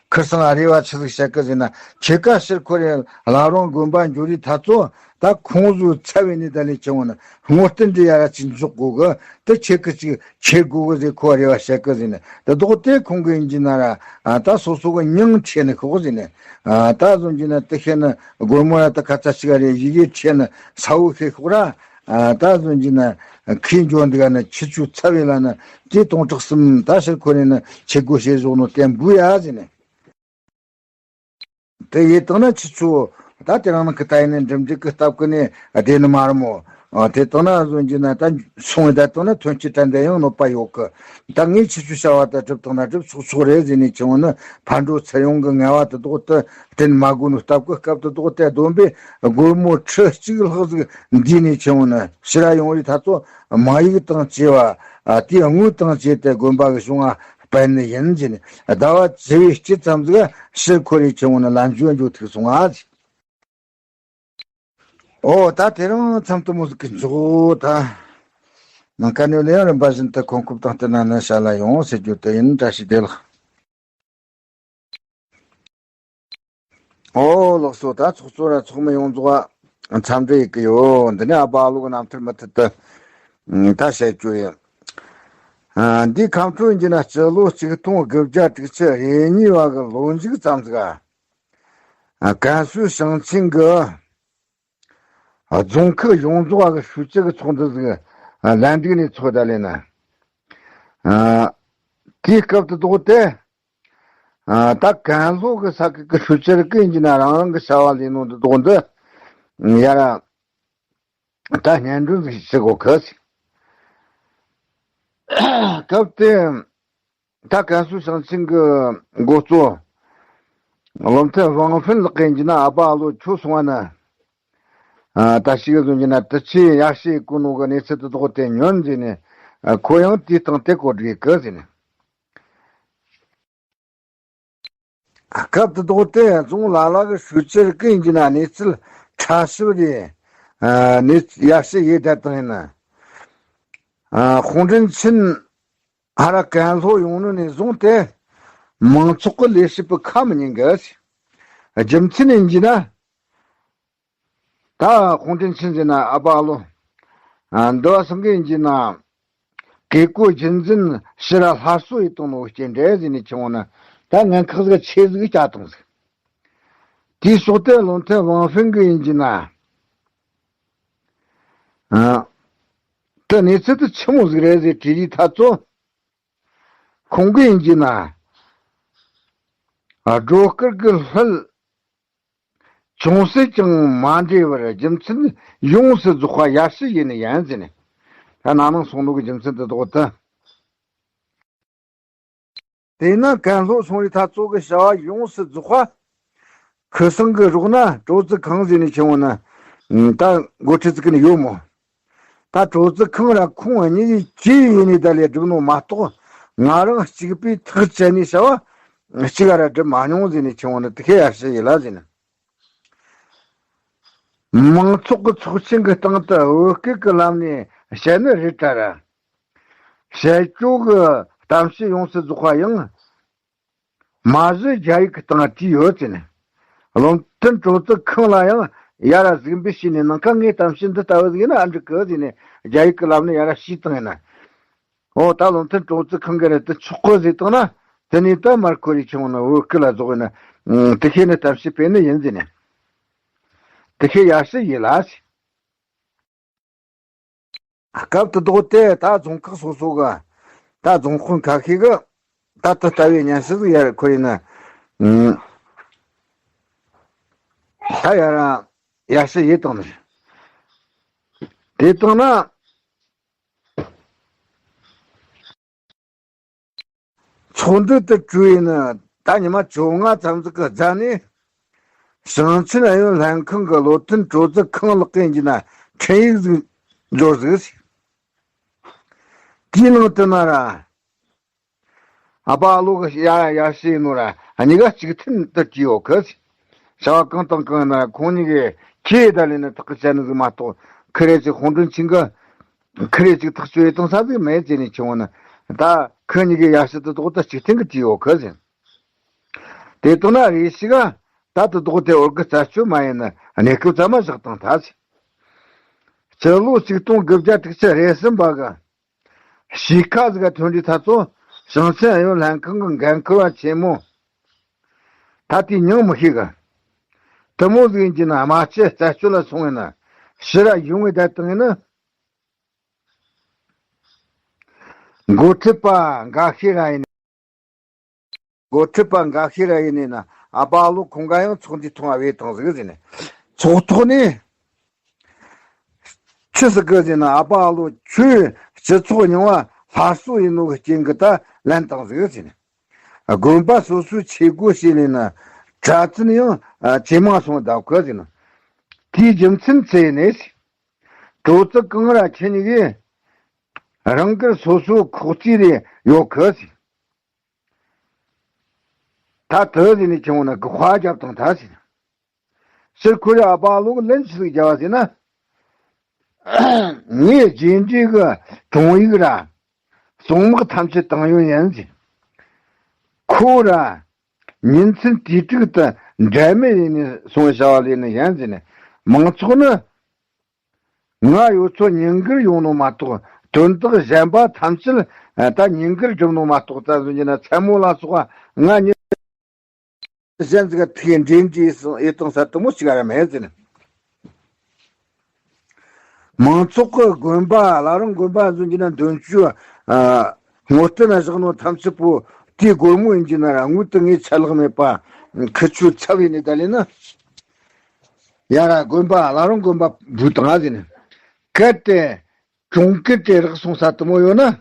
ཁིར་སང་རེ་བ་ཆི་ཟིག་བྱེད་གི་ཟིན་ན། ཁྱེད་ཀ་ཕྱིར་འཁོར་རེ་བླ་རུང་དགོན་པ་འགྱོ་རེ་ཐ་ཚོ་ད་ཁོང་ཚོའི་ཚབ་བྱས་ནས་ད་ལས་ཁྱེར་འོང་ན་སྔོན་རྟེན་འདི་ཡ་ར་ཅིག་འཇོག་དགོས་གི། དེ་ཁྱེད་ཀི་ཅིག་ཁྱེར་དགོས་གི་ཟེར་ཁོ་རེ་བ་བྱེད་གི་ཟེར་ནས། དེ་དོག་དེ་ཁོང་གི་ཡིན་གྱི་ན་ར། ད་སོ་སོ་གི་མྱིང་ཁྱེར་ནས་ཤོག་ཟེར་ནས། ད་བཟོ་གྱི་ན་དེ་ཁྱེར་ན་སྒོར་མོ་ཡ་ད་ཁ་ཚ་ཞིག་རེ་ཡི་གེ་ཁྱེར་ན་ས་བོ་ཁྱེར་ཤོག་ར། ད་བཟོ་གྱི་ན་ཁོས་འཇོན་འདི་ག་ན་ཁྱེད་ཚོའི་ཚབ་བྱས་ལ་ན་དེ་སྟོང་ཕྲག་གསུམ་ད་ཕྱིར་འཁོར་ནས་ན་ཁྱེད་སྒོ་ཕྱེ་བཞག་ནོ་དེ་འབུལ་ཡ་ཟེར་ནས། དེ་ཡིན་བཏང་ན་ཁྱེད་ཚོ་ད་དེ་རིང་ནང་གི་ད་ཡིན་ནའི་འགྲིམ་འགྲུལ་གི་སྟབས་ཀྱིས་ནི་བདེ་ནི་མ་རེད་མོ། དེ་བཏང་ན་བཟོ་རྒྱུ་ན་ད་སོང་བའི་ད་བཏང་ན་ཐོན་སྐྱེད་ད་འདི་ཡང་གནོད་པ་ཡོད་གི། ད་ངས་ཁྱེད་ཚོའི་བྱ་བ་ད་སྒྲུབ་བཏང་ན་སྒྲུབ་ཆོག་ཆོག་རེད་ཟེར་ནས་ཁྱེར་འོང་ན། ཕར་འགྲོ་ཚུར་ཡོང་གི་ངལ་བ་དེ་དག་དེ་བསྟེན་མ་དགོས་ནོ་སྟབས་ཀྱིས། སྐབས་དེ་དག་དེ་བསྡོམས་པས་སྒོར་མོ་ཁྲི་གཅིག་ལྷག་ཟིག་འདུས་ནས་ཁྱེར་འོང་ན་ཕྱིར་ར་ཡོང་རེ་ཐ་ཚོ་མ་ཡིག་དང་བཅས་པ་དེའི་དངུལ་དང་བཅས་ཏེ་དགོན་པ་གི་གཞུང་ང་སྤེལ་ནི་ཡིན་ཟེར་ནས། ཟླ་བ་བཅུ་བའི་དཀྱིལ་ཙམ་ཟིག་ཕྱིར་འཁོར་རེ་ཁྱེར་འོང་ན་ལམ་འགྱོ་འགྱོ་ཐུག་སོང་ང་ཟེར། ཨོ་ད་དེ་རིང་མཚམས་དེ་མོ་ཟིག་གི་འཇོག་ད། ནངས་ཀ་ནས་ལས་ཡང་རིམ་པ་བཞིན་དུ་ཁོང་ཁུབ་དང་བསྟུན་ན་ནི་ཞལ་ལ་ཡོང་ཟེར་རྒྱུ་དེ་ཡིན། བཀྲ་ཤིས་བདེ་ལེགས། ཨོ་ལགས་སོ། ད་ཚོགས་གཙོ་ར་ཚོགས་མི་ཡོངས་རྫོགས་འཚམས་འདྲི་ཡེད་གི་ཡོད། འདི་ནས་ཨ་ཕ་ཨ་ལོ་གི་རྣམ་ཐར་མུ་མཐུད་དུ་ད་བཤད་རྒྱུ་ཡིན། འདིའི་ཁམས་ཕྲུག་ཡིན་གྱི་ན་སྤྱི་ལོ་ཆིག་སྟོང་དགུ་བརྒྱ་དྲུག་ཅུ་རེ་གཉིས་བ་གི་ལོ་མཇུག་ཙམ་ཟིག་ཀན་སུའུ་ཞིང་ཆེན་གི་རྫོང་ཁག་ཡོངས་རྫོགས་བ་གི་ཧྲུའུ་ཅི་གི་ཚོགས་འདུ་ཟིག་ལན་འགྲིག་ནས་ཚོགས་ད་ལས་ན། དེའི་སྐབས་དེ་དག་དེ། ད་ཀན་ལྷོ་གི་ས་ཁུལ་གི་ཧྲུའུ་ཅི་རིགས་ཀྱིས་ཡིན་གྱི་ན་རང་རང་གི་བྱ་བ་ལས་ནོ་འདི་དག་འདི་ཡ་ར་ད་སྙན་སྒྲོན་ཟིག་ཞུ་དགོས་གི། སྐབས་དེ་ད་ཀན་སུའུ་ཞིང་ཆེན་གི་འགོ་གཙོ་བློ་མཐུན་ཝང་ཧྥིན་ལགས་ཀྱིས་ཡིན་གྱི་ན་ཨ་ཕ་ཨ་ལོ་ཁྱོད་སོང་བ་ན། ད་ཞིག་གི་བཟོ་རྒྱུ་ན་དུ་ཆེ་ཡར་ཞུ་ཡེད་གོ་ནོ་གི་གནས་ཚུལ་དེ་དག་དེ་ཉོན་ཟེར་ནས། ཁོ་ཡང་དེའི་སྟེང་དེ་གོ་སྒྲིག་གི་ཟེར་ནས། སྐབས་དེ་དག་དེ་རྫོང་ལ་ལ་གི་ཧྲུའུ་ཅི་རིགས་ཀྱིས་ཡིན་གྱི་ན་གནས་ཚུལ་ཕྲ་ཞིབ་རེ་གནས་ཡར་ཞུ་ཡེད་བསྡད་དང་ཡིན་ན། ཧོང་ཀྲེན་ཆིན་ཧ་ར་ཀན་ལྷོ་ཡོང་ནོ་ནས་བཟུང་སྟེ་མང་ཚོགས་ཀྱི་ལས་བྱེད་པའི་ཁ་མི་ཉན་གི། རྒྱུ་མཚན་ཡིན་གྱི་ན། ད་ཧོང་ཀྲེན་ཆིན་ཟེར་ན་ཨ་ཕ་ཨ་ལོ། འདི་བ་སང་གི་ཡིན་གྱི་ན། བཀས་བཀོད་རྒྱུད་འཛིན་ཕྱི་ར་སླར་གསོ་ཡེ་བཏང་ནོ་སྐྱེ་འདྲ་ཟིག་ནས་ཆེ་བོ་ན། ད་ངན་ཁག་ཟིག་ཆེ་ཟིག་བྱ་བཏང་ཟིག། དེའི་ཕྱོགས་དེ་བློ་མཐུན་ཝང་ཧྥེང་གི་ཡིན་གྱི་ན། ཨ། དེ་གནས་ཚུལ་དེ་ཆི་མོ་ཟིག་རེད་ཟེར་དྲིས་རིགས་ཐ་ཚོ། ཁོང་གི་ཡིན་གྱི་ན། སྒྲོ་སྐུར་གི་ལྷུ་ལ་ཅུང་ཟད་ཀྱང་མ་འདྲེས་པར་རྒྱུ་མཚན་ཡོངས་སུ་རྫོགས་པ་ཡར་ཞུ་ཡེ་ནི་ཡིན་ཟེར་ནས། ད་ན་ནིང་སོང་ནོ་གི་རྒྱུ་མཚན་དེ་དོག་ཏུ། དེས་ན་ཀན་ལྷོ་སོང་རིགས་ཐ་ཚོ་གི་བྱ་བ་ཡོངས་སུ་རྫོགས་པ། ཁུ་སང་གི་རོགས་ན་གྲོ་ཙི་ཁང་ཟེར་ནས་ཆེ་བོ་ན། ད་འགོ་ཁྲིད་ཙི་ཀི་ནི་ཡོད་མོ། ད་གྲོ་ཙི་ཁང་ར་ཁོང་གཉིས་ཀྱིས་ཅི་ཡིན་ནས་ད་ལས་སྒྲུབ་ནོ་མ་གཏོགས། ང་རང་གཅིག་པུས་ཐག་བཅད་ནས་བྱ་བ་གཅིག་ར་སྒྲུབ་མ་མྱོང་ཟེར་ནས་ཆེ་བོ་ན་དེ་ཁས་ཡར་ཞུ་ཡེ་ལ་ཟེར་ནས། མང་ཚོགས་ཀྱི་ཚོགས་ཆེན་གྱི་སྟེང་དུ་བོད་སྐད་ཀྱི་ལམ་ནས་བཤད་ནི་རེད་དྲ་ར། བཤད་སྤྱོད་ཀྱི་གཏམ་བཤད་ཡོངས་སུ་རྫོགས་པ་ཡང་། མ་གཞི་རྒྱ་ཡིག་གི་སྟེང་བྲིས་ཡོད་ཟེར་ནས། བློ་མཐུན་གྲོ་ཙི་ཁང་ལ་ཡང་ཡ་ར་གཟིགས་འབུལ་བྱས་ནས་ནང་ཁ་ངའི་གཏམ་བཤད་འདི་ལྟ་བུ་ཟིག་ཡིན་ན་ཨ་འགྲིག་གི་ཟེར་ནས་རྒྱ་ཡིག་གི་ལམ་ནས་ཡ་ར་ཞུས་བཏང་ཡིན་ན། འོ་ད་བློ་མཐུན་གྲོ་ཙི་ཁང་གི་རེད་དེ་ཆོག་གི་ཟེར་བཏང་ན། དེ་ནས་ད་མར་ཁོ་རེ་ཆུང་ན་བོད་སྐད་ལ་རྫོགས་ཡིན་ན། དེ་ཤེས་ནས་གཏམ་བཤད་སྤེལ་ནི་ཡིན་ཟེར་ནས། དེ་ཤེས་ཡར་ཞུ་ཡེ་ལ་ཟེར། སྐབས་དེ་དོག་དེ་ད་རྫོང་ཁག་སོ་སོ་གི་ད་རྫོང་དཔོན་ཁ་ཤས་གི་ད་དེ་ལྟ་བུའི་སྙན་ཞུ་ཟིག་ཡར་ཁོ་ཡིན་ན། ད་ཡར་ཡར་ཞུ་ཡེ་བཏང་ནི་རེད། དེ་བཏང་ན། ཚོགས་འདུ་དེ་གྲོལ་ཡིན་ན་ད་ཉི་མ་བཅོ་ལྔ་ཙམ་ཟིག་གི་རྗེས་ནས། ཞིང་ཆེན་ཨུ་ཡོན་ལྷན་ཁང་གི་བློ་མཐུན་གྲོ་ཙི་ཁང་ལགས་ཀྱིས་ཡིན་གྱི་ན་འཕྲིན་ཡིག་ཟིག་འབྱོར་ཟིག། དེའི་ནང་དུ་ན་ར། ཨ་ཕ་ཨ་ལོ་གི་ཡ་ཡ་ཞེས་ནོ་ར་གཉིས་ཀ་གཅིག་མཐུན་དུ་བྲིས་ཡོད་གི། བྱ་བ་གང་དང་གང་ཡིན་ན་ར་ཁོང་གཉིས་ཀས་ཁྱེད་ད་ལས་ནི་ཐག་གི་བཅད་ནི་ཟིག་མ་གཏོགས་ཁི་རེ་ཅིག་ཧོང་ཀྲུང་ཆིང་གི་ཁི་རེ་ཅིག་ཐག་གཅོད་ཡེ་བཏང་ས་ཟིག་མེད་ཅེས་ནས་ཆུང་བ་ནི། ད་ཁི་གཉིས་ཀས་ཡ་ཞེས་དུ་དོག་ཏུ་གཅིག་མཐུན་གི་བྲིས་ཡོད་གི་ཟེར། དེ་དོན་ན་རེ་ཞིག་ད་དུ་དོག་དེ་འོར་གི་རྩད་གཅོད་མ་ཡིན་ནི་གནས་སྐབས་ཙམ་མ་བཞག་བཏང་ཐལ་ཟེར། སྤྱི་ལོ་ཆིག་སྟོང་དགུ་བརྒྱ་དྲུག་ཅུ་རེ་གསུམ་པ་གི་ཕྱི་ཁ་ཟིག་ག་ཐོན་དུས་ཐ་ཚོ་ཞིང་ཆེན་ཨུ་ཡོན་ལྷན་ཁང་གི་འགན་འཁུར་བ་ཆེན་མོ། ད་དེའི་མྱིང་མི་ཤེས་གི། དེ་མོ་ཟིག་ཡིན་གྱི་ན་རྨ་ཆུ་རྩད་གཅོད་ལ་སོང་ཡིན་ན་ཕྱི་ར་ཡོང་ངེ་བསྡད་བཏང་ཡིན་ན། འགོ་ཁྲིད་པ་འགའ་ཤས་ར་ཡིན། འགོ་ཁྲིད་པ་འགའ་ཤས་ར་ཡིན་ནས་ན་ཨ་ཕ་ཨ་ལོ་ཁོང་ག་ཡང་ཚོགས་འདུའི་ཐོག་བས་བཏང་ཟིག་ཟེར་ནས། ཚོགས་ཐོག་ནས། ཆི་ཟིག་གི་ཟེར་ན་ཨ་ཕ་ཨ་ལོ་ཁྱོས་སྤྱི་ཚོགས་རྙིང་བ་སླར་གསོ་ཡེ་ནོ་གི་རྐྱེན་གི་ད་ལན་བཏང་ཟིག་ཟེར་ནས། དགོན་པ་སོ་སོའི་ཆས་གོས་བྱས་ནས་ན་གྲྭ་བཙུན་ཡང་ཇེ་མང་སོང་བསྡད་གི་ཟེར་ན། དེའི་རྒྱུ་མཚན་ཚེ་ནས། གྲོ་ཙི་གང་ར་ཁྱེད་གཉིས་ཀས་རང་དགར་སོ་སོའི་ཁོག་རྩིས་རེ་ཡོད་གི་ཟེར། ད་དེ་ཟེར་ནས་ཁྱེད་ངོ་ན་གི་ཁ་རྒྱབ་དང་ད་ཟེར། ཕྱིར་ཁོ་ར་ཨ་ཕ་ཨ་ལོ་གི་ལན་ཅི་ཟིག་རྒྱབ་པ་ཟེར་ན། ངས་རྗེས་འབྲེལ་གི་དྲུང་ཡིག་ར་གསུང་དམག་ཐམས་ཅད་བཏང་ཡོད་ཡིན་ཟེར། ཁོ་ར་ཉིན་མཚན་དུས་དྲུག་ཏུ་འབྲལ་མེད་ཡིན་ནས་སོང་བྱ་བ་ལས་ནི་ཡིན་ཟེར་ནས། མང་ཚོགས་ནི། ང་ཡོད་ཚོད་ཉིན་དཀར་ཡོང་ནོ་མ་གཏོགས་དོན་དག་གཞན་པ་ཐམས་ཅད་ད་ཉིན་དཀར་སྒྲུབ་ནོ་མ་གཏོགས་ད་གཟོད་ཀྱི་ན་མཚན་མོ་ལ་སོགས་པ་ང་ཉིན་གཞན་ཟིག་ག་ཐུག་འདྲེན་གྱི་ཡེ་བཏང་ས་དུ་མོ་ཞིག་ར་མེད་ཟེར་ནས། མང་ཚོགས་ཀྱི་དགོན་པ་བླ་རུང་དགོན་པ་གཟོད་ཀྱི་ན་འདོན་ཆོས་ངོ་སྤྲོད་ན་བཞག་ནོ་ཐམས་ཅད་པོ་དེའི་སྒོར་མོ་ཡིན་གྱི་ན་ར་དངུལ་དུ་ངས་ཆད་ལྷག་མེད་པ་ཁི་ཆོའི་ཚབ་ཡིན་ནི་ད་ལས་ན། ཡ་ར་དགོན་པ་བླ་རུང་དགོན་པ་འབུལ་བཏང་ཟེར་ནས། གལ་ཏེ་གྲོང་ཁྱེར་དེ་རག་སོང་ས་དུ་མོ་ཡོད་ན།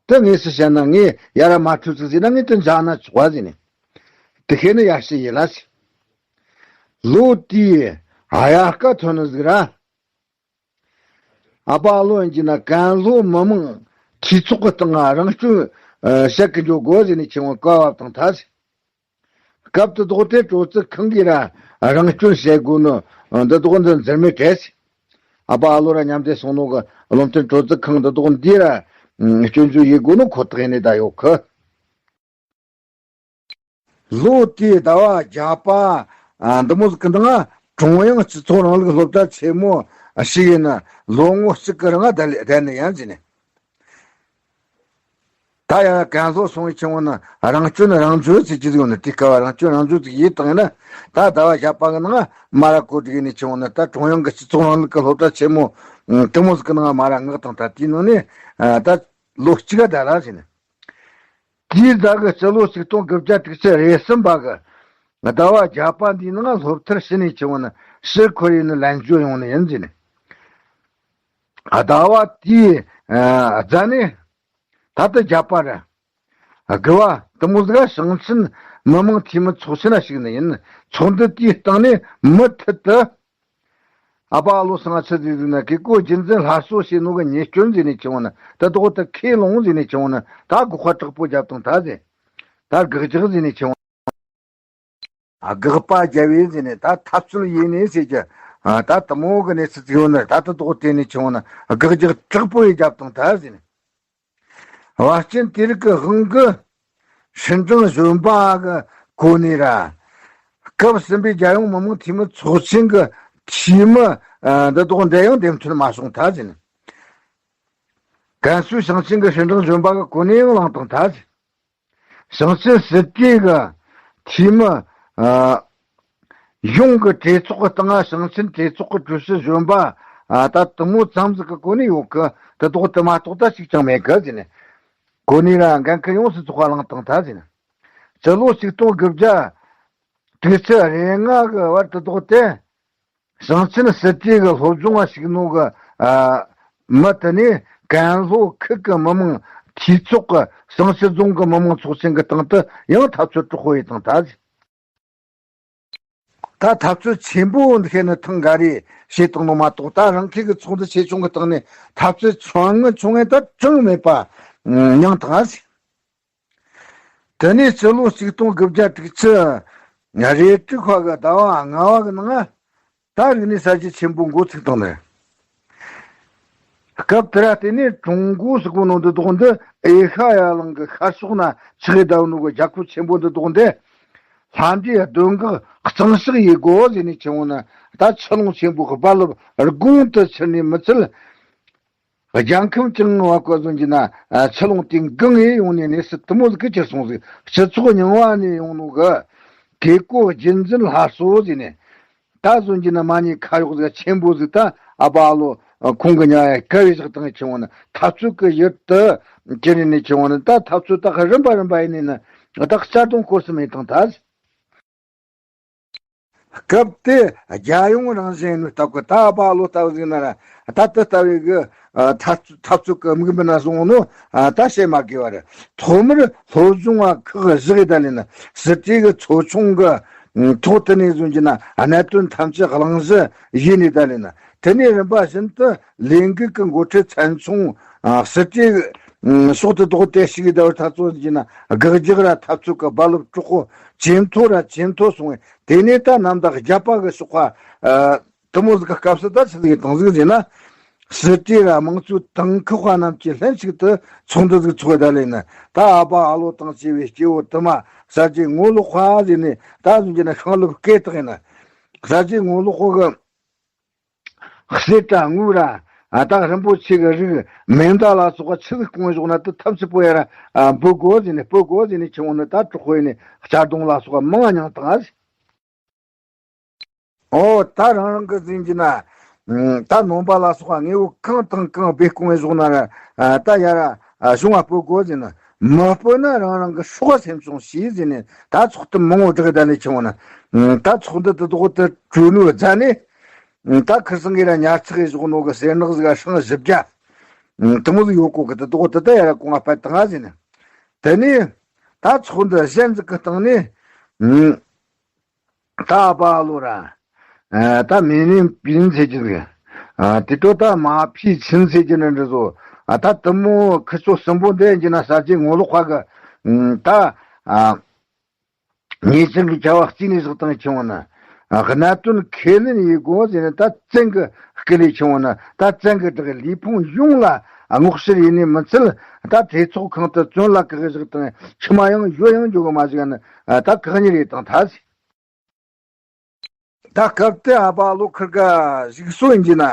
དེ་ངས་སུ་བཤད་ན་ངས་ཡ་ར་མ་འཕྲོད་ཚིག་ཟེར་ན་ངས་དེ་འཇགས་ན་ཆོག་པ་ཟེར་ནས། དེ་ཤེས་ནི་ཡ་ཤི་ཡི་ལ་ཟེར། ལོ་དེའི་དབྱར་ཁ་ཐོན་ནི་ཟིག་ར། ཨ་ཕ་ཨ་ལོ་ཡིན་གྱི་ན་ཀན་ལྷོ་མི་མང་འཐུས་ཚོགས་ཀྱི་སྟེང་ང་རང་སྐྱོན་བཤད་གི་འཇོག་དགོས་ཟེར་ནས་ཁྱེད་ངོ་བཀའ་བབས་དང་ཐལ་ཟེར། སྐབས་དེ་དོག་དེ་གྲོ་ཙི་ཁང་གིས་ར་རང་སྐྱོན་བཤད་དགོས་ནོ་འདི་དོག་འདི་འཛེར་མེད་བྲལ་ཟེར། ཨ་ཕ་ཨ་ལོ་ར་མཉམ་དེ་སོང་ནོ་གི་བློ་མཐུན་གྲོ་ཙི་ཁང་འདི་དོག་འདི་ར་སྐྱོན་བརྗོད་ཡེ་དགོས་ནོ་ཁོ་ཐག་ཡིན་ནི་ད་ཡོད་གི། ལོ་དེའི་ཟླ་བ་བརྒྱད་པ་འདི་མོ་ཟིག་གི་ནང་ཀྲུང་དབྱང་སྤྱི་ཚོགས་རིང་ལུགས་སློབ་གྲྭ་ཆེན་མོ་ཞིག་ཡིན་ན་ལོ་ངོ་གཅིག་གི་རིང་བསྡད་ནི་ཡིན་ཟེར་ནས། ད་ཡང་ཀན་ལྷོ་སོང་བའི་ཆེན་མོ་ན་རང་སྐྱོན་རང་བརྗོད་ཟེར་གྱི་ཡོད་ནི། དེ་སྐབས་རང་སྐྱོན་རང་བརྗོད་ཅིག་ཡིད་བཏང་ན། ད་ཟླ་བ་བཞི་པ་གི་ནང་མ་ར་གོ་སྒྲིག་ནས་ཆེན་མོ་ན་ད་ཀྲུང་དབྱང་གི་སྤྱི་ཚོགས་རིང་ལུགས་ཀྱི་སློབ་གྲྭ་ཆེན་མོ་དེ་མོ་ཟིག་གི་ནང་མ་ར་མངགས་བཏང་། ད་དེའི་ནང་ནས་ད་ལོ་གཅིག་ག་ད་ར་ཟིན། དེའི་ཟླ་གི་སྤྱི་ལོ་ཆིག་སྟོང་དགུ་བརྒྱ་དྲུག་ཅུ་རེ་གསུམ་པ་གི་ཟླ་བ་བརྒྱད་པ་འདིའི་ནང་སློབ་མཐར་ཕྱིན་ནས་ཆེན་མོ་ན་ཕྱིར་འཁོར་ཡས་ནས་ལེན་རྒྱུ་ཡོང་ནི་ཡིན་ཟེར་ནས། ཟླ་བ་དེའི་རྗེས་ནས་ད་ལྟ་བརྒྱད་པ་ར་དགུ་བ་དེ་མོ་ཟིག་ག་ཞིང་ཆེན་མི་དམངས་འཐུས་མི་ཚོགས་ཆེན་ལ་ཞུགས་ནི་ཡིན། ཚོགས་འདུ་དེའི་སྟེང་ནས་མུ་མཐུད་དུ། ཨ་ཕ་ཨ་ལོ་སང་ཆི་ཟིག་ཟིག་ན་བཀས་བཀོད་རྒྱུད་འཛིན་སླར་གསོ་བྱས་ནོ་གི་ཉེས་སྐྱོན་ཟེར་ནས་ཆེན་མོ་ན། ད་དོག་ཏུ་ཁས་ལོངས་ཟེར་ནས་ཆེན་མོ་ན། ད་དགག་པ་དྲག་པོ་བརྒྱབ་བཏང་ད་ཟེར། ད་དགག་རྒྱག་ཟེར་ནས་ཆེན་མོ་ན། དགག་པ་བརྒྱབ་ཡས་ཟེར་ནས་ད་འཐབ་རྩོད་ཡས་ནས་ཟེར་གྱི། ད་དེ་མོ་གི་གནས་ཚུལ་ཟིག་ཡོད་ན། ད་ད་དོག་དེ་ནས་ཆེན་མོ་ན་དགག་རྒྱག་དྲག་པོ་ཡས་བརྒྱབ་བཏང་ད་ཟེར་ནས། བ་ཅན་དེ་རིགས་ཀྱི་དབང་གི་ཧྲིན་ཀྲང་གཞོན་པ་གི་གོ་གནས་ར། སྐབས་གསུམ་པའི་རྒྱལ་ཡོངས་མི་དམངས་འཐུས་མི་ཚོགས་ཆེན་གྱི་འཐུས་མི་འདི་དག་འདི་ཡང་འདེམས་ཐོན་མ་སོང་ད་ཟེར་ནས། ཀན་སུའུ་ཞིང་ཆེན་གྱི་ཧྲིན་ཀྲང་གཞོན་པ་གི་གོ་གནས་ཡང་བླངས་བཏང་ད་ཟེར། ཞིང་ཆེན་སྲིད་གྲོས་ཀྱི་འཐུས་མི་ཡོངས་ཀྱི་གྲོས་ཚོགས་ཀྱི་སྟེང་ང་ཞིང་ཆེན་གྲོས་ཚོགས་ཀྱི་ཀྲུའུ་ཞི་གཞོན་པ་ད་དེ་མོ་ཙམ་ཟིག་གི་གོ་གནས་ཡོད་གི། དེ་དག་དེ་མ་གཏོགས་ད་ཞིག་ཀྱང་མེད་གི་ཟེར་ནས། གོ་གནས་ར་འགན་ཁུར་ཡོངས་སུ་རྫོགས་པ་བླངས་བཏང་ད་ཟེར་ནས། སྤྱི་ལོ་ཆིག་སྟོང་དགུ་བརྒྱ་དྲུག་ཅུ་རེ་ལྔ་གི་བར་དེ་དག་དེ། ཞིང་ཆེན་སྲིད་གྲོས་ཀྱི་སློབ་སྦྱོང་བ་ཞིག་ནོ་གི་མི་དེ་ནས་ཀན་ལྷོ་ཁུལ་གྱི་མི་དམངས་འཐུས་ཚོགས་ཀྱི་ཞིང་ཆེན་རྫོང་གི་མི་དམངས་ཚོགས་ཆེན་གྱི་སྟེང་དུ་ཡང་འཐབ་རྩོད་དྲག་པོ་ཡས་བཏང་ད་ཟེར། ད་འཐབ་རྩོད་ཆེན་པོ་འདི་ཁེ་ནི་ཐེངས་འགའ་རེ་བྱེད་བཏང་ནོ་མ་གཏོགས། ད་རང་ཁུལ་གྱི་ཚོགས་འདུ་ཆེ་ཆུང་གི་སྟེང་ནས་འཐབ་རྩོད་ཆུང་ངུ་ཆུང་ངུ་ད་གྲངས་མེད་པ་མྱངས་བཏང་ཟེར། དེ་ནས་སྤྱི་ལོ་ཆིག་སྟོང་དགུ་བརྒྱ་དྲུག་ཅུ་རེ་དྲུག་པ་གི་ཟླ་བ་ལྔ་པ་གི་ནང་ད་རིག་གནས་གསར་བརྗེ་ཆེན་པོ་འགོ་ཚུགས་བཏང་ནས། སྐབས་དེ་ར་དེ་ནས་ཀྲུང་གོ་ཟེར་གོ་ནོ་འདི་དག་འདི་ཨེ་ཤ་ཡ་གླིང་གི་ཤར་ཕྱོགས་ན་ཆགས་བསྡད་ནོ་གི་རྒྱལ་ཁབ་ཆེན་པོ་འདི་དག་འདི། ལྷ་འདྲེ་གདོན་འགག་གཙང་བཤགས་ཡེད་དགོ་ཟེར་ནས་ཆེན་མོ་ན། ད་ཆུ་ཀླུང་ཆེན་པོའི་རྦ་རླབས་དགུང་དུ་ཆིར་ནས་མི་ཚད། རྒྱལ་ཁམས་ཅང་བ་གོ་ཟོན་གྱི་ན་ཆུ་ཀླུང་དེ་འགངས་ཡས་ཡོང་ནས་གནས་ཚུལ་དེ་མོ་ཟིག་གི་གྱུར་སོང་ཟིག། སྤྱི་ཚོགས་རྙིང་བ་ནས་ཡོང་ནོ་གི་བཀས་བཀོད་རྒྱུད་འཛིན་སླར་གསོ་ཟེར་ནས། ད་ཟོན་གྱི་ན་མ་ཉེས་ཁ་གཡོག་ཟིག་ཆེན་པོ་ཟིག་ད་ཨ་ཕ་ཨ་ལོ་ཁོང་གི་ཉ་ཡ་བཀལ་བའི་ཞག་དང་ཆེན་མོ་ན་འཐབ་རྩོད་ཀྱི་ཡུལ་དུ་གྱུར་ནས་ཆེན་མོ་ན། ད་འཐབ་རྩོད་ད་རིམ་པ་རིམ་པ་ཡིན་ནས་ན་ད་གཅར་རྡུང་སྐོར་སུ་མེད་དང་ད། སྐབས་དེ་རྒྱལ་ཡོངས་རང་བཞིན་ནི་སྟབས་ཀྱི་ད་ཨ་ཕ་ཨ་ལོ་ལྟ་བུ་ཟིག་ན་ར། ད་ལྟ་ལྟ་བུའི་གི་འཐབ་འཐབ་རྩོད་ཀྱི་དམིགས་འབེན་ན་བཟུང་ནོ་ད་བཤད་མ་དགོས་པ་རེད། ཐོག་མར་སློབ་སྦྱོང་བ་ཁག་བཞག་ཡི་ད་ལས་ན། སྲིད་གྲོས་ཀྱི་ཚོགས་ཆུང་གི་ཐོག་དེ་ནས་བཟུང་གྱི་ན་གནད་དོན་ཐམས་ཅད་གླེང་གཞི་ཡིན་ནི་ད་ལས་ན། དེ་ནས་རིམ་པ་བཞིན་དུ་ལས་འགུལ་གྱི་འགོ་ཁྲིད་ཚན་ཆུང་སྲིད་གྲོས་ཕྱོགས་དེ་དོག་དེ་ཞིག་གི་ཟླ་བར་ཐག་ཚོད་ཀྱི་ན་དགག་རྒྱག་ར་འཐབ་རྩོད་ཀྱི་རྦ་རླབས་དྲག་པོ་ཇེ་མཐོ་ར་ཇེ་མཐོ་སོང་བས། དེ་ནས་ད་གནམ་ཟླ་བརྒྱད་པ་གི་ཞོགས་པ་དེ་མོ་ཟིག་གི་སྐབས་སུ་ད་ཆི་ཟིག་ཡིན་བཏང་ཟིག་ཟེར་ན། སྲིད་གྲོས་ར་དམངས་གཙོའི་དེང་ཁག་པ་རྣམས་ཀྱིས་ལྷན་ཅིག་ཏུ་ཚོགས་འདུ་ཟིག་ཚོགས་ཡི་ད་ལས་ན། ད་ཨ་ཕ་ཨ་ལོ་དང་བཅས་པའི་སྐྱེ་བོ་དུ་མ་གསར་བརྗེའི་ངོ་ལོག་པ་ཟེར་ནས་ད་ཟུང་གྱི་ན་ཤིང་ལེབ་བཀལ་བཏང་ཡིན་ན། གསར་བརྗེའི་ངོ་ལོག་པ་གི་གསེར་དང་དངུལ་ར་ཨ་ད་རིན་པོ་ཆེ་གི་རིགས་མེ་མདའ་ལ་སོགས་པ་ཆི་ཟིག་གོན་བཞག་ན་དེ་ཐམས་ཅད་པོ་ཡ་ར་ཨ་འབུད་དགོ་ཟེར་ནས་སྤོ་དགོ་ཟེར་ནས་ཆེན་མོ་ནི་ད་གྲོགས་པོ་ཡིན་ནས་གཅར་རྡུང་ལ་སོགས་པ་མང་མྱངས་བཏང་ཨ་ཟེར། ཨོ་ད་རང་རང་གི་འཛིན་གྱི་ན་ད་ནོམ་པ་ལ་སོགས་པ་དངོས་པོ་གང་དང་གང་སྦས་སྐུང་བཞག་ན་ར་ཨ་ད་ཡ་ར་ཨ་གཞུང་བ་སྤོ་དགོ་ཟེར་ན། མ་སྤོ་ན་རང་རང་གི་སྲོག་སེམས་སོང་ཞེས་ཟེར་ནས་ད་ཚོགས་འདུ་མང་བོ་བསྒྲགས་ད་ནས་ཆེན་མོ་ན། ད་ཚོགས་འདུ་དེ་དག་ཏུ་གྲོལ་ནོའི་རྗེས་ནས། ད་ཁིར་སང་གི་ར་ཉར་ཚགས་ཡེ་བཞག་ནོ་གི་གསེར་ནག་ཟིག་ཧྲང་བཞི་བརྒྱ་དེ་མོ་ཟིག་ཡོད་གོ་གི། དེ་དག་དེ་ད་ཡ་ར་གོང་ང་སྤར་བཏང་ང་ཟེར་ནས། དེ་ནས་ད་ཚོགས་འདུ་གཞན་ཟིག་གི་སྟེང་ནས་ད་ཨ་ཕ་ཨ་ལོ་ར་ད་མི་ནིང་པིན་ཟེར་གྱི་ཟིག། དེ་དོ་ད་མ་ཕི་ཆིན་ཟེར་གྱི་ནི་འདྲ་བཟོ། ད་དེ་མོ་ཁི་ཚོ་གསུམ་པོ་འདི་ཡིན་གྱི་ན་གསར་བརྗེའི་ངོ་ལོག་པ་གི་ད། ཉེས་ཅན་གྱི་བྱ་བ་རྩིས་ནས་བཞག་བཏང་ཆེན་མོ་ན། གནད་དོན་ཁས་ལེན་ཡེད་དགོས་ཟེར་ནས་ད་བཙན་གྱི་སྐུལ་ལས་ཆེན་མོ་ན་ད་བཙན་གྱི་བསྒྲགས་ལས་ཁུངས་ཡོངས་ལ་སྔོག་བཤེར་ཡེད་ནས་མི་ཚད། ད་གྲོས་ཚོགས་ཁང་དུ་བཙོན་ལ་བཀག་བཞག་བཏང་། ཕྱི་མ་ཡང་ཡོད་ཡང་འཇོག་གི་མ་བཞག་ན་ད་བཀག་ཉར་ཡེད་བཏང་ཐལ། ད་སྐབས་དེ་ཨ་ཕ་ཨ་ལོ་ཁིར་ག་གཞུག་སོ་ཡིན་གྱི་ན།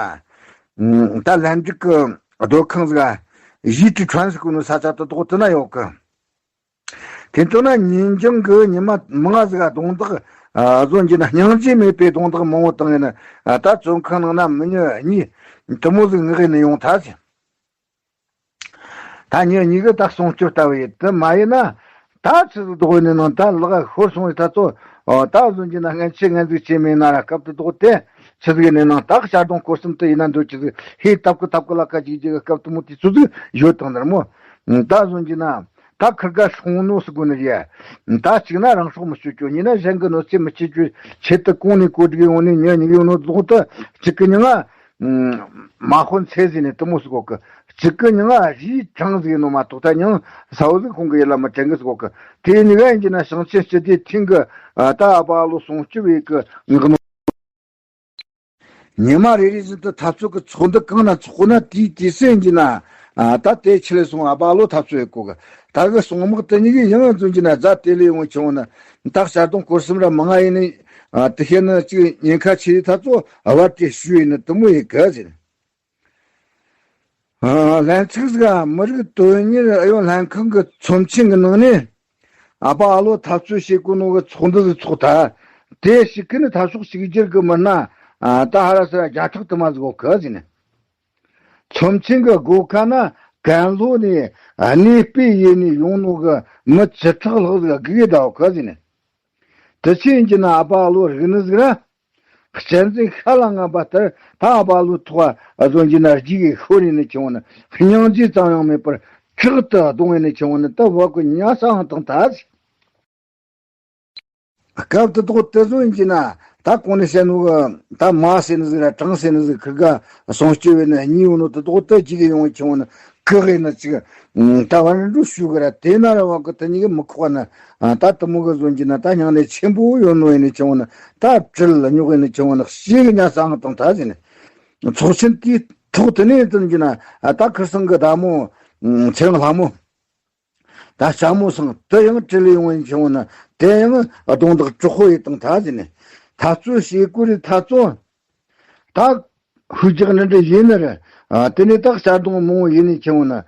ད་ལྷན་རྒྱས་ཀྱི་སྡོད་ཁང་ཟིག་ག་ ཡིད་ཀྱི་ཁྲོན་ཟེར་གོ་ནོ་ས་ཆ་དེ་དག་དེ་ན་ཡོད་གི། དེ་ཚོ་ན་ཉིན་རྒྱུན་གི་ཉི་མ་མང་ཟིག་ག་རྡུང་རྡེག་ཨ་བཟོ་རྒྱུ་ན། སྙིང་རྗེ་མེད་པའི་རྡུང་རྡེག་མང་བོ་བཏང་ཡིན་ན། ད་བཙོན་ཁང་ནང་ན་མི་ཉི་གཉིས་དེ་མོ་ཟིག་ངག་ཡིན་ནི་ཡོང་ཐལ་ཟེར། ད་ཉི་གཉིས་གི་ད་སྲུང་སྐྱོབ་ལྟ་བུ་ཡིན། དེ་མ་ཡིན་ན་ད་ཆི་ཟིག་རྡོག་ཡིན་ནི་ནང་ད་ལག་ཤོར་སོང་བའི་ཐ་ཚོ། ཨོ་ད་བཟོ་རྒྱུ་ན་སྔན་ཆད་ངན་ཟིག་བྱས་མེད་ན་ར། སྐབས་དེ་དག་དེ་ཆི་ཟིག་ཡིན་ནི་ནང་ད་གཅར་རྡུང་སྐོར་གསུམ་དེ་ཡིན་ན་འདོད་ཀྱི་ཟིག་ཧེ་ཐབ་ཀི་ཐབ་ཀི་ལ་ཁ་ཅིག་ཅིག་གི་སྐབས་དེ་མོ་དེ་ཚོ་ཟིག་ཡོད་དང་ནར་མོ། ད་བཟོ་རྒྱུ་ན། ད་ཁིར་ག་སྲུང་ནོ་ཟེར་གོ་ནི་རེད། ད་གཅིག་ན་རང་སྲོག་མི་གཅོད་རྒྱུ། གཉིས་ན་གཞན་གི་གནོད་འཚེ་མི་བྱེད་རྒྱུ་ཆེད་དུ་གོང་ནས་གོ་སྒྲིག་ཡོང་ནས་ཉོ་ཉིག་ཡོང་ནོ་ལོག་ཏུ་གཅིག་གི་མྱིང་ང་མ་ཧོན་ཚེ་ཟེར་ནས་དེ་མོ་ཟེར་གོ་གི། གཅིག་གི་མྱིང་ང་རིའི་གྲངས་ཟེར་ནོ་མ་གཏོགས་ད་མྱིང་ས་བོ་ཟིག་ཁོང་གི་ཡིད་ལ་མི་དྲན་གི་ཟེར་གོ་གི། དེ་གཉིས་ཀ་ཡིན་གྱི་ན་ཞིང་ཆེན་སྤྱི་བདེ་ཐིང་གི་ད་ཨ་ཕ་ཨ་ལོ་སྲུང་སྐྱོབ་ཡེ་གི་ངག་ནོ། ཉི་མ་རེ་རེ་བཞིན་དུ་འཐབ་རྩོད་ཀྱི་ཚོགས་འདུ་གང་ན་ཚོགས་ན་དེའི་དུས་སུ་ཡིན་གྱི་ན། ཨ་ད་དེ་ཆི་ལས་སོང་ཨ་ཕ་ལོ་འཐབ་རྩོད་ཡེ་གོ་གི། ད་གི་སྲུང་དམག་དེ་གཉིས་ཀྱིས་ཡང་རྫུན་གྱི་ན་རྫ་དེ་ལས་ཡོང་ཆེ་བོ་ན། ད་གཅར་རྡུང་སྐོར་གསུམ་ར་མང་ང་ཡིན་ནི། ཨ་དེ་ཤེས་ན་གཅིག་ཉེན་ཁ་ཆེ་ཡི་ཐ་ཚོ་བར་དེ་ཞུས་ཡིན་ནི་དེ་མོ་ཡེ་གི་ཟེར། ཨ་ལན་ཚིགས་ཟིག་མི་རིགས་དོན་གཉེར་ཨུ་ཡོན་ལྷན་ཁང་གི་ཚོམས་ཆེན་གྱི་ནང་ནས། ཨ་ཕ་ཨ་ལོ་འཐབ་རྩོད་བྱེད་གོ་ནོ་གི་ཚོགས་འདུ་ཟིག་ཚོགས་ཐལ། དེ་ཞིག་གི་ནི་འཐབ་ཕྱོགས་གཅིག་གྱུར་གི་མི་སྣ་ཨ་ད་ཧ་ར་སི་ར་བརྒྱ་ཕྲག་དུ་མ་ཟིག་ཡོད་གི་ཟེར་ནས། ཚོམས་ཆེན་གི་སྒོ་ཁ་ན་ཀན་ལྷོ་ནས་གནས་སྤོས་ཡེ་ནས་ཡོང་ནོ་གི་མི་བཅུ་ཕྲག་ལྷག་ཟིག་སྒུག་ཡི་བསྡད་ཡོད་གི་ཟེར་ནས། དེ་ཆི་ཡིན་གྱི་ན་ཨ་ཕ་ཨ་ལོ་རིག་ནི་ཟིག་ར། གཅན་གཟན་ཤ་ལ་རྔམ་པ་ལྟར་ད་ཨ་ཕ་ཨ་ལོ་ཐོག་ཨ་བཟོ་རྒྱུ་ན་རྒྱུག་གི་ཤོར་ནས་ནི་ཆེ་བོ་ནི་སྙིང་རྗེ་ཙམ་ཡང་མེད་པར་དྲག་ཏུ་རྡུང་ཡས་ནི་ཆེ་བོ་ནི་ད་བབ་གི་ཉ་ས་ཧང་དང་ད་ཟིག་སྐབས་དེ་དག་དེ་ཚོ་ཡིན་གྱི་ན་ད་གོང་ནས་བཤད་ནོ་གི་ད་མ་ཟེར་ནི་ཟིག་ར་གྲངས་ཟེར་ནི་ཟིག་ཁིར་ག་སྲུང་སྐྱོབ་བྱས་ནི་གཉིས་ཡོང་ནོ་དེ་དག་དེ་རྒྱུག་གི་ཡོང་བའི་ཆེ་བོ་ནི། གི་གེ་ནི་ཅིག་ད་བར་འགྲོ་ཞུ་གི་ར། དེ་ན་ར་བ་གི་དེ་གཉིས་གི་མི་ཁོག་ན་ད་དེ་མོ་གི་བཟོ་རྒྱུ་ན་ད་སྙིང་ནད་ཆེན་པོ་ཡོད་ནོ་ཡིན་ནི་ཆེ་བོ་ནི། ད་བྲེལ་ལ་རྙོག་ཡིན་ནི་ཆེ་བོ་ནི་ཤི་གི་ཉ་ས་ཧང་དང་ད་ཟེར་ནས། ཚོགས་ཆེན་དེའི་ཐོག་དེ་ནས་བཙུན་གྱི་ན་ད་ཁིར་སང་གི་ད་མོ་ཚེ་རིང་ལྷ་མོ། ད་ལྕགས་མོ་སང་དེ་ཡང་བྲེལ་ཡོང་ཡིན་ཆེ་བོ་ན་དེ་ཡང་རྡུང་རྡེག་དྲག་པོ་ཡེ་དང་ད་ཟེར་ནས། འཐབ་རྩོད་བྱེད་དགོས་རེད་ཐ་ཚོ། ད་ཤུགས་རྒྱག་ནི་འདྲ་ཡིན་ནི་རེད། ཨ་དེ་ནས་ད་གཅར་རྡུང་མང་བོ་ཡིན་ནི་ཆེ་བོ་ན།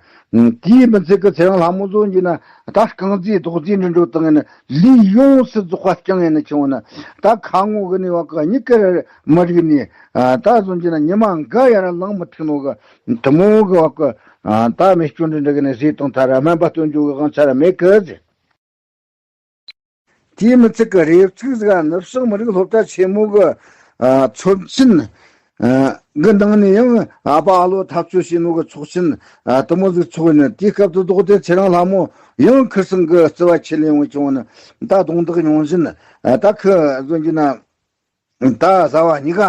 དེའི་མི་ཚད་ཀྱི་ཚེ་རིང་ལྷ་མོ་བཟོ་རྒྱུ་ན་ད་རྐང་རྩེད་རྡོག་རྩེད་འདྲ་འགྲོ་བཏང་ཡིན་ན་ལུས་ཡོངས་སུ་རྫོགས་པ་བརྐྱངས་ཡིན་ནི་ཆེ་བོ་ན། ད་ཁ་ངོ་གི་ནས་བ་གི་གཉིས་ཀ་ར་མི་རིག་ནས། ཨ་ད་བཟོ་རྒྱུ་ན་ཉི་མ་འགའ་ཡ་ར་ལངས་མི་ཐུབ་ནོ་གི་དེ་མོ་གི་བ་གི། ཨ་ད་མི་སྐྱོན་འདྲ་འདྲ་གི་ནས་བཟོས་བཏང་ཐལ་ར། སྨན་པ་སྟོན་རྒྱུ་གི་དབང་ཆ་ར་མེད་གི་ཟེར། དེའི་མི་ཚད་ཀྱི་རེ་ཚིག་ཟིག་ནུབ་ཕྱོགས་མི་རིགས་སློབ་གྲྭ་ཆེན་མོ་གི་ཨ་ཚོམས་ཆེན་ཨ་གི་ནང་ནས་ཡང་ཨ་ཕ་ཨ་ལོ་འཐབ་རྩོད་བྱེད་ནོ་གི་ཚོགས་ཆེན་ཨ་དེ་མོ་ཟིག་ཚོགས་ནས། དེའི་སྐབས་དུ་ལྡོག་སྟེ་ཚེ་རིང་ལྷ་མོ་ཡང་ཁིར་སང་གི་རྩི་བ་ཆེ་ལེ་ཡོང་བྱུང་ན། ད་རྡུང་རྡེག་མྱོང་བཞིན་ཨ་ད་ཁི་བཟོ་རྒྱུ་ན། ད་བཟའ་བ་གཉིས་ཀ་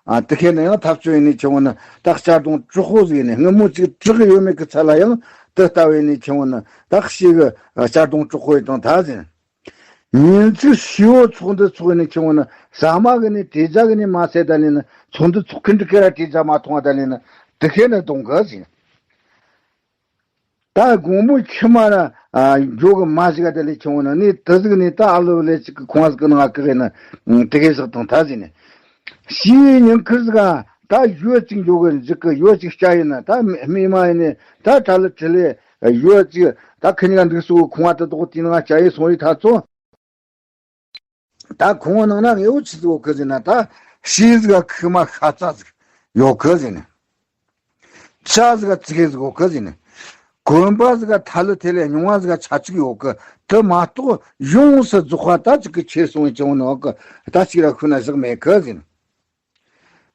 ཨ་དེ་ཁེ་ན་ཡང་འཐབ་རྩོད་ཡེ་ནི་ཆེ་བོ་ན། ད་གཅར་རྡུང་དྲག་པོ་ཟིག་ནས་སྔ་མོ་ཅིག་དྲག་ཡོད་མེད་ཀྱི་ཚད་ལ་ཡང་དེ་ལྟ་བུ་ཡེ་ནི་ཆེ་བོ་ན། ད་ཤི་གི་གཅར་རྡུང་དྲག་པོ་ཡེ་དང་ད་ཟེར། ཉིན་གཅིག་ཤི་བོ་ཚོགས་འདུ་ཚོགས་ཡེ་ནི་ཆེ་བོ་ན། ཟ་མ་གི་ནི་དྲི་རྒྱ་གི་ནི་མ་ཟད་ད་ལེ་ན། ཚོགས་འདུ་ཚོགས་མཁན་དེ་ཁེ་ར་དྲི་རྒྱ་མ་མཐོང་བ་ད་ལེ་ན། དེ་ཁེ་ན་རྡུང་གི་ཟེར། ད་དགོང་མོ་ཁྱི་མ་ར་ཨ་འཇོ་གི་མ་ཞིག་ག་དེ་ལས་ཆུང་བ་ན་ནི་དེ་ཟིག་ནི་ད་ཨ་ལོ་ལས་ཅིག་གི་ཁོང་ཟིག་གི་ནང་ང་ཀི་རེ་ན་དེ་གེ་ཟིག་དང་ད་ཟིག་ནི་ཤིའི་ཉིན་ཁུར་ཟིག་ག་ད་ཡོད་ཅིག་འཇོ་གི་འཇིག་གི་ཡོད་ཅིག་སྐྱ་ཡིན་ན། ད་སྨིན་མ་ཡིན་ནི་ད་གྲ་ལི་གྲི་ལི་ཡོད་ཅིག་ད་ཁི་ཉིན་ག་འདུག་སུ་ཁོང་བ་དེ་དོག་དེ་ནང་སྐྱ་ཡི་སོང་ཡི་ཐ་ཚོ། ད་ཁོང་ནང་ན་ངེས་པོ་ཆི་ཟིག་ཡོད་གི་ཟེར་ན། ད་ཤིང་ཟིག་ག་ཁུག་མ་ཤ་ཚ་ཟིག་ཡོད་གི་ཟེར་ནས། ཆ་ཟིག་ག་ཙི་གེ་ཟིག་ཡོད་གི་ཟེར་ནས། གོན་པ་ཟིག་ག་ཐ་ལི་ཐེ་ལེ་རྙིང་བ་ཟིག་ག་ཆ་གཅིག་ཡོད་གི། དེ་མ་གཏོགས་ཡོངས་སུ་རྫོགས་པ་ད་ཅིག་གི་ཆེ་སོང་བའི་ཅང་ནི་ཡོད་གི། ད་ཅིག་ར་ཁུག་ན་བཞག་མེད་གི་ཟེར་ནས།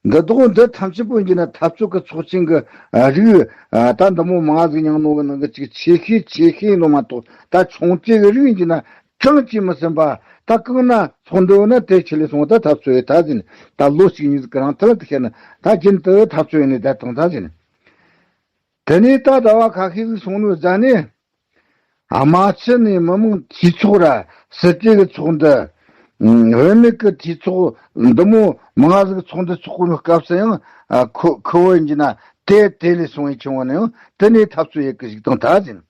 འདི་དག་འདི་ཐམས་ཅད་པོ་ཡིན་གྱི་ན་འཐབ་རྩོད་ཀྱི་ཚོགས་ཆེན་གྱི་ཨ་རིགས་ཨ་ད་འདི་མོ་མང་ཟིག་མྱངས་ནོ་གི་ནང་གི་ཅིག་ཆེ་ཤོས་ཆེ་ཤོས་ཡིན་ནོ་མ་གཏོགས། ད་ཆུང་ཙེ་གི་རིགས་ཡིན་གྱི་ན་གྲངས་ཀྱིས་མི་ཟིན་པ། ད་གང་ན་ཚོགས་འདུ་ན་དེ་ཆི་ལས་སོང་ད་འཐབ་རྩོད་ཡོད་ད་ཟེར་ནས། ད་ལོ་གཅིག་གཉིས་ཟིག་གི་རིང་དེ་ལ་དེ་བཤད་ན་ད་རྒྱུན་དུ་འཐབ་རྩོད་ཡོད་ནས་བསྡད་དང་ད་ཟེར་ནས། དེ་ནས་ད་ཟླ་བ་ཁ་ཤས་ཟིག་སོང་ནོ་ཟ་ནས། རྨ་ཆུ་ནས་མི་མང་འཐུས་ཚོགས་ར་སྲིད་གྲོས་ཀྱི་ཚོགས་འདུ། བུད་མེད་ཀྱི་འཐུས་ཚོགས་འདི་མོ་མང་ཟིག་ཚོགས་འདུ་ཚོགས་གོ་ནོ་སྐབས་སུ་ཡང་ཨ་ཁོ་ཁོ་བོ་ཡིན་གྱི་ན་དེ་དེ་ལས་སོང་བའི་ཆུང་བ་ན་ཡང་དེ་ནས་འཐབ་རྩོད་ཡེ་གི་ཞིག་དང་ད་ཟིན།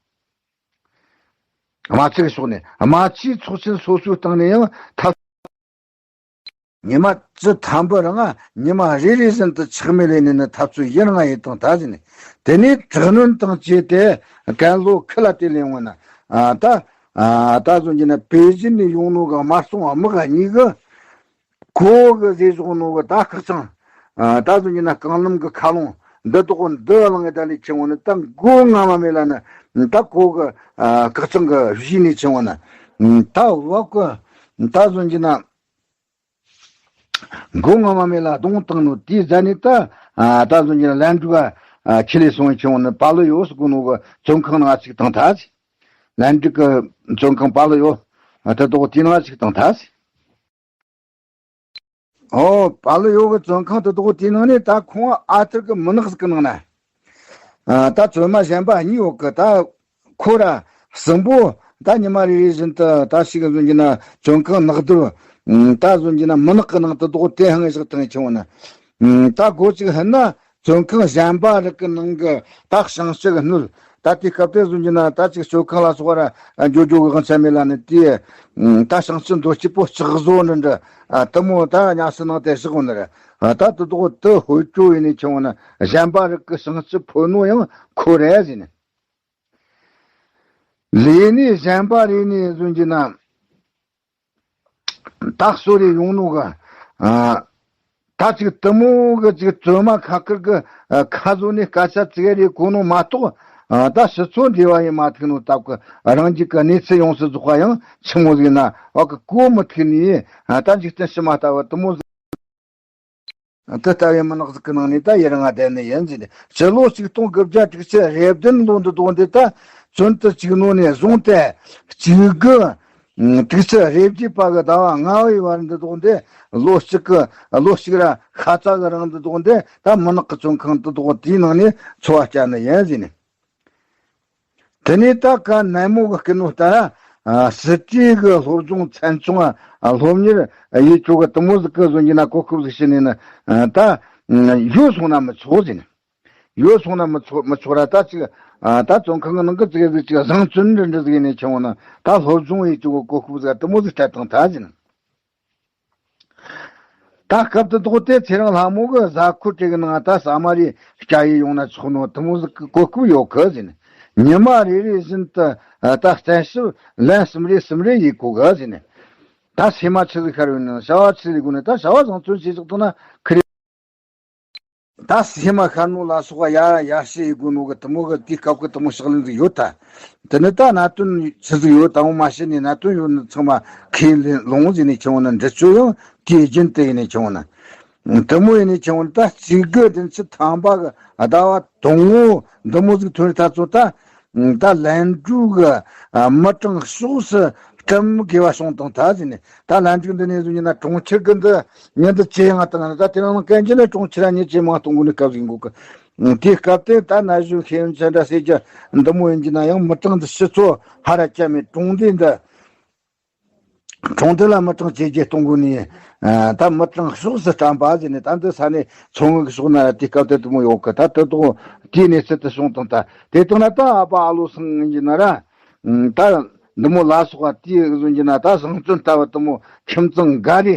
རྨ་ཆུ་གི་ཕྱོགས་ནས་རྨ་ཆུའི་ཚོགས་ཆེན་སོ་སོའི་སྟེང་ནས་ཡང་འཐབ། ཉི་མ་བཅུ་ཐམ་པ་རིང་ང་ཉི་མ་རེ་རེ་བཞིན་དུ་ཆག་མེད་ལས་ནས་ནི་འཐབ་རྩོད་ཡུན་རིང་ང་ཡིན་དང་ད་ཟིན་ནས། དེ་ནས་དྲག་གནོན་དང་བཅས་ཏེ་ཀན་ལྷོ་ཁུལ་ལ་དེ་ལས་འོང་ན། ཨ་ད་ཨ་ད་བཟུང་གྱི་ན་པེ་ཅིན་ནས་ཡོང་ནོ་གི་དམར་སྲུང་དམག་གཉིས་གི་ཁོ་གི་བཟོས་བཞག་ནོ་གི་ད་ཁག་ཅིང་། ཨ་ད་བཟུང་གྱི་ན་རྐང་ལམ་གི་མཁའ་རླུང་འདི་དག་འདི་བླངས་ད་ལས་ཆེ་བོ་ནི་ད་མགོ་རྔ་མ་མེད་ལ་ནི་ད་ཁོ་གི་ཨ་ཁག་ཅིང་གི་གཞི་ནས་ཆེ་བོ་ནི་ད་བབ་གི་ད་བཟུང་གྱི་ན། མགོ་རྔ་མ་མེད་ལ་གདོང་བཏང་ནོ་དེའི་རྫ་ནས་ད་ཨ་ད་བཟུང་གྱི་ན་ལན་འབྲུག་ག་ཁྱི་ལས་སོང་ཆེ་བོ་ནི་པ་ལོ་ཡོ་སི་གོ་ནོ་གི་བཙོན་ཁང་ནང་ཅིག་བཏང་ཐལ། ལན་འབྲུག་གི་བཙོན་ཁང་པ་ལོ་ཡོ་ཨ་ད་དོག་དེའི་ནང་ཅིག་བཏང་ཐལ། ཨོ་པ་ལོ་ཡོ་གི་བཙོན་ཁང་དུ་དོག་དེའི་ནང་ནས་ད་ཁོང་ཨ་ཐུར་གི་མི་ནག་ཟིག་གི་ནང་ན། ཨ་ད་བཙོན་མ་གཞན་པ་གཉིས་ཡོད་གི་ད། ཁོ་ར་གསུམ་པོ་ད་ཉི་མ་རེ་རེ་བཞིན་དུ་ད་ཞིག་བཟོ་གྱི་ན་བཙོན་ཁང་ནག་དུ་ད་བཟོ་གྱི་ན་མི་ནག་གི་ནང་དུ་དོག་དེ་ཧང་བཞག་ཐང་ཆུང་ན། ད་སྒོ་གཅིག་ཧན་ན་བཙོན་ཁང་གཞན་པ་རིགས་ཀྱི་ནང་གི་ད་བྱང་ཕྱོགས་སྣོད་ད་དེ་སྐབས་དེ་བཟོ་གྱི་ན་ད་ཅིག་སྤྱོད་ཁང་ལ་སོགས་ར་འགྱོ་འགྱོ་གི་དབང་ཆ་མེད་ལ་ནི་དེ་ད་བྱང་ཕྱོགས་མདོ་སྐྱིད་པོ་ལྕགས་བཟོ་འདྲ་འདྲ་དུ་མོ་ད་ཉག་སི་ནང་དེ་བཞག་འོ་ན་ར་ད་དུ་དོག་དུ་ཧོལ་ཅོ་ཡིན་ནི་ཆུང་ན་གཞན་པ་རིགས་ཀྱི་བྱང་ཕྱོགས་ཕོ་ནོ་ཡང་ཁོ་རེ་ཟིན། ལས་ནི་གཞན་པ་རེ་ནི་བཟོ་གྱི་ན། ད་གསོ་རེ་ཡོང་ནོ་ག་ཨ་ད་ཅིག་དུ་མོ་གི་ཅིག་བཙོན་མ་ཁ་ཁར་གི་ཨ་ཁ་བཟོ་ནས་སྐད་ཆ་ཙིག་རེ་གོ་ནོ་མ་གཏོགས། ཨ་ད་ཕྱི་ཚོ་འབྲེལ་བ་ཡིན་མ་ཐུག་ནོ་སྟབས་གི་རང་རྒྱུད་གི་གནས་ཚུལ་ཡོངས་སུ་རྫོགས་པ་ཡང་ཆི་མོ་ཟིག་ན་བ་གི་གོ་མི་ཐུག་ནི། ཨ་ད་འཇིག་རྟེན་ཕྱི་མ་ལྟ་བུ་དུ་མོ་ཟིག་དེ་ལྟ་བུའི་མི་ནག་ཟིག་གི་ནང་ནས་ད་ཡི་རང་ང་བསྡད་ནི་ཡིན་ཟེར་ཏེ། སྤྱི་ལོ་ཆིག་སྟོང་དགུ་བརྒྱ་དྲུག་ཅུ་རེ་བདུན་ལོ་འདི་དག་འདི་ད་བཙོན་དུ་བཅུག་ནོ་ནས་བཟུང་སྟེ་གཅིག་དགུ་དྲུག་ཅུ་རེ་བརྒྱད་པ་གི་ཟླ་བ་ལྔ་བའི་བར་འདི་དག་འདི་ལོ་གཅིག་གི་ལོ་གཅིག་ར་ཤ་ཚ་གི་རིང་འདི་དག་འདི་ད་མི་ནག་གི་བཙོན་ཁང་འདི་དག་དེའི་ནང་ནས་འཚོ་བ་བསྐྱལ་ནི་ཡིན་ཟེར་ནས། དེ་ནས་ད་ག་ནན་མོ་གི་སྐུ་ནོ་ལྟར་ཨ་སྲིད་གྲོས་གི་སློབ་སྦྱོང་ཚན་ཆུང་ཨ་སློབ་གཉེར་ཡེ་ཆོག་གི་དུ་མོ་ཟིག་གི་བཟོ་གྱི་ན་གོ་སྐབས་ཟིག་བྱིན་ནས་ན་ཨ་ད་ཡོད་སོང་ན་མི་ཆོག་ཟིན། ཡོད་སོང་ན་མི་ཆོག་མི་ཆོག་ར་ད་ཅིག་ཨ་ད་བཙོན་ཁང་གི་ནང་གི་ཙིག་ཟིག་ཅིག་བཟང་བཙོན་འདྲ་འདྲ་ཟིག་ཡིན་ནས་ཆུང་ན་ད་སློབ་སྦྱོང་ཡེ་ཆོག་གི་གོ་སྐབས་ཟིག་དུ་མོ་ཟིག་སྤྲད་དང་ད་ཟིན། ད་སྐབས་དེ་དོག་དེ་ཚེ་རིང་ལྷ་མོ་གི་གཟའ་འཁོར་དེ་གི་ནང་ད་ས་མ་རི་སྐྱ་ཡི་ཡོང་ན་ཆོག་ནོ་དུ་མོ་ཟིག་གི་གོ་སྐབས་ཡོད་གི་ཟིན། ཉི་མ་རེ་རེ་བཞིན་དུ་ད་བཙན་ཞིབ་ལན་གསུམ་རེ་གསུམ་རེ་ཡེ་གོ་གི་ཟིན། ད་སེམས་མ་ཆི་ཟིག་ཤར་ཡོད་ན་བྱ་བ་ཆི་ཟིག་དགོས་ན་ད་བྱ་བ་བཟང་བཙོན་བྱེད་ཆོག་ཐུབ་ན་ཁི་རེ། ད་སེམས་མ་ཤར་ནོ་ལ་སོགས་པ་ཡ་ཡ་ཤི་ཡི་དགོས་ནོ་གི་དུ་མོ་གི་དེའི་སྐབས་ཀྱི་དུ་མོ་ཕྱག་ལེན་ཟིག་ཡོད་ད། དེ་ནི་ད་གནད་དོན་ཆི་ཟིག་ཡོད་དང་མ་ཤི་ནས་གནད་དོན་ཡོད་ནི་ཚང་མ་ཁས་ལེན་ལོང་ཟིག་ནས་ཁྱེར་འོང་ན་འདྲི་གཅོད་ཡང་དུས་རྒྱུན་དུ་ཡིན་ནས་ཁྱེར་འོང་ན། དུ་མོ་ཡིན་ནས་ཁྱེར་འོང་ད་གཅིག་དགུ་བདུན་ཅུ་ཐམ་པ་གི་ཟླ་བ་དང་པོ་འདི་མོ་ཟིག་ཐོན་རེ་ད་ཚོ་ད། ད་ལན་ཀྲུའུ་གི་ཨ་མི་གྲངས་ཕྱོགས་སུ་སྐྲུན་དགོས་པ་བྱུང་དང་ད་ཟིན་ནས་ད་ལན་ཀྲུའུ་འདི་ནས་བཟུང་ཡིན་ན་གྲོང་ཁྱེར་གི་འདི་ཉིན་འདི་ཇེ་ཡང་དང་ད་དེ་རིང་གན་རྒྱ་ནས་གྲོང་ཁྱེར་ཉིན་ཇེ་མང་གཏོང་དགོས་ནི་སྐབས་ཟིན་འགོ་གི་དེའི་སྐབས་དེ་ད་ན་གཞོན་ཤེས་ཡོན་ཅན་འདྲ་ཟེར་རྒྱུ་འདི་མོ་ཡིན་གྱི་ན་ཡང་མི་གྲངས་འདི་ཕྱི་ཚོ་ཧ་ར་བཅད་མེད་གྲོང་སྡེ་འདི། གྲོང་སྡེ་ལ་མི་གྲངས་ཇེ་ཇེ་གཏོང་དགོས་ནི། ཨ་ད་མི་གྲངས་ཕྱོགས་སུ་བཀྲམ་པ་ཟེར་ནས་ད་འདི་ས་ནས་མཚོ་སྔོན་གྱི་ཕྱོགས་ན་དེ་སྐབས་དེ་དུ་མོ་ཡོད་གི་ད་དུ་དུ་དེའི་གནས་ཚུལ་དུ་བྱུང་དང་ད་དེ་དང་ན་ད་ཨ་ཕ་ཨ་ལོ་སང་ཡིན་གྱི་ན་ར། ད་འདི་མོ་ལ་སོགས་པ་དེའི་བཟོ་གྱི་ན་ད་བཟང་བཙོན་ལྟ་བུ་དུ་མོ་ཁྱིམ་ཚང་འགའ་རེ་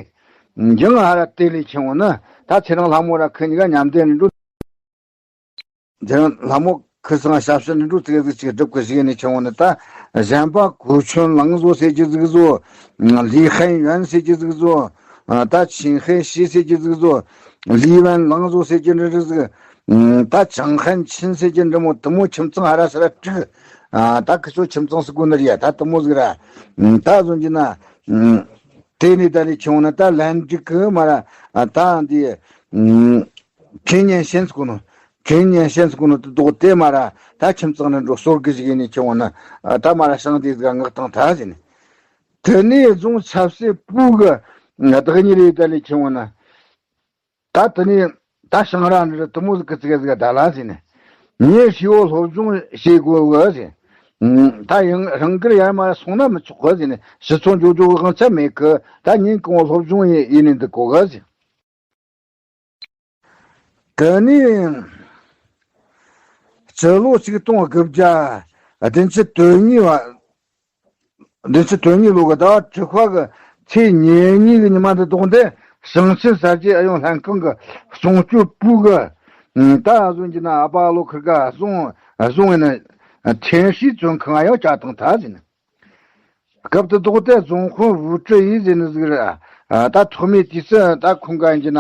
འགྱིང་ཧ་ར་དེ་ལས་ཆེ་བོ་ན་ད་ཚེ་རིང་ལྷ་མོ་ར་ཁི་གཉིས་ཀ་མཉམ་འདེད་འགྲོ། དེ་རིང་ལྷ་མོ་ཁི་སང་ཞབས་ཕྱི་འགྲོ་ཙིག་ཟིག་ཅིག་སྒྲུབ་གི་ཞིག་ནས་ཆུང་ནི་ད་གཞན་པ་གོ་ཆོན་ལང་བཟོ་ཟེར་གྱི་ཟིག་བཟོ། ལི་ཧན་ཡོན་ཟེར་གྱི་ཟིག་བཟོ། ད་ཆིང་ཧན་ཤི་ཟེར་གྱི་ཟིག་བཟོ། ལི་ཝན་ལང་བཟོ་ཟེར་གྱི་འདྲ་འདྲ་ཟིག་ད་ཅང་ཧན་ཆིན་ཟེར་གྱི་འདྲ་མོ་དུ་མོ་ཁྱིམ་ཚང་ཧ་ར་ས་ར་དྲུག་ད་ཁི་ཚོ་ཁྱིམ་ཚང་ཟིག་དགོས་ནི་རེད་ད་དུ་མོ་ཟིག་ར། ད་བཟོ་གྱི་ན། དེ་ནས་ད་ནི་ཆུང་ནི་ད་ལན་འགྲིག་གི་མ་ར་ད་འདི། ཁྲེན་ཉན་ཤན་ཟེར་གོ་ནོ། ཁྲེན་ཉན་ཤན་ཟེར་གོ་ནོ་དེ་དོག་དེ་མ་ར་ད་ཁྱིམ་ཚང་ནས་འགྲོ་སོར་གི་ཞིག་ཡིན་ནས་ཁྱེར་འོང་ན་ད་མ་ར་ཤང་དེ་ཟིག་ངག་དང་ད་ཟིན། དེ་ནས་རྫོང་ཆབ་སྲིད་པུའུ་གི་བདག་ཉིད་རེད་ད་ལས་ཁྱེར་འོང་ན། ད་དེ་ནས་ད་ཤང་ར་འདི་དུ་མོ་ཟིག་གི་ཙིག་གེ་ཟིག་ད་ལ་ཟིན། ངས་ཧྲིའོ་སློབ་སྦྱོང་བྱེད་དགོས་གི་ཟིན། ད་ཡང་རང་གིར་ཡར་མ་སོང་ན་མི་ཆོག་གི་ཟིན། ཕྱི་ཚོ་འགྱོ་འགྱོ་གི་དབང་ཆ་མེད་གི་ད་ཉིན་གང་བོ་སློབ་སྦྱོང་ཡིན་ནས་འདུག་གོ་གི་ཟིན། དེ་ནས་སྤྱི་ལོ་ཆིག་སྟོང་དགུ་བརྒྱ་བདུན་ཅུ་དོན་གཉིས་པ། བདུན་ཅུ་དོན་གཉིས་ལོ་གི་ཟླ་བ་དྲུག་པ་གི་ཚེས་ཉེར་གཉིས་གི་ཉི་མ་འདི་དོག་འདི་ ཞིང་ཆེན་གསར་བརྗེ་ཨུ་ཡོན་ལྷན་ཁང་གི་གསུང་སྤྱོད་པུའུ་གི་ད་བཟོ་རྒྱུ་ན་ཨ་པ་ལོ་ཁིར་ག་བཟུང་བཟུང་ཡིན་ན་ཐེན་ཧྲི་བཙོན་ཁང་ཡང་བཅའ་བཏང་ཐལ་ཟིན། སྐབས་དེ་དོག་དེ་རྫོང་དཔོན་ཝུ་ཀྲི་ཡིས་ཟིན་ཟིག་ར། ད་ཐོག་མའི་དུས་སུ་ད་ཁོང་ག་ཡིན་གྱི་ན་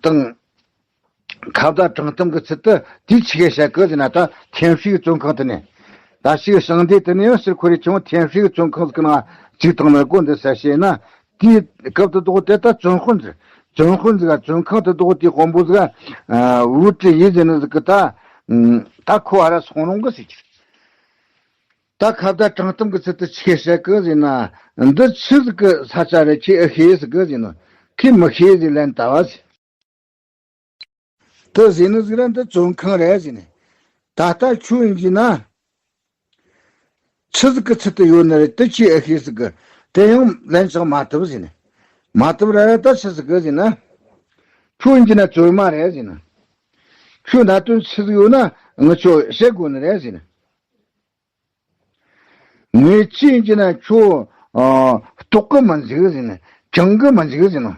དང་། ཁ་བརྡ་དྲང་གཏམ་གྱི་ཚུལ་དུ་དེའི་ཆི་གེ་བཤད་གི་ཟེར་ན། ད་ཐེན་ཧྲི་གི་བཙོན་ཁང་དེ་ནས་ད་ཞིག་ཞིང་སྡེ་དེ་ནས་ཡང་ཕྱིར་འཁོར་རེ་ཆུང་ཐེན་ཧྲི་གི་བཙོན་ཁང་ཟིག་ནང་བཅུག་བཏང་ན་དགོས་འདི་ས་བཤད་ན། དེའི་སྐབས་དེ་དོག་དེ་ད་བཙོན་དཔོན་ཟིག་བཙོན་དཔོན་ཟིག་ག་བཙོན་ཁང་དེ་དོག་དེའི་དཔོན་པོ་ཟིག་ག་ཝུ་ཀྲི་ཡིས་ཟེར་ནི་ཟིག་གི་ད་ད་ཁོ་ཨ་ར་སོང་རུང་གི་ཟེར་གྱི། ད་ཁ་བརྡ་དྲང་གཏམ་གྱི་ཚུལ་དུ་ཆི་གེ་བཤད་གི་ཟེར་ན། འདི་ཆི་ཟིག་གི་ས་ཆ་རེད། ཁྱེད་ཨེ་ཤེས་ཟིག་གི་ཟེར་ན། ཁྱེད་མི་ཤེས་ཟིག་ལན་བཏབ་པ་ཟིག་དེ་ཟེར་ནི་ཟིག་ར་འདི་བཙོན་ཁང་རེད་ཟེར་ནས། ད་ལྟ་ཁྱོད་ཡིན་གྱི་ན། ཆི་ཟིག་གི་ཚུལ་དུ་ཡོད་ནི་རེད། དེ་ཁྱེད་ཨེ་ཤེས་ཟིག་གི། དེ་ཡང་ལན་ཅང་མ་བཏབ་ཟེར་ནས། མ་བཏབ་ར་ར་ད་ཆི་ཟིག་གི་ཟེར་ན། ཁྱོད་ཡིན་གྱི་ན་བཙོན་མ་རེད་ཟེར་ན། ཁྱོད་གནད་དོན་ཆི་ཟིག་ཡོད་ན་ངི་ཆོ་བཤད་དགོས་ནི་རེད་ཟེར་ན། ངས་ཅི་ཡིན་གྱི་ན་ཁྱོད་ཨ་ལྟོགས་གི་མི་འཇུག་ཟེར་ནས། གྱང་གི་མི་འཇུག་ཟེར་ནོ།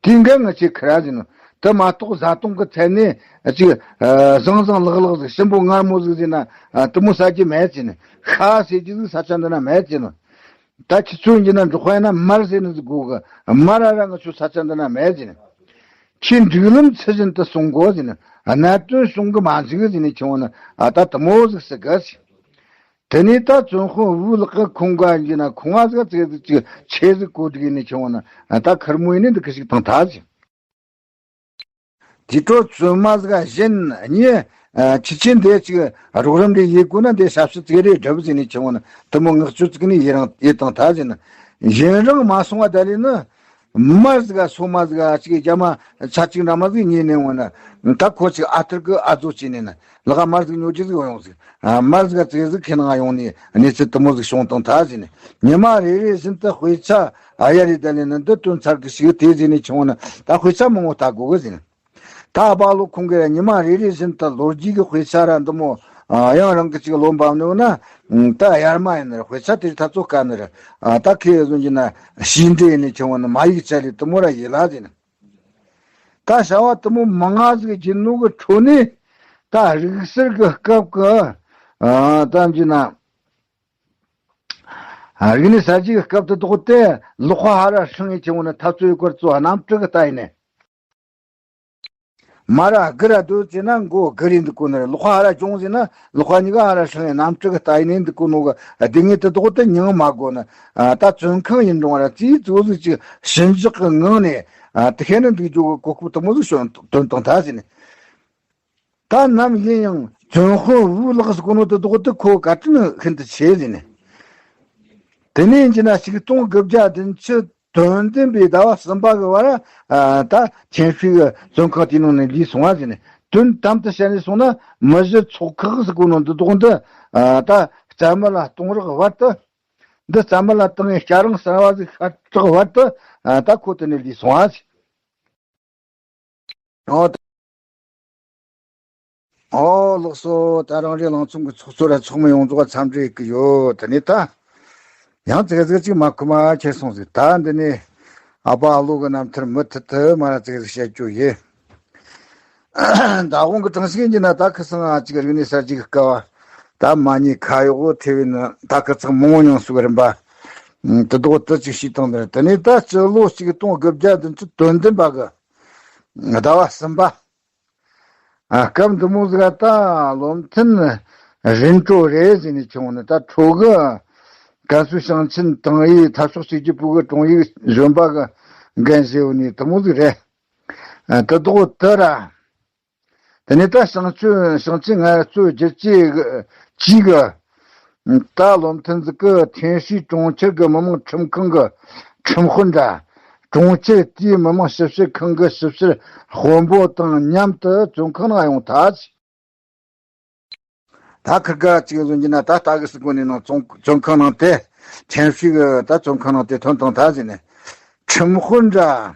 དེ་འགའ་ང་ཆེ་ཁ་ར་ཟེར་ནོ། དེ་མ་གཏོགས་བཟའ་བཏུང་གི་ཐད་ནས་ཅིག་ཨ་བཟང་བཟང་ལག་ལག་ཟིག་ཞིམ་པོ་མངར་མོ་ཟིག་ཟེར་ན་ཨ་དེ་མོ་ཟ་རྒྱུ་མེད་ཟེར་ནས། ཤ་ཟེར་རྒྱུ་ཟིག་ས་ཆ་འདི་ན་མེད་ཟེར་ནོ། ད་ཁྱེད་ཚོ་ཡིན་གྱི་ན་འབྲོག་པ་ཡིན་ན་མར་ཟེར་ནི་ཟིག་དགོས་གི། མར་ར་ར་ང་ཚོ་ས་ཆ་འདི་ན་མེད་ཟེར་ནས། ཁྱེད་སྒྲིག་ལམ་ཚུལ་བཞིན་དུ་སྲུང་དགོས་ཟེར་ནས། གནད་དོན་བྱུང་གི་མ་འཇུག་ཟེར་ནས་ཁྱེད་འོ་ན་ཨ་ད་དེ་མོ་ཟིག་ཟེར་གི་ཟེར། དེ་ནས་ད་བཙོན་དཔོན་ཝུའུ་ལགས་ཀྱིས་ཁོང་ག་ཡིན་ན་ཁོང་ང་ཟིག་ཙེ་ཟིག་ཅིག་ཆེ་ཟིག་གོ་སྒྲིག་ནས་ཁྱེད་འོ་ན་ཨ་ད་ཁེར་མོ་ཡིན་ནི་འདི་གི་ཞིག་བཏང་ཐལ་ཟེར། དེ་འཕྲོ་བཙོན་མ་ཟིག་གཞན་གཉིས་ཨ་ཁྱི་ཆེན་དེ་ཅིག་རོགས་རམ་རེ་ཡེད་དགོས་ན་དེ་ཞབས་ཕྱི་ཙིག་རེ་སྒྲུབ་ཟེར་ནས་ཁྱེད་འོ་ན་དེ་མོ་མངགས་བཅོལ་ཙིག་ནས་ཡེད་རང་ཡེད་བཏང་ཐལ་ཟེར་ན། ཡུན་རིང་མ་སོང་བ་ད་ལས་ནི། མར་ཟིག་ག་སོ་མ་ཟིག་ག་ཅིག་རྒྱ་མ་ཆ་གཅིག་འདྲ་མ་ཟིག་ཉོས་ནས་འོང་ན། ད་ཁོ་ཅིག་ཨ་ཐུར་གི་ཨ་ཛོ་བྱས་ནས་ན་ལག་མར་ཟིག་ཉོ་རྒྱུ་ཟིག་ཡོང་ཟིག་ཨ་མར་ཟིག་ག་ཙིག་ཟིག་ཁྱེད་ནང་ཡོང་ནས་གནས་ཚུལ་དུ་མོ་ཟིག་བྱུང་བཏང་ཐལ་ཟེར་ནས། ཉི་མ་རེ་རེ་བཞིན་དུ་དཔེ་ཆ་ཨ་ཡ་རེ་ད་ལས་ནི་འདི་དོན་ཚར་གི་ཞིག་དེ་ཟེར་ནས་ཁྱེད་འོ་ན་ད་དཔེ་ཆ་མང་བོ་ལྟ་དགོས་གི་ཟེར་ནས། ད་ཨ་པ་ལོ་ཁོང་གིས་ཉི་མ་རེ་རེ་བཞིན་དུ་ལོ་རྒྱུས་ཀྱི་དཔེ་ཆ་ར་འདི་མོ་ཨ་ཡང་རང་གི་ཅིག་ལོ་འབབ་ནོ་ན། ད་ཡར་མ་ཡིན་ནི་ར་དཔེ་ཆ་དེ་ད་ཚོ་དཀའ་ནི་ར། ཨ་ད་ཁེ་བཟོ་གྱི་ན་ཤིང་འབྲས་ཡིན་ནི་ཁྱེད་འོ་ན་མ་ཡིག་ཆ་ལས་དུ་མོ་ར་ཡིན་ལ་ཟེར་ནི། ད་བྱ་བ་དུ་མོ་མང་ང་ཟིག་བགྱིས་ནོ་གི་འཕྲོ་ནས་ད་རིག་གསར་གི་སྐབས་ཀྱི་ཨ་ད་གྱི་ན་རིག་གནས་གསར་བརྗེ་གི་སྐབས་དུ་དོག་དེ་ལོག་པ་ཧ་ར་ཧྲང་ཡིན་ཁྱེད་འོ་ན་འཐབ་རྩོད་ཡི་སྐོར་ཚོ་རྣམ་དཀྲི་གི་ལྟ་ཡིན་ནི། མ་ར་དགུ་ར་སྡོད་ཅེ་ན་མགོ་དགུ་རེ་འདུག་གོ་ནི་རེད། ལོག་པ་ཧ་ར་གྱོང་ཟེར་ན་ལོག་པ་གཉིས་ཀ་ཧ་ར་ཧྲང་ཡིན་རྣམ་དཀྲི་གི་ལྟ་ཡིན་ནི་འདུག་གོ་ནོ་གི་སྡུག་བསྔལ་དུ་དོག་དུ་མྱང་མ་དགོ་ནི། ཨ་ད་བཙོན་ཁང་ཡིན་རུང་ར་ཙིའི་ཙོ་ཟིག་ཅིག་ཞི་འཇགས་ཀྱི་ངང་ནས་ཨ་དེ་ཤེས་ནི་འདུག་རྒྱུ་གི་གོ་སྐབས་དུ་མོ་ཟིག་བྱུང་དོན་དང་ད་ཟེར་ནི། ད་ནམ་ཡིན་ཡང་བཙོན་དཔོན་ཝུའུ་ལགས་སུ་གོ་ནོ་དུ་དོག་དུ་ཁོ་བཀའ་དྲིན་ཤིན་ཏུ་ཆེ་ཟེར་ནས། དེ་ནས་ཡིན་གྱི་ན་ཆིག་སྟོང་དགུ་བརྒྱ་བདུན་ཅུ་དོན་བདུན་པའི་ཟླ་བ་གསུམ་པ་གི་བར་ཨ་ད་ཐེན་ཧྲི་གི་བཙོན་ཁང་དེའི་ནང་ནས་ལུས་སོང་བ་ཟེར་ནས། དོན་དམ་དུ་བཤད་ནས་སོང་ན་མི་གཞི་ཚོགས་ཁག་སུ་གོ་ནོ་འདི་དོག་འདི་ཨ་ད་རྩ་མེད་ལ་གཏོང་རོགས་བར་དུ། འདི་རྩ་མེད་ལ་བཏང་ངས་སྐྱ་རེངས་གསར་བ་ཟིག་ཤར་དྲག་བར་དུ་ཨ་ད་ཁོ་དེ་ནས་ལུས་སོང་བ་ཟེར། ཨོ། ཨོ་ལགས་སོ། ད་རང་རེ་ལང་ཚོང་གི་ཚོགས་གཙོ་ར་ཚོགས་མི་ཡོངས་རྫོགས་འཚམས་འདྲི་ཡེད་གི་ཡོད། དེ་ནས་ད་ཡང་ཙིག་ཙིག་ཅིག་མ་ཁུ་མ་ཁྱེར་སོང་ཟིག་ད་འདི་ནས་ཨ་ཕ་ཨ་ལོ་གི་རྣམ་ཐར་མུ་མཐུད་དུ་མ་ར་ཙིག་ཙིག་བཤད་རྒྱུ་ཡིན། མདང་དགོང་གི་གྲངས་ཤིག་ཡིན་གྱི་ན་ད་ཁི་སང་ང་ཅིག་རིག་གནས་གསར་བརྗེ་གི་སྐབས་ད་མ་ཉེས་ཁ་གཡོག་ཐེ་བའི་ནི་ད་ཁི་ཚང་མང་བོ་མྱོང་སུ་གི་རིམ་པ་དུ་དོག་དུ་ཅིག་ཤེས་དང་དེ་ནས་ད་སྤྱི་ལོ་ཆིག་སྟོང་དགུ་བརྒྱ་བདུན་ཅུ་དོན་བདུན་པ་གི་ཟླ་བ་གསུམ་པ། ཨ་སྐབས་འདི་མོ་ཟིག་ད་བློ་མཐུན་རིན་གྲོ་རེད་ཟེར་ནས་བྱུང་ནས། ད་ཁྲོ་གི་ཀན་སུའུ་ཞིང་ཆེན་ཏང་ཨུའི་འཐབ་ཕྱོགས་གཅིག་གྱུར་པུའུ་གི་ཀྲུང་ཨུའི་གཞོན་པ་གི་འགན་བཞེས་ནས་དེ་མོ་ཟིག་རེད། ཨ་དེ་དོག་དེ་ར། དེ་ནས་ད་ཞིང་ཆུ་ཞིང་ཆེན་ངལ་རྩོལ་བསྒྱུར་བཅོས་ཀྱི་ད་བློ་མཐུན་ཟིག་གི་ཐེན་ཧྲི་གྲོང་ཁྱེར་གྱི་མི་དམངས་ཁྲིམས་ཁང་གི་ཁྲིམས་དཔོན་འདྲ། གྲོང་ཁྱེར་དེའི་མི་དམངས་ཞིབ་བཤེར་ཁང་གི་ཞིབ་བཤེར་དཔོན་པོ་དང་མཉམ་དུ་བཙོན་ཁང་ནང་ཡོང་ཐལ། ད་ཁིར་ག་ཅིག་ཡོད་ཟོན་གྱི་ན་ད་ལྟ་གི་སི་གོ་ནས་ནང་བཙོན་བཙོན་ཁང་ནང་དེ་ཐེན་ཧྲི་གི་ད་བཙོན་ཁང་ནང་དེ་ཐོན་བཏང་ཐལ་ཟེར་ནས། ཁྲིམས་དཔོན་འདྲ།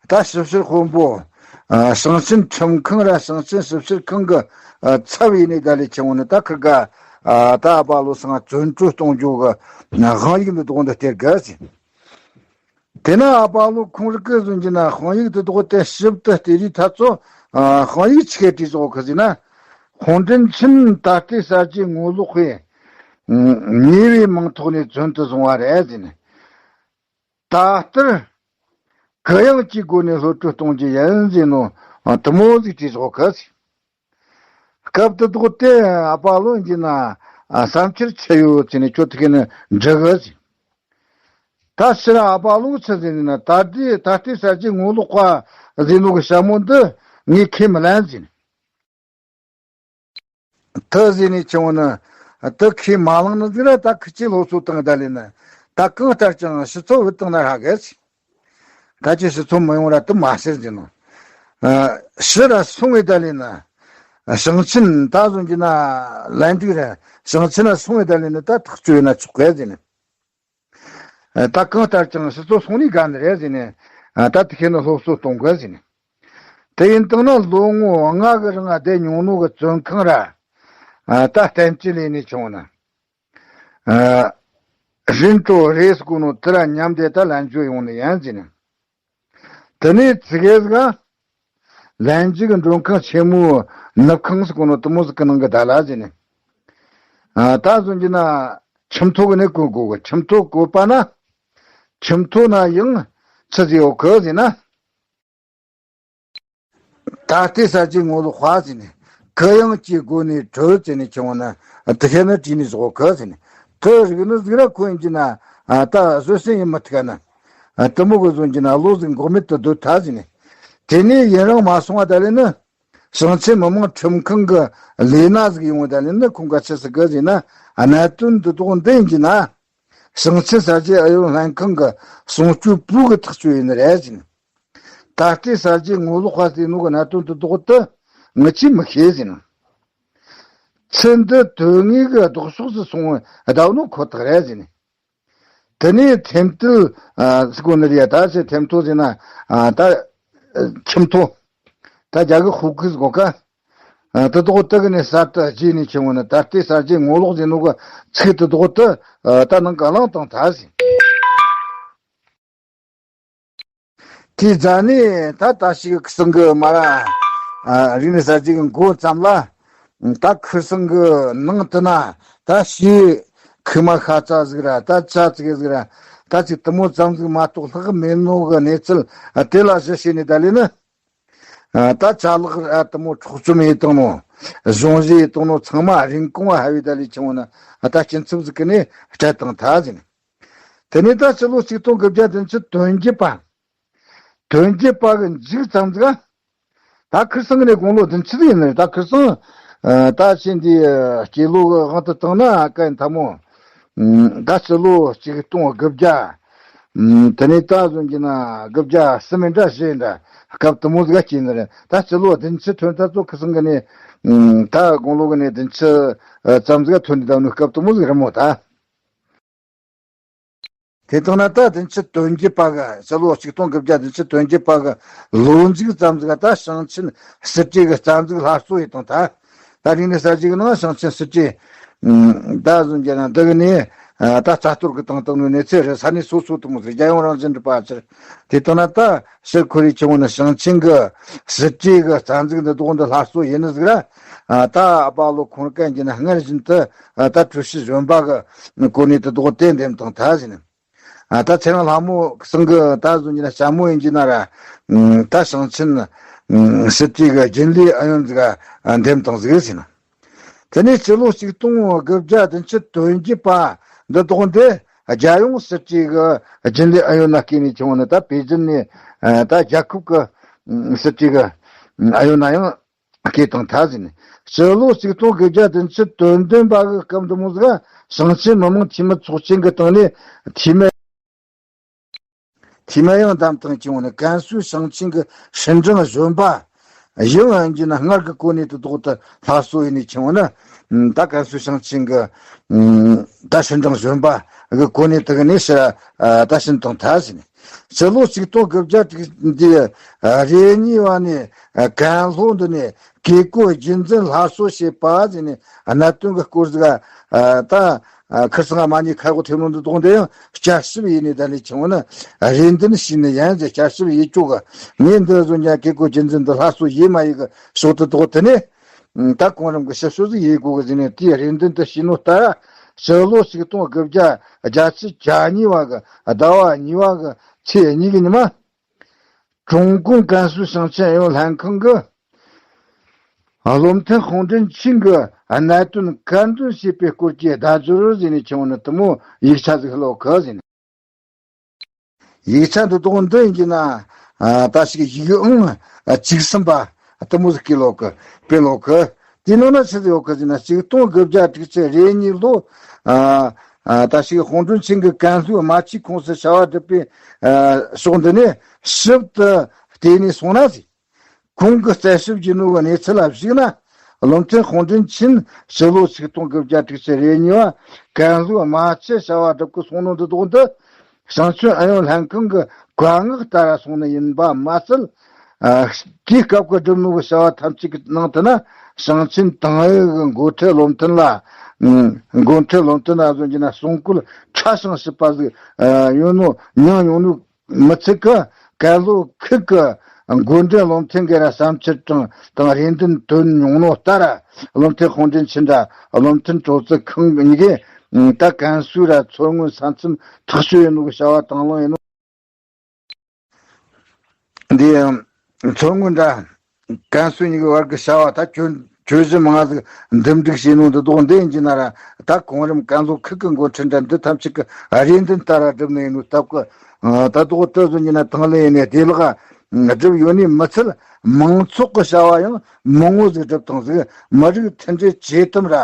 ད་ཞིབ་བཤེར་དཔོན་པོ། ཨ་ཞིང་ཆེན་ཁྲིམས་ཁང་ར་ཞིང་ཆེན་ཞིབ་བཤེར་ཁང་གི་ཨ་ཚབ་ཡིན་ནས་ད་ལས་ཆེ་བོ་ནི་ད་ཁིར་ག་ཨ་ད་ཨ་ཕ་བློ་སེང་བཙོན་གྲོལ་གཏོང་རྒྱུ་གི་དབང་ཡིག་འདི་དོག་འདི་སྟེར་དགོས་ཟེར། དེ་ན་ཨ་པ་ལོ་ཁོང་རིག་གི་ཟུང་གི་ན་དཔང་ཡིག་དེ་དག་དེ་ཞིབ་ཏུ་བལྟས་རིས་ཐ་ཚོ། ཨ། དཔང་ཡིག་ཆི་གེ་བྲིས་བཞག་གི་ཟིན་ན། དཔུང་འདྲེན་ཆེན་ད་ལྟའི་གསར་བརྗེའི་ངོ་ལོག་པས་ཉེ་བའི་མིང་ཐོག་ནས་བཙོན་དུ་བཟུང་བ་རེད་ཟིན། ད་ལྟར་གུ་ཡངས་ཀྱི་སྒོ་ནས་གློད་གྲོལ་གཏོང་རྒྱུ་ཡིན་ཟིན་ནོ། དུ་མོ་ཟིག་བྲིས་བཞག་གི་ཟིན། སྐབས་དེ་དག་དེ་ཨ་པ་ལོ་འདི་ན་བསམ་འཆར་ཆི་ཡོད་ཟེར་ནས་ཁྱོད་དེ་ག་ནས་འདྲི་གི་ཟིན། ད་ཕྱིར་ཨ་པ་ལོ་ཆི་ཟེར་ན། ད་ལྟའི་ད་ལྟའི་གསར་བརྗེའི་ངོ་ལོག་པ་ཟེར་ནོ་གི་ཞྭ་མོ་འདི་ངས་ཁས་མི་ལེན་ཟིན། དེ་ཟེར་ནས་ཆི་ཡོང་ན། དེ་ཁས་མ་བླངས་ནི་ཟིག་ར། ད་ཁི་ཆོས་སློབ་གསོ་བཏང་ད་ལས་ན། ད་གང་ལྟར་ཀྱང་ཕྱི་ཚོ་བུད་བཏང་ན་ཧ་གི་ཟིན། ད་ཁྱོད་ཕྱི་ཚོ་མི་ཡོང་ར་དུ་མ་ཟེར་ཟིན་ནོ། ཨ། ཕྱིར་ར་སོང་ངེ་ད་ལས་ན། ཞིང་ཆེན་ད་ཟུང་གི་ན་ལན་འགྲིག་ར། ཞིང་ཆེན་ན་སོང་ངེ་ད་ལས་ན་ད་ཐག་གཅོད་ཡོད་ན་ཆོག་གི་ཟིན། ཨ། ད་གང་ལྟར་ཀྱང་ཕྱི་ཚོ་སོང་ནི་དགའ་ནི་རེད་ཟིན། ཨ། ད་དེ་ཁས་ནི་སློབ་གསོ་གཏོང་དགོས་ཟིན། དེ་ཡིན་དང་ན་ལོ་ངོ་ལྔ་གི་རིང་བསྡད་མྱོང་ནོ་གི་བཙོན་ཁང་ར། ཨ། ད་བསྟན་བཅོས་ལས་ནས་ཆི་ཡོང་ན། ཨ། རིན་གྲོ་རེས་དགོས་ནོ་དེ་ར་མཉམ་དེ་ད་ལན་འཇོག་ཡོང་ནི་ཡིན་ཟིན། དེ་ནས་ཙི་གེ་ཟིག་ལན་འཇུག་གི་མགྲོན་ཁང་ཆེན་མོའི་ནུབ་ཁང་ཟིག་གོ་ནོ་དུ་མོ་ཟིག་གི་ནང་གི་ད་ལ་ཟིན། ཨ། ད་ཟུང་གི་ན་ཁྱིམ་ཐོ་གི་ནས་གོ་དགོས་གི། ཁྱིམ་ཐོ་བཀོད་པ་ན་ཁྱིམ་ཐོ་ན་ཡང་ཆི་ཟིག་ཡོད་གི་ཟིན་ན། ད་ལྟའི་གསར་བརྗེའི་ངོ་ལོག་པ་ཟེར་ནས་གུ་ཡངས་ཀྱི་སྒོ་ནས་གྲོལ་ཟེར་ནས་ཁྱེར་འོང་ན། དེ་ཤེས་ན་བྲིས་ནས་བཞག་གི་ཟེར་ནས། དེ་རིག་ནི་ཟིག་ར་ཁོ་ཡིན་གྱི་ན། ཨ། ད་བཟོད་སྲན་ཡིན་མི་ཐུག་ན། ཨ། དུ་མོ་གི་བཟོ་གྱི་ན་བློ་ཟིག་འགོག་མེད་དུ་སྡོད་ཐལ་ཟེར་ནས། དེ་ནས་ཡུན་རིང་མ་སོང་བ་ད་ལས་ནི། ཞིང་ཆེན་མི་དམངས་ཁྲིམས་ཁང་གི་ལས་སྣེ་ཟིག་ཡོང་བ་ད་ལས་ནི། ཁོང་ག་ཆི་ཟིག་གི་ཟེར་ན། གནད་དོན་འདི་དག་འདི་ཡིན་གྱི་ན། ཞིང་ཆེན་གསར་བརྗེ་ཨུ་ཡོན་ལྷན་ཁང་གི་གསུང་སྤྱོད་པོ་གི་ཐག་གཅོད་ཡིན་ནི་རེད་ཟེར་ནས། ད་ལྟའི་གསར་བརྗེའི་ངོ་ལོག་པ་ཟེར་ནོ་གི་གནད་དོན་དེ་དག་དེ་ངི་ཆོས་མི་ཤེས་ཟེར་ན། ཚེ་འདི་དོན་དངོས་ཀྱི་ལྡོག་ཕྱོགས་སུ་སོང་བ་བསྡད་ནོ་ཁོ་ཐག་རེད་ཟེར་ནས། དེ་ནས་ཐེམ་ཐོ། ཨ། ཟེར་གོ་ནི་རེད། ད་ཆི་ཐེམ་ཐོ་ཟེར་ན། ཨ། ད་ཁྱིམ་ཐོ། ད་རྒྱ་གི་ཧུ་ཁུ་ཟེར་གོ་ཀ། ཨ། དེ་དག་དེ་གི་ནས་གསར་དུ་བརྗེས་ནས་ཁྱེར་འོང་ན། ད་ལྟའི་གསར་བརྗེའི་ངོ་ལོག་ཟེར་ནོ་གི་ཚིག་དེ་དག་དེ། ཨ། ད་ནང་ག་ལང་བཏང་ཐལ་ཟེར། དེའི་རྗེས་ནས་ད་ད་ཞིག་ཁུ་སང་གི་མ་ར། ཨ། རིག་གནས་གསར་བརྗེ་གི་འགོ་ཙམ་ལ། ད་ཁུ་སང་གི་ནང་དུ་ན་ད་ཞིག་ཁུ་མ་ཤ་ཚ་ཟིག་ར། ད་ཆ་ཙི་གེ་ཟིག་ར། ད་ཅིག་དུ་མོ་ཙམ་ཟིག་མ་གཏོགས་ལྷག་མེད་ནོ་གི་གནས་ཚུལ་དེ་ལ་གཞི་བྱས་ནས་ད་ལས་ནི། ཨ། ད་ཅ་ལག་ར་དུ་མོ་འཕྲོག་བཅོམ་ཡེ་བཏང་ནོ། གཞུང་བཞེས་ཡེ་བཏང་ནོ་ཚང་མ་རིན་གོང་བ་ཧ་བའི་ད་ལས་ཁྱེར་འོང་ན། ཨ། ད་སྐྱིན་ཚབ་ཟིག་གི་ནས་སྤྲད་བཏང་ཐལ་ཟེར་ནས། དེ་ནས་ད་སྤྱི་ལོ་ཆིག་སྟོང་དགུ་བརྒྱ་བདུན་ཅུ་དོན་བརྒྱད་པ། དོན་བརྒྱད་པ་གི་མཇུག་ཙམ་ཟིག་ད་ཁུ་སང་གི་ནས་དགུང་ལོ་བདུན་ཅུ་ཡིན་ནི། ད་ཁུ་སང་། ཨ། ད་ཕྱིན་དེ་སྐྱེས་ལོ་གི་དབང་དུ་བཏང་ན་གན་ཐ་མོ། ཨ། ད་སྤྱི་ལོ་ཆིག་སྟོང་དགུ་བརྒྱ། ཨ། དེ་ནས་ད་ཟུང་གི་ན་དགུ་བརྒྱ་གསུམ་འདྲ་བཞི་འདྲ་སྐབས་དུ་མོ་ཟིག་སྐྱེས་ནི་རེད། ད་སྤྱི་ལོ་བདུན་ཅུ་ཐོན་ཐ་ཚོ་ཁུ་སང་གི་ནས། ཨ། ད་དགུང་ལོ་གི་ནས་བདུན་ཅུ་ཙམ་ཟིག་ཐོན་ནི་ད་ནི་སྐབས་དུ་མོ་ཟིག་རེད་མོ་ད། དེ་ལྟར་ན་ད་བདུན་ཅུ་དོན་བརྒྱད་པ་གི། སྤྱི་ལོ་ཆིག་སྟོང་དགུ་བརྒྱ་བདུན་ཅུ་དོན་བརྒྱད་པ་གི་ལོ་མཇུག་ཙམ་ཟིག་ད་ཞིང་ཆེན་སྲིད་གྲོས་གི་རྩ་འཛུགས་སླར་གསོ་ཡེ་བཏང་ཐལ། ད་རིག་གནས་གསར་བརྗེ་གི་ནང་ཞིང་ཆེན་སྲིད་གྲོས། ཨ། ད་ཟུང་གི་ན་འདི་གི་ནས། ཨ། ད་རྩ་གཏོར་གི་བཏང་བཏང་ནོ་གནས་ཚུལ་རེད། ས་གནས་སོ་སོ་དུ་མོ་ཟིག་རྒྱལ་ཡོངས་རང་བཞིན་གྲུབ་པ་ཕྱིར། དེ་ལྟར་ན་ད་ཕྱིར་ཁོ་རེ་ཁྱེར་འོང་ན་ཞིང་ཆེན་གི་སྲིད་གྲོས་གི་རྩ་འཛུགས་འདི་དག་འདི་སླར་གསོ་ཡེ་ནི་ཟིག་ར། ཨ། ད་ཨ་པ་ལོ་ཁོང་གན་གྱི་ན་སྔར་བཞིན་དུ། ཨ། ད་ཀྲུའུ་ཞི་གཞོན་པ་གི་གོ་གནས་དེ་དག་དེ་འདེམས་བཏང་ཐལ་ཟེར་ནས། ཨ། ད་ཚེ་རིང་ལྷ་མོ་ཚང་གི་ད་ཟུང་གི་ན་ཞྭ་མོ་ཡིན་གྱི་ན་ར། ཨ། ད་ཞིང་ཆེན། ཨ། སྲིད་གྲོས་གི་རྒྱུན་ལས་ཨུ་ཡོན་ཟིག་ག་འདེམས་བཏང་ཟིག་ཟེར་ན། དེ་ནས་སྤྱི་ལོ་ཆིག་སྟོང་དགུ་བརྒྱ་བདུན་ཅུ་དོན་བརྒྱད་པ་འདི་དག་འདི་རྒྱལ་ཡོངས་སྲིད་གྲོས་གི་རྒྱུན་ལས་ཨུ་ཡོན་ན་བསྐོས་ནས་ཁྱེར་འོང་ན། ད་པེ་ཅིན་ནས། ཨ། ད་རྒྱལ་ཁབ་གི། ཨ། སྲིད་གྲོས་གི། ཨ། ཨུ་ཡོན་ན་ཡང་བསྐོས་བཏང་ཐལ་ཟེར་ནས། སྤྱི་ལོ་ཆིག་སྟོང་དགུ་བརྒྱ་བདུན་ཅུ་དོན་བདུན་པ་གི་སྐབས་འདི་མོ་ཟིག་ཞིང་ཆེན་མི་དམངས་འཐུས་མི་ཚོགས་ཆེན་གི་སྟེང་ནས་འཐུས་མི། འཐུས་མི་ཡང་བདམས་བཏང་ཁྱེར་འོང་ན། ཀན་སུའུ་ཞིང་ཆེན་གི་ཧྲིན་ཀྲང་གཞོན་པ། ཡང་ཡིན་གྱི་ན་སྔར་གི་གོ་གནས་དེ་དག་ཏུ་སླར་གསོ་ཡེ་ནས་ཁྱེར་འོང་ན། ད་ཀན་སུའུ་ཞིང་ཆེན་གི། ད་ཧྲིན་ཀྲང་གཞོན་པ་གི་གོ་གནས་དེ་གི་ནས་ཕྱིར། ཨ། ད་ཕྱིན་བཏང་ཐལ་ཟེར་ནས། སྤྱི་ལོ་ཆིག་སྟོང་དགུ་བརྒྱ་དྲུག་འདི། ཨ། རེ་གཉིས་པ་ནས། ཨ། ཀན་ལྷོ་འདི་ནས་ བཀས་བཀོད་རྒྱུད་འཛིན་སླར་གསོ་བྱེད་པ་ཟེར་ནས་གནད་དོན་གྱི་སྐོར་ཟིག་ད་ཁིར་སང་མ་ཉེས་ཁ་གོ་ཐེབས་ནོ་འདི་དོགས་འདི་ཡང་བསྐྱར་ཞིབ་ཡིན་ནས་ད་ནས་ཆུང་ནི་རེ་འདུན་བྱས་ནས་ཡང་ཟེར་བསྐྱར་ཞིབ་ཡིད་སྐྱོ་གི། ངས་འདི་བཟོ་ཉ་བཀས་བཀོད་རྒྱུད་འཛིན་འདི་སླར་གསོ་ཡེ་མ་ཡེ་གི་ཕྱོགས་དུ་དོགས་དེ་ནས། ད་གོང་རིམ་གྱི་ཞིབ་དཔྱོད་ཟིག་ཡེ་དགོས་གི་ཟེར་ནས་དེའི་རེ་འདུན་དུ་བྱས་ནོ་ལྟར། ཕྱི་ལོ་ཆིག་སྟོང་དགུ་བརྒྱ་བརྒྱད་ཅུ་གྱ་གཉིས་པ་གི་ཟླ་བ་གཉིས་པ་གི་ཚེས་གཉིས་གི་ཉི་མ། ཀྲུང་གུང་ཀན་སུའུ་ཞིང་ཆེན་ཨུ་ཡོན་ལྷན་ཁང་གི་བློ་མཐུན་ཧུང་ཀྲིན་ཆིན་གྱི་གནད་དོན་བཀའ་འདོན་བྱས་པའི་སྐོར་གྱི་བརྡ་སྦྱོར་ཟེར་ནས་ཆུང་ནི་དུ་མོ་ཡིག་ཆ་ཟིག་ཀློག་གི་ཟེར་ནས། ཡིག་ཆ་འདི་དག་འདི་ཡིན་གྱི་ན། ད་ཞིག་ཡིག་ཨང་བཅུ་གསུམ་པ་དུ་མོ་ཟིག་གི་ཀློག་གི་དཔེ་ཀློག་གི། དེ་ནང་ན་ཆི་ཟིག་ཡོད་གི་ཟེར་ན། ཆིག་སྟོང་དགུ་བརྒྱ་དྲུག་ཅུ་རེ་གཉིས་ལོ། ད་ཞིག་ཧུང་ཀྲིན་ཆིན་གྱི་ཀན་ལྷོའི་རྨ་ཆུའི་ཁོངས་སུ་བྱ་བ་སྒྲུབ་པའི་ཕྱོགས་འདི་ནས་ཞིབ་ཏུ་བལྟས་ནས་སོང་ན་ཟེར། ཁོང་གིས་རྩད་ཞིབ་བགྱིས་ནོ་གི་གནས་ཚུལ་ལ་གཞིགས་ན། བློ་མཐུན་ཧུང་ཀྲིན་ཆིན་ཕྱི་ལོ་ཆིག་སྟོང་དགུ་བརྒྱ་དྲུག་ཅུ་རེ་གཉིས་པ་ཀན་ལྷོའི་རྨ་ཆུ་བྱ་བ་སྒྲུབ་གི་སོང་ནོ་འདི་དག་འདི། ཞིང་ཆེན་ཨུ་ཡོན་ལྷན་ཁང་གི་བཀའ་མངགས་ལྟར་སོང་ནི་ཡིན་པ་མ་ཟད། དེའི་སྐབས་ཀྱི་བསྒྲུབས་ནོ་གི་བྱ་བ་ཐམས་ཅད་ཀྱི་ནང་དུ་ན། ཞིང་ཆེན་ཏང་ཨུད་ཀྱི་འགོ་ཁྲིད་བློ་མཐུན་ལ། འགོ་ཁྲིད་བློ་མཐུན་ལ་བཟོ་རྒྱུ་ན་གསུང་བཀོད་ཕྲ་ཞིང་ཞིབ་པ་ཟིག་ཡོད་ནོ་མྱངས་ཡོང་ནོ། མི་ཚད་ཀྱི་ཀན་ལྷོ་ཁུལ་གྱི་འགོ་འདྲེན་བློ་མཐུན་གྱི་ར་བསམ་འཆར་དང་དང་རེ་འདུན་བཏོན་མྱོང་ནོ་ལྟར། བློ་མཐུན་ཧུང་ཀྲིན་ཆིན་ར་བློ་མཐུན་ཀྲོའུ་ཙི་ཁང་གཉིས་ཀས་ད་ཀན་སུའུ་ར་མཚོ་སྔོན་ས་མཚམས་ཐག་གཅོད་ཡིན་ནོ་གི་བྱ་བ་དང་བླངས་ཡིན་ནོ། འདི་ཡང་མཚོ་སྔོན་ར་ཀན་སུའུ་གཉིས་ཀྱི་བར་གྱི་བྱ་བ་ད་གྱོད་གྱོད་གཞི་མང་ཟིག་འདུམ་འགྲིག་བྱས་ནོ་འདི་དག་འདི་ཡིན་གྱི་ན་ར། ད་གོང་རིམ་ཀན་ལྷོ་ཁུལ་གྱི་འགོ་ཁྲིད་འདྲ་འདི་ཐམས་ཅད་ཀྱི་རེ་འདུན་ལྟར་བསྒྲུབས་ནས་ཡིན་ནོ་སྟབས་ཀྱི། ད་དག་དེ་བཟོ་རྒྱུ་ན་དང་ལེན་ཡིན་ནས་བདེ་བླག་བསྒྲུབས་ཡོད་ནི་མི་ཚད། མང་ཚོགས་ཀྱི་བྱ་བ་ཡང་མང་བོ་ཟིག་བསྒྲུབས་བཏང་ཟིག་མི་རིགས་མཐུན་སྒྲིལ་ཇེ་དམ་ར།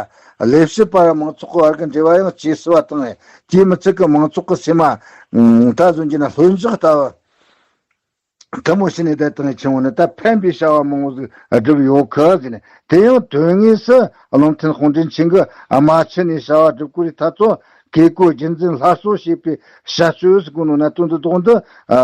ལས་བྱེད་པ་ར་མང་ཚོགས་ཀྱི་བར་གྱི་འབྲེལ་བ་ཡང་ཇེ་བསིལ་བ་བཏང་ངས། དེའི་མི་ཚད་ཀྱི་མང་ཚོགས་ཀྱི་སེམས་མ། ད་བཟོ་རྒྱུ་ན་ལྷོད་འཇགས་ལྟ་བུ། དུ་མོ་ཕྱི་ནས་བསྡད་དང་ཆུང་ནི་ད་ཕན་པའི་བྱ་བ་མང་བོ་ཟིག་བསྒྲུབས་ཡོད་གི་ཟེར་ནས། དེ་ཡང་དོན་དངོས་སུ་བློ་མཐུན་ཧུང་ཀྲིན་ཆིན་གྱིས་རྨ་ཆུ་ནས་བྱ་བ་སྒྲུབ་དགོས་རིགས་ཐ་ཚོ་བཀས་བཀོད་རྒྱུད་འཛིན་སླར་གསོ་བྱས་པའི་བྱ་སྤྱོད་ཟེར་གོ་ནོ་གནད་དོན་འདི་དག་འདི་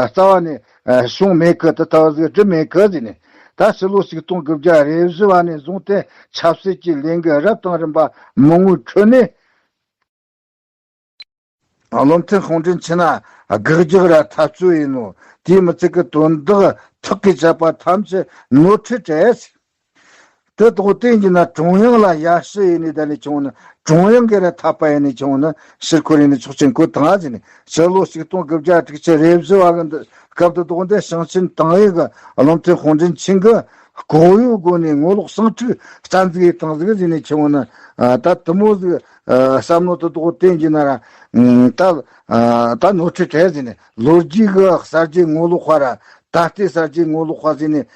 རྩ་བ་ནས་བྱུང་མེད་གི། དེ་ལྟ་བུ་ཟིག་བསྒྲུབས་མེད་གི་ཟེར་ནས། ད་ཕྱི་ལོ་ཆིག་སྟོང་དགུ་བརྒྱ་རེ་བཞི་བ་ནས་བཟུང་སྟེ་ཆབ་སྲིད་ཀྱི་ལས་འགུལ་རབ་དང་རིམ་པ་མང་བོའི་ཁྲོད་ནས། བློ་མཐུན་ཧུང་ཀྲིན་ཆིན་ན་དགག་རྒྱག་ར་འཐབ་རྩོད་ཡིན་ནོ། དེའི་མི་ཚད་ཀྱི་དོན་དག་ཐག་གིས་བཅད་པ་ཐམས་ཅད་ནོར་འཁྲུལ་བྲལ། དེ་དག་བསྟན་གྱི་ན་ཀྲུང་དབྱང་ལ་ཡར་ཞུ་ཡེ་ནས་ད་ནས་བྱུང་ན། ཀྲུང་དབྱང་གི་ར་འཐབ་པ་ཡེ་ནས་བྱུང་ན་ཕྱིར་འཁོར་ཡེ་ནས་ཆོག་ཆེན་ཁོ་དང་ཟེར་ནས། ཕྱི་ལོ་ཆིག་སྟོང་དགུ་བརྒྱ་དྲུག་ཅུ་རེ་བཞི་བ་གི་འདི་སྐབས་དུ་དོགས་འདི་ཞིང་ཆེན་ཏང་ཨུད་གི་བློ་མཐུན་ཧུང་ཀྲིན་ཆིན་གི་ལྐོག་གཡོའི་སྒོ་ནས་ངོ་ལོག་ཟིང་འཁྲུག་རྩ་འཛུགས་ཡེ་བཏང་ཟིག་ཟེར་ནས་བྱུང་ན། ད་དུ་མོ་ཟིག་བསམ་བློ་དུ་དོགས་བསྟན་གྱི་ན་ར། ད་ད་ནོར་འཁྲུལ་བྲལ་ཟེར་ནས། ལོ་རྒྱུས་གི་གསར་བརྗེ་ངོ་ལོག་པ་ར། ད་ལྟའི་གསར་བརྗེ་ངོ་ལོག་པ་ཟེར་ནས་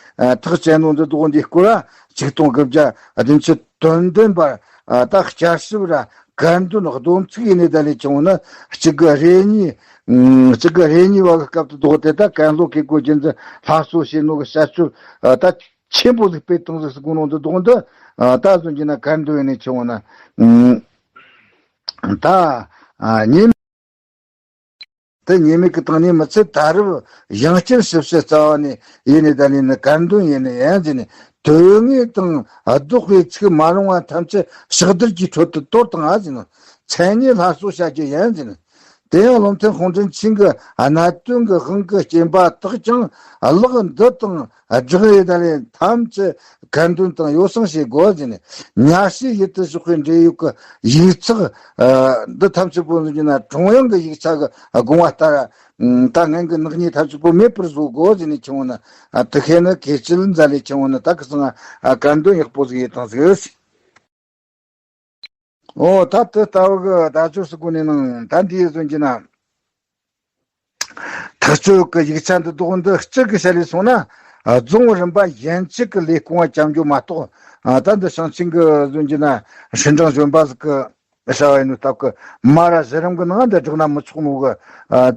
ཐག་བཅད་ནོ་འདི་དག་འདིའི་སྐོར་ལ་ཆིག་སྟོང་དགུ་བརྒྱ་བདུན་ཅུ་དོན་བདུན་པར་ད་བསྐྱར་ཞིབ་ར་བཀའ་འདོན་བསྡོམས་ཚིག་ཡེ་ནས་ད་ལས་བྱུང་ན། གཅིག་གི་རེ་གཉིས། གཅིག་གི་རེ་གཉིས་བ་གི་སྐབས་དུ་དོགས་དེ་ད་ཀན་ལྷོ་བཀས་བཀོད་རྒྱུད་འཛིན་སླར་གསོ་བྱས་ནོ་གི་བྱ་སྤྱོད་ད་ཆེན་པོ་ཟིག་སྤེལ་བཏང་ཟིག་ཟེར་གོ་ནོ་འདི་དག་འདི་ད་བཟོ་རྒྱུ་ན་བཀའ་འདོན་ཡེ་ནས་བྱུང་ན། ད་ཉེས་དེ་ཉེས་མེད་ཀྱི་སྟེང་ནས་མི་ཚད་ད་རུང་ཡང་བསྐྱར་ཞིབ་དཔྱད་རྩ་བ་ནས་ཡེ་ནས་ད་ནས་ནི་བཀའ་འདོན་ཡེ་ནས་ཡང་ཟེར་ནས། དོན་དངོས་དང་ལྡོག་པའི་ཚིག་མ་རུང་བ་ཐམས་ཅད་ཕྱག་བདར་གྱི་ཁྲོད་དུ་དོར་བཏང་ཨ་ཟེར་ནས། མཚན་ཉིད་སླར་གསོ་བྱ་རྒྱུ་ཡིན་ཟེར་ནས། དེ་ཡང་བློ་མཐུན་ཧུང་ཀྲིན་ཆིན་གྱི་གནད་དོན་གྱི་དབང་གི་རྐྱེན་པ་དག་ཀྱང་ལག་འདི་དང་སྦྲགས་ཡེ་ད་ལས་ཐམས་ཅད་བཀའ་འདོན་དང་ཡོ་བསྲང་བྱེད་དགོས་ཟེར་ནས། ཉར་ཞུའི་ཡུལ་དུ་བཞག་པའི་འབྲེལ་ཡོད་ཀྱི་ཡིག་ཚགས་འདི་ཐམས་ཅད་པོ་ཟེར་རྒྱུ་ན་ཀྲུང་དབྱང་གི་ཡིག་ཆ་གི་དགོངས་པ་ལྟར། ད་ངན་གྱི་ནག་ཉེས་ཐམས་ཅད་པོ་མེད་པར་བཟོ་དགོས་ཟེར་ནས་བྱུང་ན། དེ་ཁེ་ནི་གལ་ཆེ་ལ་མཛད་ལས་བྱུང་ན། ད་གི་སང་བཀའ་འདོན་ཡག་པོ་ཟིག་ཡེ་བཏང་ཟིག། འོ་ད་དེ་ལྟ་བུ་གི་བརྡ་སྦྱོར་སུ་གོ་ནས་ནང་ད་འདིའི་ཟོན་གྱི་ན། ཐག་གཅོད་ཀྱི་ཡིག་ཆ་འདི་དག་འདི་སྤྱི་གི་བྱ་ལས་སོང་ན། རྫོང་རིམ་པ་གཞན་གཅིག་གི་ལས་ཁུངས་བ་བཅའ་འཇོག་མ་གཏོགས། ད་འདི་ཞིང་ཆེན་གྱི་ཟོན་གྱི་ན་ཧྲིན་ཀྲང་གཞོན་པ་ཟིག་གི་བྱ་བ་ཡིན་ནོ་སྟབས་ཀྱི་མ་ར་གཞི་རིམ་གྱི་ནང་འདི་བསྒྲགས་ན་མི་ཆོག་ནོ་གི།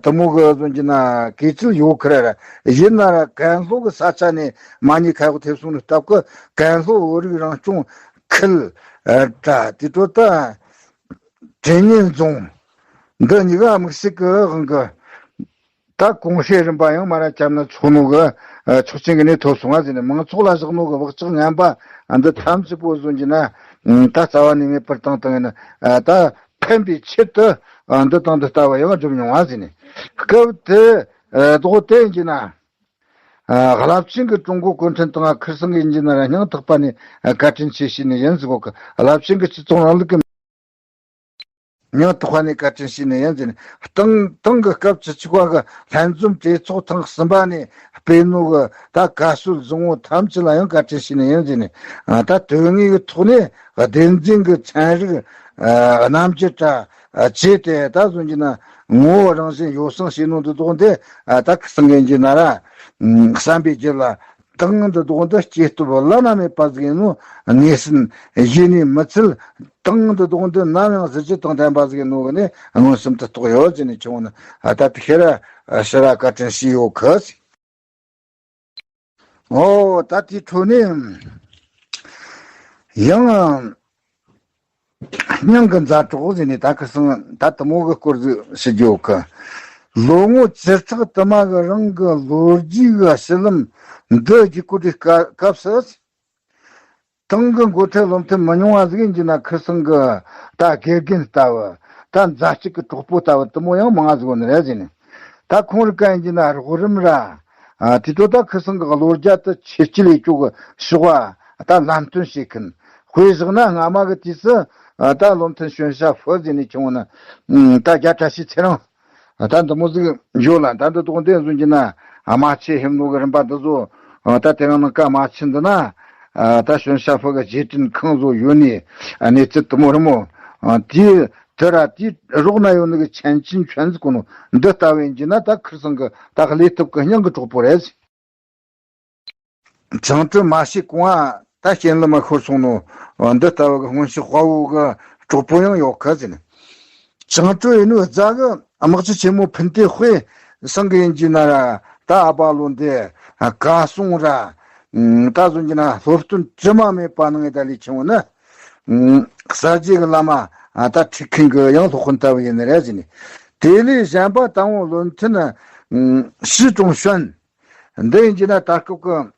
དུ་མོ་གི་ཟོན་གྱི་ན་གས་ཚུལ་ཡོད་ཁི་ར་ར། ཡིན་ན་ར་ཀན་ལྷོ་གི་ས་ཆ་ནས་མ་ཉེས་ཁ་གོ་ཐེབས་སོང་ནོ་སྟབས་ཀྱི། ཀན་ལྷོ་བོད་རིགས་རང་སྐྱོང་ཁུལ་ད་དེ་དོ་ད། དྲན་ཉིན་རྫོང་འདི་གཉིས་ཀ་དམིགས་བསལ་གྱི་དབང་གི་ ད་གོང་བཤད་རིམ་པ་ཡང་མ་ར་ཁྱབ་ན་ཆོག་ནོ་གི་ཆོག་མཆན་གི་ནས་ཐོབ་སོང་བ་ཟེར་ནས། མང་ཚོགས་ལ་བཞག་ནོ་གི་བག་ཆགས་ངན་པ་འདི་ཐམས་ཅད་པོ་བཟོ་རྒྱུ་ན་ད་རྩ་བ་ནས་མེད་པར་བཏང་བཏང་ཡིན་ན། ད་ཕན་པའི་ཆེད་དུ་འདི་དང་འདི་ལྟ་བུ་ཡང་བསྒྲུབས་མྱོང་བ་ཟེར་ནས། སྐབས་དེ་ལྡོག་དེ་ཡིན་གྱི་ན། ཨ། རླབས་ཆེན་གྱི་ཀྲུང་གོ་གུང་ཁྲན་ཏང་ཁིར་སང་གི་ཡིན་གྱི་ན་ར་སྙིང་ཐག་པ་ནས་བཀའ་དྲིན་ཆེ་ཞུས་ནས་ཡིན་ཟེར་གོ་གི། རླབས་ཆེན་གྱི་སྤྱི་ཚོགས་རིང་ལུགས་ཀྱི་སྙིང་ཐག་པ་ནས་བཀའ་དྲིན་ཞུས་ནས་ཡིན་ཟེར་ནས། ཏང་ཏང་གི་སྐབས་བཅུ་གཅིག་པ་གི་ལྷན་འཛོམས་གྲོས་ཚོགས་ཐེངས་གསུམ་པ་ནས་སྤེལ་ནོ་གི་ད་བཀའ་སྲོལ་བཟང་བོ་ཐམས་ཅད་ལ་ཡང་བཀའ་དྲིན་ཞུས་ནས་ཡིན་ཟེར་ནས། ཨ། ད་དོན་དངོས་ཀྱི་ཐོག་ནས་བདེན་འཛིན་གྱི་ཚན་རིག་ཨ། རྣམ་འགྱུར་དྲ་ཨ། བྱས་ཏེ་ད་བཟོ་རྒྱུ་ན་ངོ་བོ་རང་བཞིན་ཡོ་བསྲང་བྱས་ནོ་འདི་དག་འདི། ཨ། ད་ཁིར་སང་གི་ཡིན་གྱི་ན་ར། ཨ། བསམ་པའི་རྒྱུད་ལ་ཏང་འདི་དག་འདི་སྐྱེ་སྟོབས་བླ་ན་མེད་པ་ཟིག་ཡིན་ནོ། ངེས་ཟིན་གཞི་ནས་མི་ཚུལ་ཏང་འདི་དག་འདི་ནམ་ཡང་གཟི་བརྗིད་དང་ལྡན་པ་ཟིག་ཡིན་ནོ་གི་ནས་མངོན་སུམ་དུ་རྟོགས་ཡོད་ཟེར་ནས་ཆུང་ནི། ཨ། ད་དེ་ཤེས་ར་ཨ། ཞེ་དྲག་བཀའ་དྲིན་ཞུས་ཡོད་གི། ཨོ། ད་དེའི་འཕྲོ་ནས་ཡང་སྙིང་གི་མཛའ་གྲོགས་ཟེར་ནས་ད་ཁིར་སང་ད་དེ་མོ་གི་སྐོར་ཟིག་ཞུ་རྒྱུ་ཡོད་གི། ལོ་ངོ་བཅུ་ཕྲག་དུ་མ་གི་རིང་གི་ལོ་རྒྱུས་གི་བཤུལ་ལམ་འདི་བརྒྱུད་སྐོར་དེ་སྐབས་སྐབས་སུ། ཏང་གི་འགོ་ཁྲིད་བློ་མཐུན་མི་ཉུང་བ་ཟིག་ཡིན་གྱི་ན་ཁིར་སང་གི་ད་དགེ་རྒན་ལྟ་བུ། ད་མཛའ་གཅུགས་ཀྱི་གྲོགས་པོ་ལྟ་བུ་དེ་མོ་ཡང་མང་ང་ཟིག་ཡོད་ནི་རེད་ཟེར་ནས། ད་ཁོང་རིགས་ཀ་ཡིན་གྱི་ན་རོགས་རམ་ར། ཨ། དེ་ཚོ་ད་ཁིར་སང་གི་བློ་རྒྱ་དེ་ཆེར་སྐྱེད་ལས་ཅོག་གི་ཕྱོགས་བ་ད་ལམ་སྟོན་བྱེད་མཁན། དཔེ་བཞག་ན་སྔ་མ་གི་དུས་སུ་ད་བློ་མཐུན་ཞོན་ཤ་ཧྥུ་ཟེར་ནས་ཆུང་ནི། ད་བརྒྱ་ཕྲག་ཕྱེད་ཚེ་རིང་། ད་འདི་མོ་ཟིག་ཡོད་ལ། ད་འདི་དག་འདི་བཟོ་རྒྱུ་ན་རྨ་ཆུ་ཧེམ་ནོ་གི་རིམ་པ་འདི་ཚོ། ད་དེ་རིང་ནངས་ཀ་རྨ་ཆུ་འདི་ན་ད་ཞོན་ཤ་ཧྥུ་གི་རྗེས་དྲན་ཁང་བཟོ་ཡོད་ནི་གནས་ཚུལ་དེ་མོ་རེད་མོ། དེ་དེ་ར་དེ་རོགས་ན་ཡོད་ནི་གི་ཆན་ཆིན་ཆོན་ཟེར་གོ་ནོ་འདི་ལྟ་བུ་ཡིན་གྱི་ན། ད་ཁིར་སང་གི་ད་ལས་ཐོབ་གི་སྙིང་གི་གྲོགས་པོ་རེད། བྱང་གྲོལ་མ་བྱས་གོང་ང་ད་གཞན་ལ་མ་ཤོར་སོང་ནོ། འདི་ལྟ་བུ་གི་སྔོན་གཤེགས་དཔའ་བོ་གི་གྲོགས་པོ་ཡང་ཡོད་གི་ཟེར་ནས། བྱང་གྲོལ་ཡིན་ནོ་རྫ་གི་དམག་སྤྱི་ཆེན་མོ་ཕུན་ཏེ་ཧུའེ་སང་གི་ཡིན་གྱི་ན་ར། ད་ཨ་པ་ཨ་ལོ་འདི་ག་སོང་ར། ད་བཟོ་རྒྱུ་ན་སློབ་སྟོན་དྲི་མ་མེད་པ་གནང་ངེ་ད་ལས་ཆེན་བོ་ནི། གསར་བརྗེ་གི་བླ་མ་ད་ཁྲིད་མཁན་གི་ཡང་སློབ་དཔོན་ལྟ་བུ་ཡིན་ནི་རེད་ཟེར་ནས། དེ་ལས་གཞན་པ་དང་བོ་བློ་མཐུན་ཞི་ཀྲུང་ཞོན། འདི་ཡིན་གྱི་ན་ད་སྐབས་ཀྱི་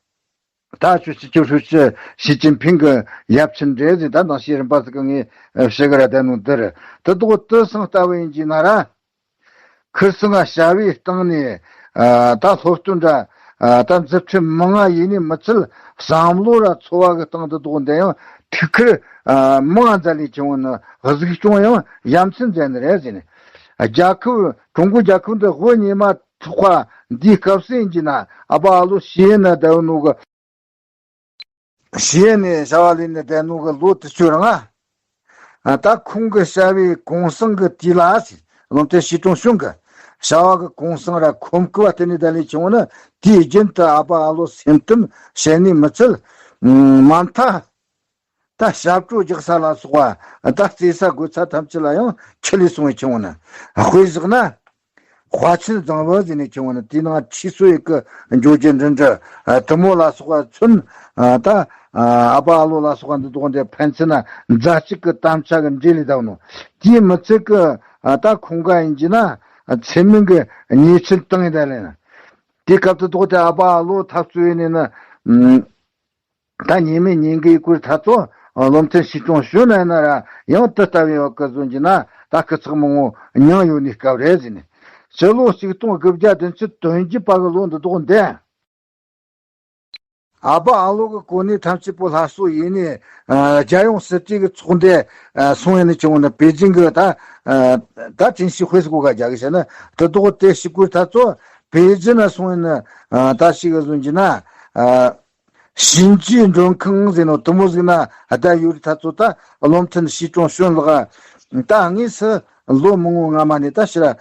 ད་ཆོས་སྤྱི་ཁྱབ་ཧྲུའུ་ཅི་ཞི་ཅིན་ཕིང་གི་ཡབ་ཆེན་འདྲ་ཟིག། ད་ནང་བཤད་རིམ་པ་ཟིག་གི་ངས་བཤད་གི་ར། ད་ནོ་འདིར་དེ་དག་དེ་སང་ལྟ་བུ་ཡིན་གྱི་ན་ར། ཁིར་སང་ང་བྱ་བའི་སྟེང་ནས་ད་སློབ་སྟོན་འདྲ་ད་མཛུབ་ཁྲིད་མང་ང་ཡིན་ནི་མི་ཚད། བསམ་བློ་ར་འཚོ་བ་གི་སྟེང་དུ་དག་འདི་ཡང་ཐུགས་ཁུར་མང་ང་མཛད་ལས་ཆེན་བོ་ནི་གཟིགས་སྐྱོང་ཡང་ཡ་མཚན་མཛད་ནི་རེད་ཟེར་ནས། རྒྱལ་ཁབ་ཀྲུང་གོ་རྒྱལ་ཁབ་འདི་དབུ་བརྙེས་མ་ཐག་པ་འདིའི་སྐབས་སུ་ཡིན་གྱི་ན་ཨ་པ་ཨ་ལོ་ཞི་ཡན་ན་བསྡད་ནོ་གི། ཞི་ཡན་ནས་བྱ་བ་ལས་ནས་བསྡད་ནོ་གི་ལོ་དེ་ཚོའི་རིང་ང་། ད་ཁོང་གི་བྱ་བའི་གུང་སེང་གི་དུས་ལ་ཟེར། བློ་མཐུན་ཞི་ཀྲུང་ཞོན་གི་བྱ་བ་གི་གུང་སེང་ར་ཁོམ་སྐུ་བ་དེ་ནས་ད་ལས་ཆུང་ནི་དུས་རྒྱུན་དུ་ཨ་པ་ཨ་ལོ་སེམས་གཏམ་བཤད་ནི་མི་ཚད། མ་མཐའ་ད་ཞབས་བྲོ་རྒྱག་ས་ལ་སོགས་པ། ད་རྩེ་ས་དགོས་ས་ཐམས་ཅད་ལ་ཡང་ཁྲིད་ལས་སོང་བའི་ཆུང་ནི། དཔེ་བཞག་ན། དཔའ་ཆེན་བཟང་བོ་ཟེར་ནས་ཆུང་བ་ནི་དེའི་ནང་ཆི་སོ་ཡི་གི་འཇོ་རྒྱུ་འདྲི་འདྲི་དེ་མོ་ལ་སོགས་པ་ཚུན། ད་ཨ་པ་ཨ་ལོ་ལ་སོགས་པ་འདི་དག་འདི་ཕན་ཚུན་ན་མཛའ་གཅུགས་ཀྱི་དམ་བཅའ་གི་འབྲེལ་ལས་བསྡད་ནོ། དེའི་མི་ཚད་ཀྱི་ད་ཁོང་ག་ཡིན་གྱི་ན་ཚེ་སྨད་ཀྱི་ཉེས་ཆད་བཏང་ཡི་ད་ལན། དེའི་སྐབས་དུ་དག་དེ་ཨ་པ་ཨ་ལོ་འཐབ་རྩོད་ཡིན་ནི་ནི། ད་ཉེས་མེད་ཉེས་འགེལ་སྐོར་ད་ཚོ་བློ་མཐུན་ཞི་ཀྲུང་ཞོན་ན་ཡིན་ན་ར་ཡང་དེ་ལྟ་བུའི་བ་ཀི་བཟོ་རྒྱུ་ན་ད་སྐུ་ཚེགས་མང་བོ་མྱངས་ཡོད་ནི་སྐབས་རེད་ཟེར་ནས། ཕྱི་ལོ་ཆིག་སྟོང་དགུ་བརྒྱ་བདུན་ཅུ་དོན་བརྒྱད་པ་གི་ལོ་འདི་དག་འདི། ཨ་པ་ཨ་ལོ་གི་གོ་གནས་ཐམས་ཅད་པོ་སླར་གསོ་ཡིན་ནས། རྒྱལ་ཡོངས་སྲིད་གྲོས་ཀྱི་ཚོགས་འདུ་སོང་ཡིན་ནས་བྱུང་ནས་པེ་ཅིང་གི་ད་ད་ཀྲིན་ཞི་ཧུའེ་སི་གོ་ག་རྒྱ་གི་བྱས་ན་དེ་དག་དེ་ཞིག་སྐོར་ད་ཚོ་པེ་ཅིན་ན་སོང་ཡིན་ནས་ད་ཞིག་གི་བཟོ་རྒྱུ་ན། ཞིང་ཆུའི་མགྲོན་ཁང་ཟེར་ནོ་དེ་མོ་ཟིག་ན་བསྡད་ཡོད་རེད། ད་ཚོ་ད་བློ་མཐུན་ཞི་ཀྲུང་ཞོན་ལགས་ད་དངོས་སུ་ལོ་མང་བོ་སྔ་མ་ནས་ད་ཕྱིར་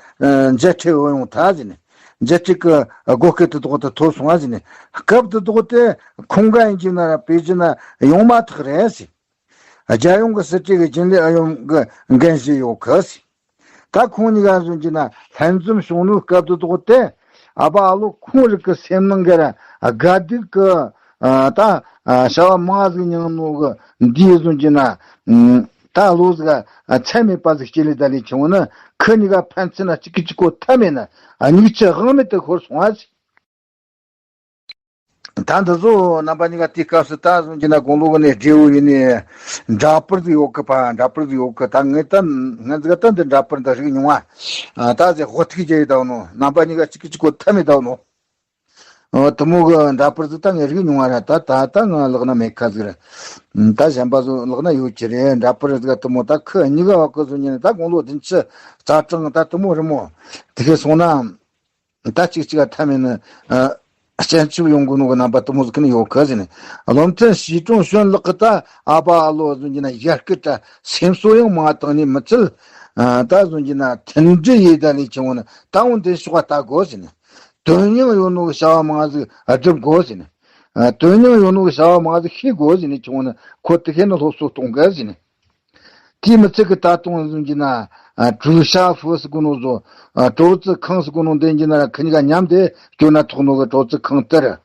མཇལ་འཕྲད་འོས་ཡོང་ཐལ་ཟེར་ནས། མཇལ་འཕྲད་ཀྱི་དགོས་གལ་དུ་དོགས་དུ་ཐོབ་སོང་བ་ཟེར་ནས། སྐབས་དུ་དོགས་ཏེ་ཁོང་ག་ཡིན་གྱི་ན་ར་པེ་ཅིན་ན་ཡོང་མ་ཐག་རེད་ཟེར། རྒྱལ་ཡོངས་ཀྱི་སྲིད་གྲོས་ཀྱི་རྒྱུན་ལས་ཨུ་ཡོན་གྱི་འགན་བཞེས་ཡོད་གི་ཟེར། ད་ཁོང་གཉིས་ཀ་བཟོ་རྒྱུ་ན་ལྷན་འཛོམས་བྱུང་ནོའི་སྐབས་དུ་དོགས་ཏེ། ཨ་ཕ་ཨ་ལོ་ཁོང་རིགས་ཀྱི་སེམས་ནང་གི་ར་དགའ་སྡུག་གི་ད་བྱ་བ་མང་ཟིག་མྱངས་ནོ་གི་འདིའི་བཟོ་རྒྱུ་ན། ད་བློ་ཟིག་ཚད་མེད་པ་ཟིག་སྐྱེ་ལེ་ད་ལེ་ཆུང་ན། ཁི་གཉིས་ཀ་ཕན་ཚུན་ན་གཅིག་གིས་གཅིག་གོ་ཐབས་མེད་ན་སྙིགས་ཆུ་དབང་མེད་དུ་ཤོར་སོང་བ་ཟིག་ད་འདི་ཚོ་རྣམ་པ་གཉིས་ཀ་དེའི་སྐབས་སུ་ད་གཟོད་ཀྱི་ན་དགུང་ལོ་གི་ནས་བགྲེས་པོ་ཡིན་ནས་འདྲ་པར་ཟིག་ཡོད་གི། ཕ་འདྲ་པར་ཟིག་ཡོད་གི། ད་ངས་ད་ངས་ཟིག་ད་འདི་འདྲ་པར་འདི་རིག་མྱོང་བ། ད་ཟེ་ཧོ་ཐིག་རྒྱ་ཡི་ད་ནོ། རྣམ་པ་གཉིས་ཀ་གཅིག་གིས་གཅིག་གོ་ཐབས་མེད་ད་ནོ། ཨོ་དེ་མོ་གི་འདྲ་པར་ཟིག་ད་ངས་རིག་མྱོང་བ་ར། ད་ད་ད་ང་ལག་ན་མེད་ཁ་ཟིག་ར། ད་གཞན་པ་ཟིག་ལག་ན་ཡོད་ཀྱི་རེད། འདྲ་པར་ཟིག་དེ་མོ་ད་ཁི་གཉིས་ཀ་བ་གི་གཟོད་ཀྱི་ན་ད་དགུང་ལོ་བདུན་ཅུ་རྩ་གྲངས་ད་དེ་མོ་རེད་མོ། དེ་གས་སོང་ན། ད་གཅིག་གཅིག་ག་ཐ་མེད་ནི། ཨ། སྤྱན་ཆབ་ཡོང་གི་ནོ་གི་རྣམ་པ་དེ་མོ་ཟིག་ནི་ཡོད་གི་ཟེར་ནས། བློ་མཐུན་ཞི་ཀྲུང་ཞོན་ལགས་ཀྱིས་ད་ཨ་ཕ་ཨ་ལོ་གཟོད་ཀྱི་ན་ཡར་སྐུལ་དྲ་སེམས་གསོ་ཡང་མང་བ་བཏང་ནས་མི་ཚད། ཨ། ད་གཟོད་ཀྱི་ན་མཐུན་སྒྲིལ་ཡེ་ད་ལས་ཆེ་བོ་ནི་ད་འོང་འདི་ཕྱོགས་ལྟ་དགོས་ཟེར་ནས། དོན་སྙིང་ཡོད་ནོ་གི་བྱ་བ་མང་ཟིག་སྒྲུབ་དགོས་ཟེར་ནས། ཨ། དོན་སྙིང་ཡོད་ནོ་གི་བྱ་བ་མང་ཟིག་ཤེས་དགོས་ཟེར་ནས་ཆེ་བོ་ནི་ཁོ་དེ་ཁེ་ནི་སློབ་གསོ་གཏོང་གི་ཟེར་ནས། དེའི་མི་ཚད་ཀྱི་ད་དུང་གཟོད་ཀྱི་ན། ཨ། ཀྲུའུ་ཞ་ཧྥུ་ཟེར་གོ་ནོ་ཟོ། ཨ། ཀྲོའུ་ཙི་ཁང་ཟེར་གོ་ནོ་འདི་ཀྱི་ན་ར་ཁི་གཉིས་ཀ་མཉམ་དུ་སྐྱོད་ན་ཐོག་ནོ་གི་ཀྲོའུ་ཙི་ཁང་དེར།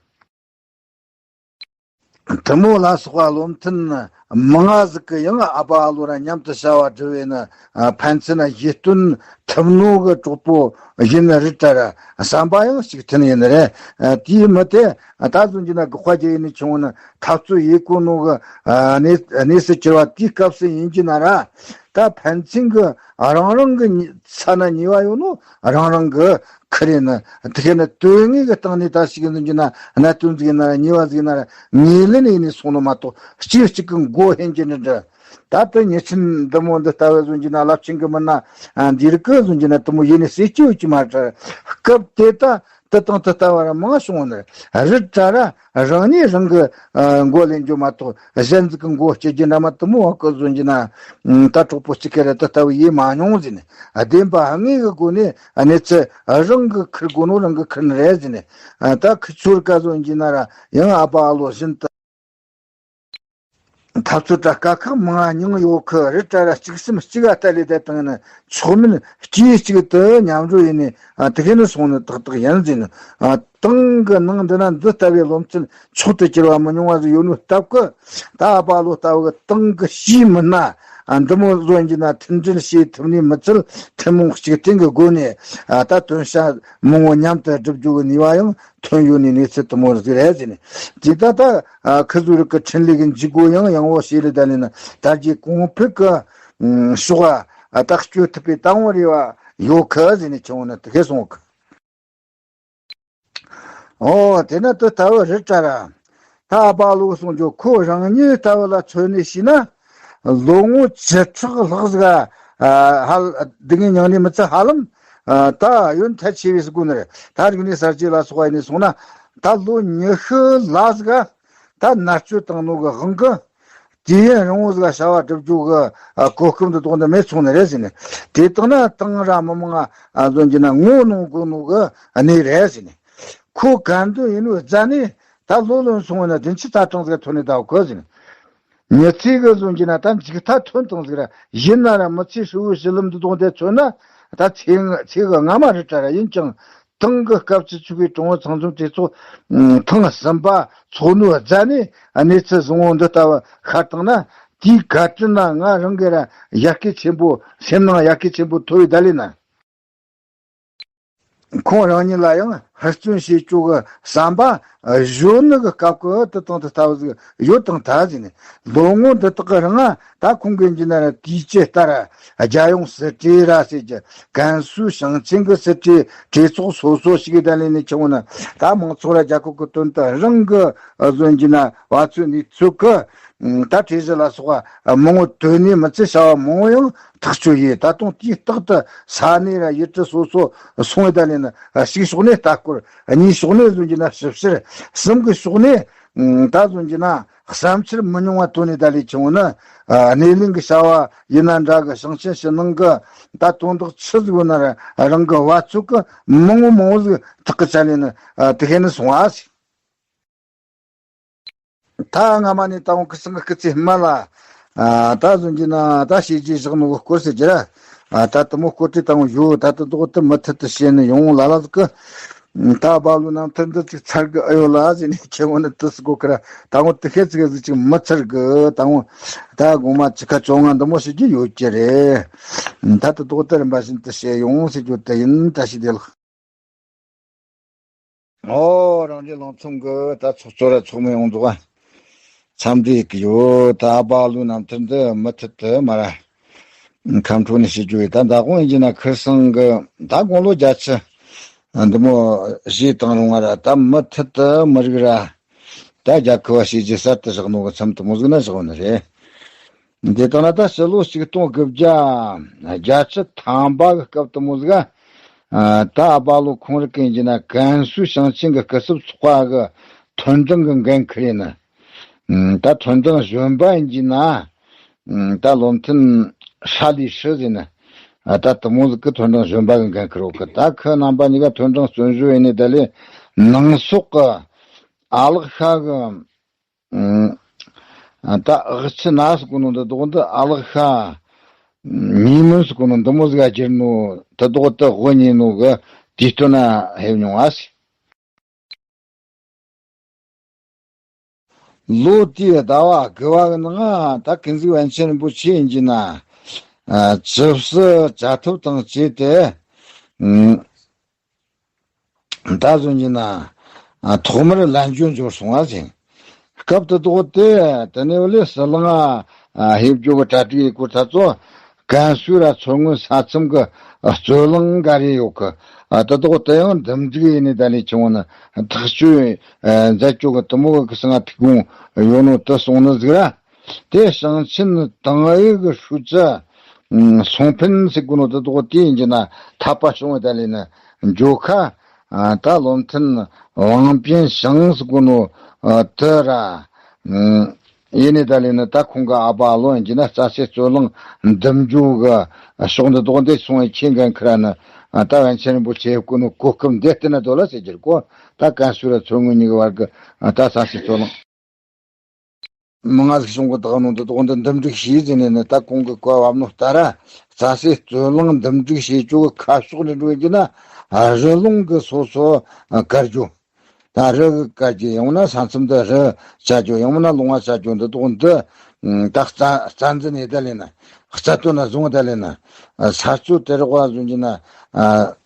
དེ་མོ་ལ་སོགས་པ་བློ་མཐུན་མང་ང་ཟིག་གི་ཡང་ཨ་ཕ་ཨ་ལོ་ར་མཉམ་དུ་བྱ་བ་སྒྲུབ་བས་ན། ཨ། ཕན་ཚུན་ན་གཞི་སྟོན་ཐུབ་ནོ་གི་གྲོགས་པོ་ཡིན་ནི་རེད་དྲ་ར་བསམ་པ་ཡང་ཞིག་མཐུན་ཡིན་ནི་རེད། ཨ། དེའི་མི་དེ་ད་གཟོད་ཀྱི་ན་དགག་པ་རྒྱག་ཡིན་ནི་ཆུང་ན། འཐབ་རྩོད་ཡེ་གོ་ནོ་གི། ཨ། གནས་གནས་སུ་གྱུར་བ་དེའི་སྐབས་སུ་ཡིན་གྱི་ན་ར། ད་ཕན་ཚུན་གི་རང་རང་གི་ཉེ་ས་ན་ཉེ་བ་ཡོད་ནོ་རང་རང་གི་ཁི་རེད་ནི། དེ་ཁེ་ནི་དོན་དངོས་གི་སྟེང་ནས་ད་ཞིག་གི་འཛིན་གྱི་ན་གནད་དོན་ཟིག་ཡིན་ན་ར་ཉེ་བ་ཟིག་ཡིན་ན་ར་ངོས་ལེན་ཡིན་ནས་སོང་ནོ་མ་གཏོགས་གཅིག་གཅིག་གི་མགོ་ཧན་གྱི་འདྲ་འདྲ། ད་ལྟ་ཉེ་ཆར་འདི་མོ་འདི་ལྟ་བུ་གཟོད་ཀྱི་ན་རླབས་ཆེན་གི་མི་སྣ་འདི་རིགས་གི་གཟོད་ཀྱི་ན་དེ་མོ་ཡེ་ནས་ཟེར་གྱི་ཡོད་ཀྱི་མ་རེད། སྐབས་དེ་ད། དེ་དང་དེ་ལྟ་བུ་ར་མང་བྱུང་ནི་རེད་དྲ་ར། རང་ཉིད་རང་གི། ཨ། མགོ་ལེན་རྒྱུ་མ་གཏོགས་གཞན་ཟིག་གི་མགོ་སྐྱེ་རྒྱུ་འདྲ་མ་དེ་མོ་བ་གི་གཟོད་ཀྱི་ན། ད་གྲོགས་པོ་གཅིག་གི་ར་དེ་ལྟ་བུ་ཡེ་མ་མྱོང་ཟེར་ནས། བདེན་པ་དངོས་གི་སྒོ་ནས་གནས་ཚུལ་རང་གི་ཁུར་དགོས་ནོ་རང་གི་ཁུར་ནི་རེད་ཟེར་ནས། ད་ཁི་ཚོར་ག་གཟོད་ཀྱི་ན་ར་ཡང་ཨ་ཕ་ཨ་ལོ་བཞིན་དུ། འཐབ་རྩོད་དྲ་དཀའ་ཁག་མང་ང་མྱོང་ཡོད་ཁི་རེད་དྲ་ར། གཅིག་སེམས་གཅིག་ག་ལྟ་ལས་བསྡད་བཏང་ན་ཆོག་མིན་སྐྱེས་གཅིག་ཏུ་མཉམ་འགྲོ་ཡིན་ནས། ཨ། དེ་ག་ནས་སོང་ནི་ཏག་ཏག་ཡིན་ཟེར་ནས། ཨ། ཏང་གི་ནང་འདི་ན་འདི་ལྟ་བུའི་བློ་མཐུན་མཆོག་ཏུ་གྱུར་བ་མི་ཉུང་བ་ཟིག་ཡོད་ནོ་སྟབས་ཀི། ད་ཨ་ཕ་ལོ་ལྟ་བུ་གི་ཏང་གི་སྤྱིའི་མི་སྣ། ཨ། འདི་མོ་བཟོ་ཡིན་གྱི་ན་མཐུན་སྒྲིལ་བྱེད་ཐུབ་ནི་མི་ཚད་ཐུན་མོང་གཅིག་མཐུན་གྱི་སྒོ་ནས། ཨ། ད་དོན་བྱ་མང་བོ་མཉམ་དུ་སྒྲུབ་རྒྱུ་གི་ནུས་པ་ཡང་ཐོན་ཡོད་ནི་གནས་ཚུལ་དུ་མོ་ཟིག་རེད་ཟེར་ནས། དེ་ད་ད། ཨ། ཁི་ཟུ་རིག་གི་འཕྲིན་ལས་ཀྱི་འཇུག་སྒོ་ཡང་ཡང་བོ་ཞིག་ལས་ད་ལས་ན་དར་རྒྱས་གོང་འཕེལ་གྱི། ཨ། ཕྱོགས་ཨ་ད་སྐྱོད་ཐུབ་པའི་དང་བོ་རེ་བ་ཡོད་ཁི་ཟེར་ནས་ཆུང་ན་དེ་གས་སོང་གི། ཨོ་དེ་ན་དེ་ལྟ་བུ་རེད་དྲ་ར། ད་ཨ་ཕ་ལོ་གསུང་རྒྱུ་ཁོ་རང་ཉིད་ལྟ་བུ་ལ་མཚོན་ནས་བྱས་ན། ལོ་ངོ་བཅུ་ཕྲག་ལྷག་ཟིག་ག་ཧ་ལ་སྡུག་བསྔལ་མྱངས་ནས་མི་ཚད་ཧ་ལམ། ཨ། ད་ཡོན་ཐལ་ཆེ་བའི་སྒོ་ནས་རེད། ད་རིག་གནས་གསར་བརྗེ་ལ་སོགས་པ་ཡིན་ནས་སོང་ན། ད་ལོ་ཉི་ཤུ་ལ་ཟིག་ག་ད་མནར་གཅོད་བཏང་ནོ་གི་དབང་གིས། དུས་ཡུན་རིང་བོ་ཟིག་ག་བྱ་བ་སྒྲུབ་རྒྱུ་གི། ཨ། གོ་སྐབས་འདི་དག་འདི་མེད་སོང་ནི་རེད་ཟེར་ནས། དེ་དག་ན་ཏང་ར་མི་མང་ང་། ཨ། གཟོད་ཀྱི་ན་ངོ་གནོང་དགོས་ནོ་གི་གནས་རེད་ཟེར་ནས། ཁོ་ག་འདོད་ཡིན་ནོ་རྫ་ནས་ད་ལོ་ལོན་སོང་བ་ན་བདུན་ཅུ་རྩ་གྲངས་ཟིག་ཐོན་ནས་ད་གོ་ཟེར་ནས། མི་ཚེ་གི་གཟོད་ཀྱི་ན་ད་མཇུག་མཐའ་ཐོན་བཏང་ཟིག་ར། ཡིན་ན་ར་མི་ཚེ་ཧྲིལ་བོའི་གཞི་ལམ་འདི་དག་འདི་མཚོན་ན། ད་ཚེ་ཚེ་གི་སྔ་མ་རེད་དྲ་ར། ཡིན་ཀྱང་། ཏང་གི་སྐབས་བཅུ་གཅིག་པའི་ཀྲུང་ཨུ་ཚང་འཛོམས་གྲོས་ཚོགས་ཐེངས་གསུམ་པ་ཚོགས་ནོའི་རྫ་ནས་གནས་ཚུལ་བཟང་བོ་འདི་ལྟ་བུ་ཤར་བཏང་ན། དེའི་བཀའ་དྲིན་ན་ང་རང་གི་ར་ཡར་སྐྱེད་ཆེན་པོ། སེམས་ནང་ཡར་སྐྱེད་ཆེན་པོ་ཐོབ་ཡོད་ད་ལས་ན། ཁོང་རང་ཉིད་ལ་ཡང་ཧུར་བརྩོན་བྱེད་ཆོག་གི་བསམ་པ་གཞོན་ནུ་གི་སྐབས་ཀྱི་དེ་དང་དེ་ལྟ་བུ་ཟིག་ཡོད་དང་ད་ཟིན་ནས། ལོ་ངོ་འདི་དག་གི་རིང་ང་ད་ཁོང་གིས་འཇི་ན་ར་དུས་ཅི་ལྟར་རྒྱལ་ཡོངས་སྲིད་གྲོས་ར་ཟེར་གྱི། ཀན་སུའུ་ཞིང་ཆེན་གྱི་སྲིད་གྲོས་གྲོས་ཚོགས་སོ་སོ་ཞིག་གི་ད་ལས་ནས་ཆུང་ན། ད་མང་ཚོགས་ར་རྒྱལ་ཁབ་ཀྱི་དོན་དུ་རང་གི་གཟོད་ཀྱི་ན་བ་ཚོད་ནུས་ཚོད་ཀྱི། ད་གྲོས་གཞི་ལ་སོགས་པ་མང་བོ་བཏོན་ནས་མི་ཚེ་བྱ་བ་མང་བོ་ཡང་ཐག་གཅོད་ཡིན། ད་དུང་དུས་རྟག་ཏུ་ས་གནས་ར་ཡུལ་གྲུ་སོ་སོ་སོང་བའི་ད་ལས་ན། གཅིག་ཕྱོགས་ནས་ལྟ་སྐོར། གཉིས་ཕྱོགས་ནས་གཟོད་ཀྱི་ན་ཞིབ་བཤེར། གསུམ་གི་ཕྱོགས་ནས་ད་གཟོད་ཀྱི་ན་བསམ་འཆར་མི་ཉུང་བ་བཏོན་ནས་ད་ལས་ཆུང་ན། སྣེ་ལེན་གྱི་བྱ་བ་ཡིན་ན་འདྲ་གི། ཞིང་ཆེན་ཕྱི་ནང་གི་ད་དོན་དག་ཆི་ཟིག་ཡོད་ན་ར་རང་གི་བ་ཚོད་ཀྱི་མང་བོ་མང་བོ་ཟིག་ཐག་གི་ཆ་ལས་ན་དེ་ཧེ་ནི་སོང་ཨ་ཟིག་ད་སྔ་མ་ནས་ད་འོང་ཁི་སང་གི་སྐུ་ཚེ་སྨད་ལ། ཨ། ད་གཟོད་ཀྱི་ན་ད་བྱས་རྗེས་བཞག་ནོ་གི་སྐོར་ཟེར་གྱི་ར། ཨ། ད་དེ་མོ་སྐོར་བྲིས་བཏང་ཡོད། ད་དེ་དག་དེ་མུ་མཐུད་དུ་བཤད་ནས་ཡོང་ལ་ལ་ཟིག་གི། ད་སྦ་ལོའི་རྣམ་ཐར་འདི་ཅིག་ཚར་གི་ཨེ་ཡོད་ལ་ཟེར་ནས་ཁྱེད་ངོ་ནས་དུ་སི་གོ་ཁི་ར། ད་ངོ་དུ་ཤེས་ཚིག་ཟིག་ཅིག་མི་ཚར་གི། ད་ངོ་ད་དགོང་མ་ཅི་ཁ་བཅོ་ལྔ་འདི་མོ་ཞིག་གི་ཡོད་ཀྱི་རེད། ད་དུ་ཏོག་ཏུ་རིམ་པ་བཞིན་དུ་བཤད་ཡོང་ཟེར་རྒྱུ་དེ་ཡིན། བཀྲ་ཤིས་བདེ་ལེགས། ཨོ་རང་རྒྱལ་ལང་ཚོ་གི་ད་ཚོགས་གཙོ་ར་ཚོགས་མི་ཡོངས་རྫོགས་འཚམས་འདྲི་ཡི་གི་ཡོད། ད་སྦ་ལོའི་རྣམ་ཐར་འདི་མུ་མཐུད་དུ་མ་ར་ཁམས་ཕྲུག་ནས་བཤད་རྒྱུ་ཡིན། ད་མདང་དགོང་ཡིན་གྱི་ན་ཁིར་སང་གི་ད་དགུང་ལོ་བརྒྱད་ཅུ་འདི་མོ་བཞེས་བཏང་རུང་བ་ར། ད་མུ་མཐུད་དུ་མི་རིགས་ར་ད་རྒྱལ་ཁབ་བ་བྱས་རྗེས་གསར་དུ་བཞག་ནོ་གི་མཚམས་དུ་མོ་ཟིག་ན་བཞག་ནི་རེད། འདི་དང་ན་ད་ཕྱི་ལོ་ཆིག་སྟོང་དགུ་བརྒྱ་བརྒྱད་ཅུ་ཐམ་པ་གི་སྐབས་དུ་མོ་ཟིག་ག་ད་སྦ་ལོ་ཁོང་རིག་གི་ཡིན་གྱི་ན་ཀན་སུའུ་ཞིང་ཆེན་གི་སྐུ་ཚབ་ཚོགས་པ་གི་མཐུན་དྲུང་གི་འགན་ཁུར་ཡིན་ནི། ད་མཐུན་དྲུང་གཞོན་པ་ཡིན་གྱི་ན་ད་བློ་མཐུན་ཧྲ་ལི་ཧྲི་ཟེར་ནི། ད་དུ་མོ་ཟིག་གི་མཐུན་དྲུང་གཞོན་པ་གི་འགན་ཁུར་ཡོད་གི། ད་ཁི་རྣམ་པ་གཉིས་ཀ་མཐུན་དྲུང་བརྩོན་འགྲུས་ཡིན་ནི། ད་ལས་ནང་སོག་གི་ཨ་ལག་ཤ་གི་ཨ། ད་ཨག་ཆི་ན་ཟེར་གོ་ནོ་འདི་དོག་འདི་ཨ་ལག་ཤ། མི་མོན་ཟེར་གོ་ནོ་འདི་མོ་ཟིག་ག་གྱུར་ནོ་དེ་དོག་དེ་དབུ་བརྙེས་ནོ་གི་དུས་སྟོན་ན་ཕེབས་མྱོང་ཨ་སི། ལོ་དེའི་ཟླ་བ་དགུ་བ་གི་ནང་ད་ཀུན་གཟིགས་པཎ་ཆེན་རིན་པོ་ཆེ་ཡིན་གྱི་ན། ཨ། ཇི་སྲིད་བྱ་ཐབས་དང་བཅས་ཏེ། ཨ། ད་གཟོད་ཀྱི་ན། ཨ། ཐོག་མར་ལན་བརྒྱུད་འབྱོར་སོང་བ་ཟིན། སྐབས་དེ་དོག་དེ་དེ་ནས་བ་ལས་ཟི་ལིང་ཨ་ཧེབ་རྒྱུ་གི་གྲ་སྒྲིག་ཡི་སྐོར་ད་ཚོ་ཀན་སུའུ་ར་མཚོ་སྔོན་ས་མཚམས་གི་རྩོད་གླེང་འགའ་རེ་ཡོད་གི། ཨ། དེ་དོག་དེ་ཡང་འདུམ་འགྲིག་ཡིན་ནི་ད་ལས་ཆུང་བ་ན་ཐག་གཅོད་མཛད་རྒྱུ་གི་དུ་མོ་གི་སང་ཐུག་གུང་ཡོད་ནོ་དེ་སོང་ནི་ཟིག་ར། དེ་ཞིང་ཆེན་ཏང་ཨུའི་གི་ཧྲུའུ་ཅི་སུང་ཕིན་ཟེར་གོ་ནོ་དེ་དོག་དེ་ཡིན་གྱི་ན་འཐབ་པ་བྱུང་བའི་ད་ལས་ནི་འགྱོ་ཁ། ཨ། ད་བློ་མཐུན་ཝང་པིན་ཞང་ཟེར་གོ་ནོ་དེ་ར་ཡིན་ནི་ད་ལས་ནི་ད་ཁོང་གི་ཨ་ཕ་ཨ་ལོ་ཡིན་གྱི་ན་རྩ་ཆེ་རྩོད་གླེང་འདུམ་རྒྱུ་གི་ཕྱོགས་འདི་དོག་འདི་སོང་བའི་ཁྱེད་འགན་ཁུར་ནི། ཨ། ད་པཎ་ཆེན་རིན་པོ་ཆེ་ཡབ་གོ་ནོ་གོ་སྐབས་འདི་བསྟུན་ན་དོ་ལ་ཟེར་གྱི་རེད་གོ། ད་ཀན་སུའུ་ར་མཚོ་སྔོན་གཉིས་ཀྱི་བར་གི་ཨ། ད་རྩ་ཆེ་རྩོད་གླེང་མང་ང་ཟིག་བྱུང་གི་དག་ནོ་འདི་དོག་འདི་འདུམ་འགྲིག་བྱས་ཟིན་ནས་ནི་ད་གོང་གི་བཀའ་བབས་ནོ་ལྟར་ར་རྩ་སའི་རྩོད་གླེང་འདུམ་འགྲིག་བྱེད་ཆོག་གི་ཁ་ཕྱོགས་ནས་འགྲོ་ཡིན་གྱི་ན། ཨ། རི་ལུང་གི་སོ་སོ་ཨ་བཀར་རྒྱུ། ད་རི་གི་བཀར་རྒྱུ་ཡང་ན་ས་མཚམས་དུ་རི་བཅད་རྒྱུ་ཡང་ན་ལུང་བ་བཅད་རྒྱུ་འདི་དོག་འདི་ད་རྩ་རྩ་འཛིན་ནས་ད་ལས་ན་རྩ་དོན་ན་བཟུང་ད་ལས་ན། ཨ། ས་རྩོད་དེ་རོགས་བ་བཟུང་གྱི་ན། ཨ།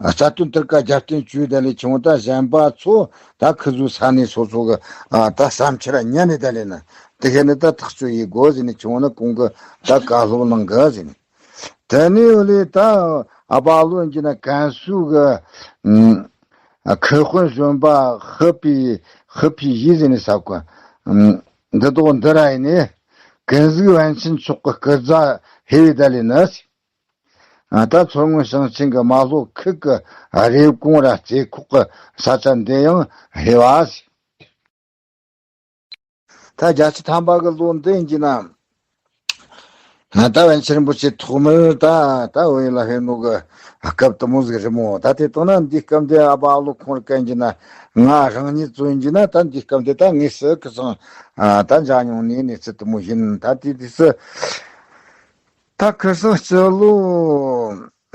རྩ་དོན་དེར་ཀ་རྒྱབ་རྟེན་བཅོལ་ད་ལས་ཆུང་ད་གཞན་པ་ཚོ་ད་ཁི་ཟུ་ས་གནས་སོ་སོ་གི་ཨ་ད་བསམ་འཆར་ཉན་ནས་ད་ལས་ན་དེ་ག་ནས་ད་ཐག་གཅོད་ཡེད་དགོ་ཟེར་ནས་ཆུང་ན་གོང་གི་ད་བཀའ་སློབ་གནང་གི་ཟེར་ནས། དེ་ནས་འོ་ལས་ད་ཨ་ཕ་ཨ་ལོ་ཡིན་གྱི་ན་ཀན་སུའུ་གི་ཨ་མཁས་དབང་གཞོན་པ་ཧི་པི་ཧི་པི་ཡི་ཟེར་ནས་ས་གོ་འདི་དོག་འདི་ར་ཡིན་ནས་ཀུན་གཟིགས་པཎ་ཆེན་མཆོག་གི་སྐུ་རྫ་ཕེབས་ད་ལས་ན། ཨ། ད་མཚོ་སྔོན་ཞིང་ཆེན་གྱི་རྨ་ལྷོ་ཁུལ་གྱི་རེབ་གོང་ར་རྩེ་ཁོག་གི་ས་ཆ་འདི་ཡང་ཕེབས་པ། ད་བརྒྱད་ཅུ་ཐམ་པ་གི་ལོ་འདི་ཡིན་གྱི་ན། ཨ། ད་པཎ་ཆེན་རིན་པོ་ཆེ་ཐོག་མར་ད་ད་བོད་ཡུལ་ལ་ཕེབས་ནོ་གི་སྐབས་དུ་མོ་ཟིག་རེད་མོ། ད་དེ་དང་ན་འདི་སྐབས་འདི་ཨ་ཕ་ཨ་ལོ་ཁོང་ར་གན་གྱི་ན་ང་རང་ཉིད་ཚོ་ཡིན་གྱི་ན་ད་འདི་སྐབས་འདི་ད་དངོས་སུ་ཁི་སང་ཨ་ད་མཇལ་མྱོང་ནི་གནས་ཚུལ་དུ་མོ་ཡིན། ད་དེ་དུས་སུ། ད་ཁ་སང་སྤྱི་ལོ་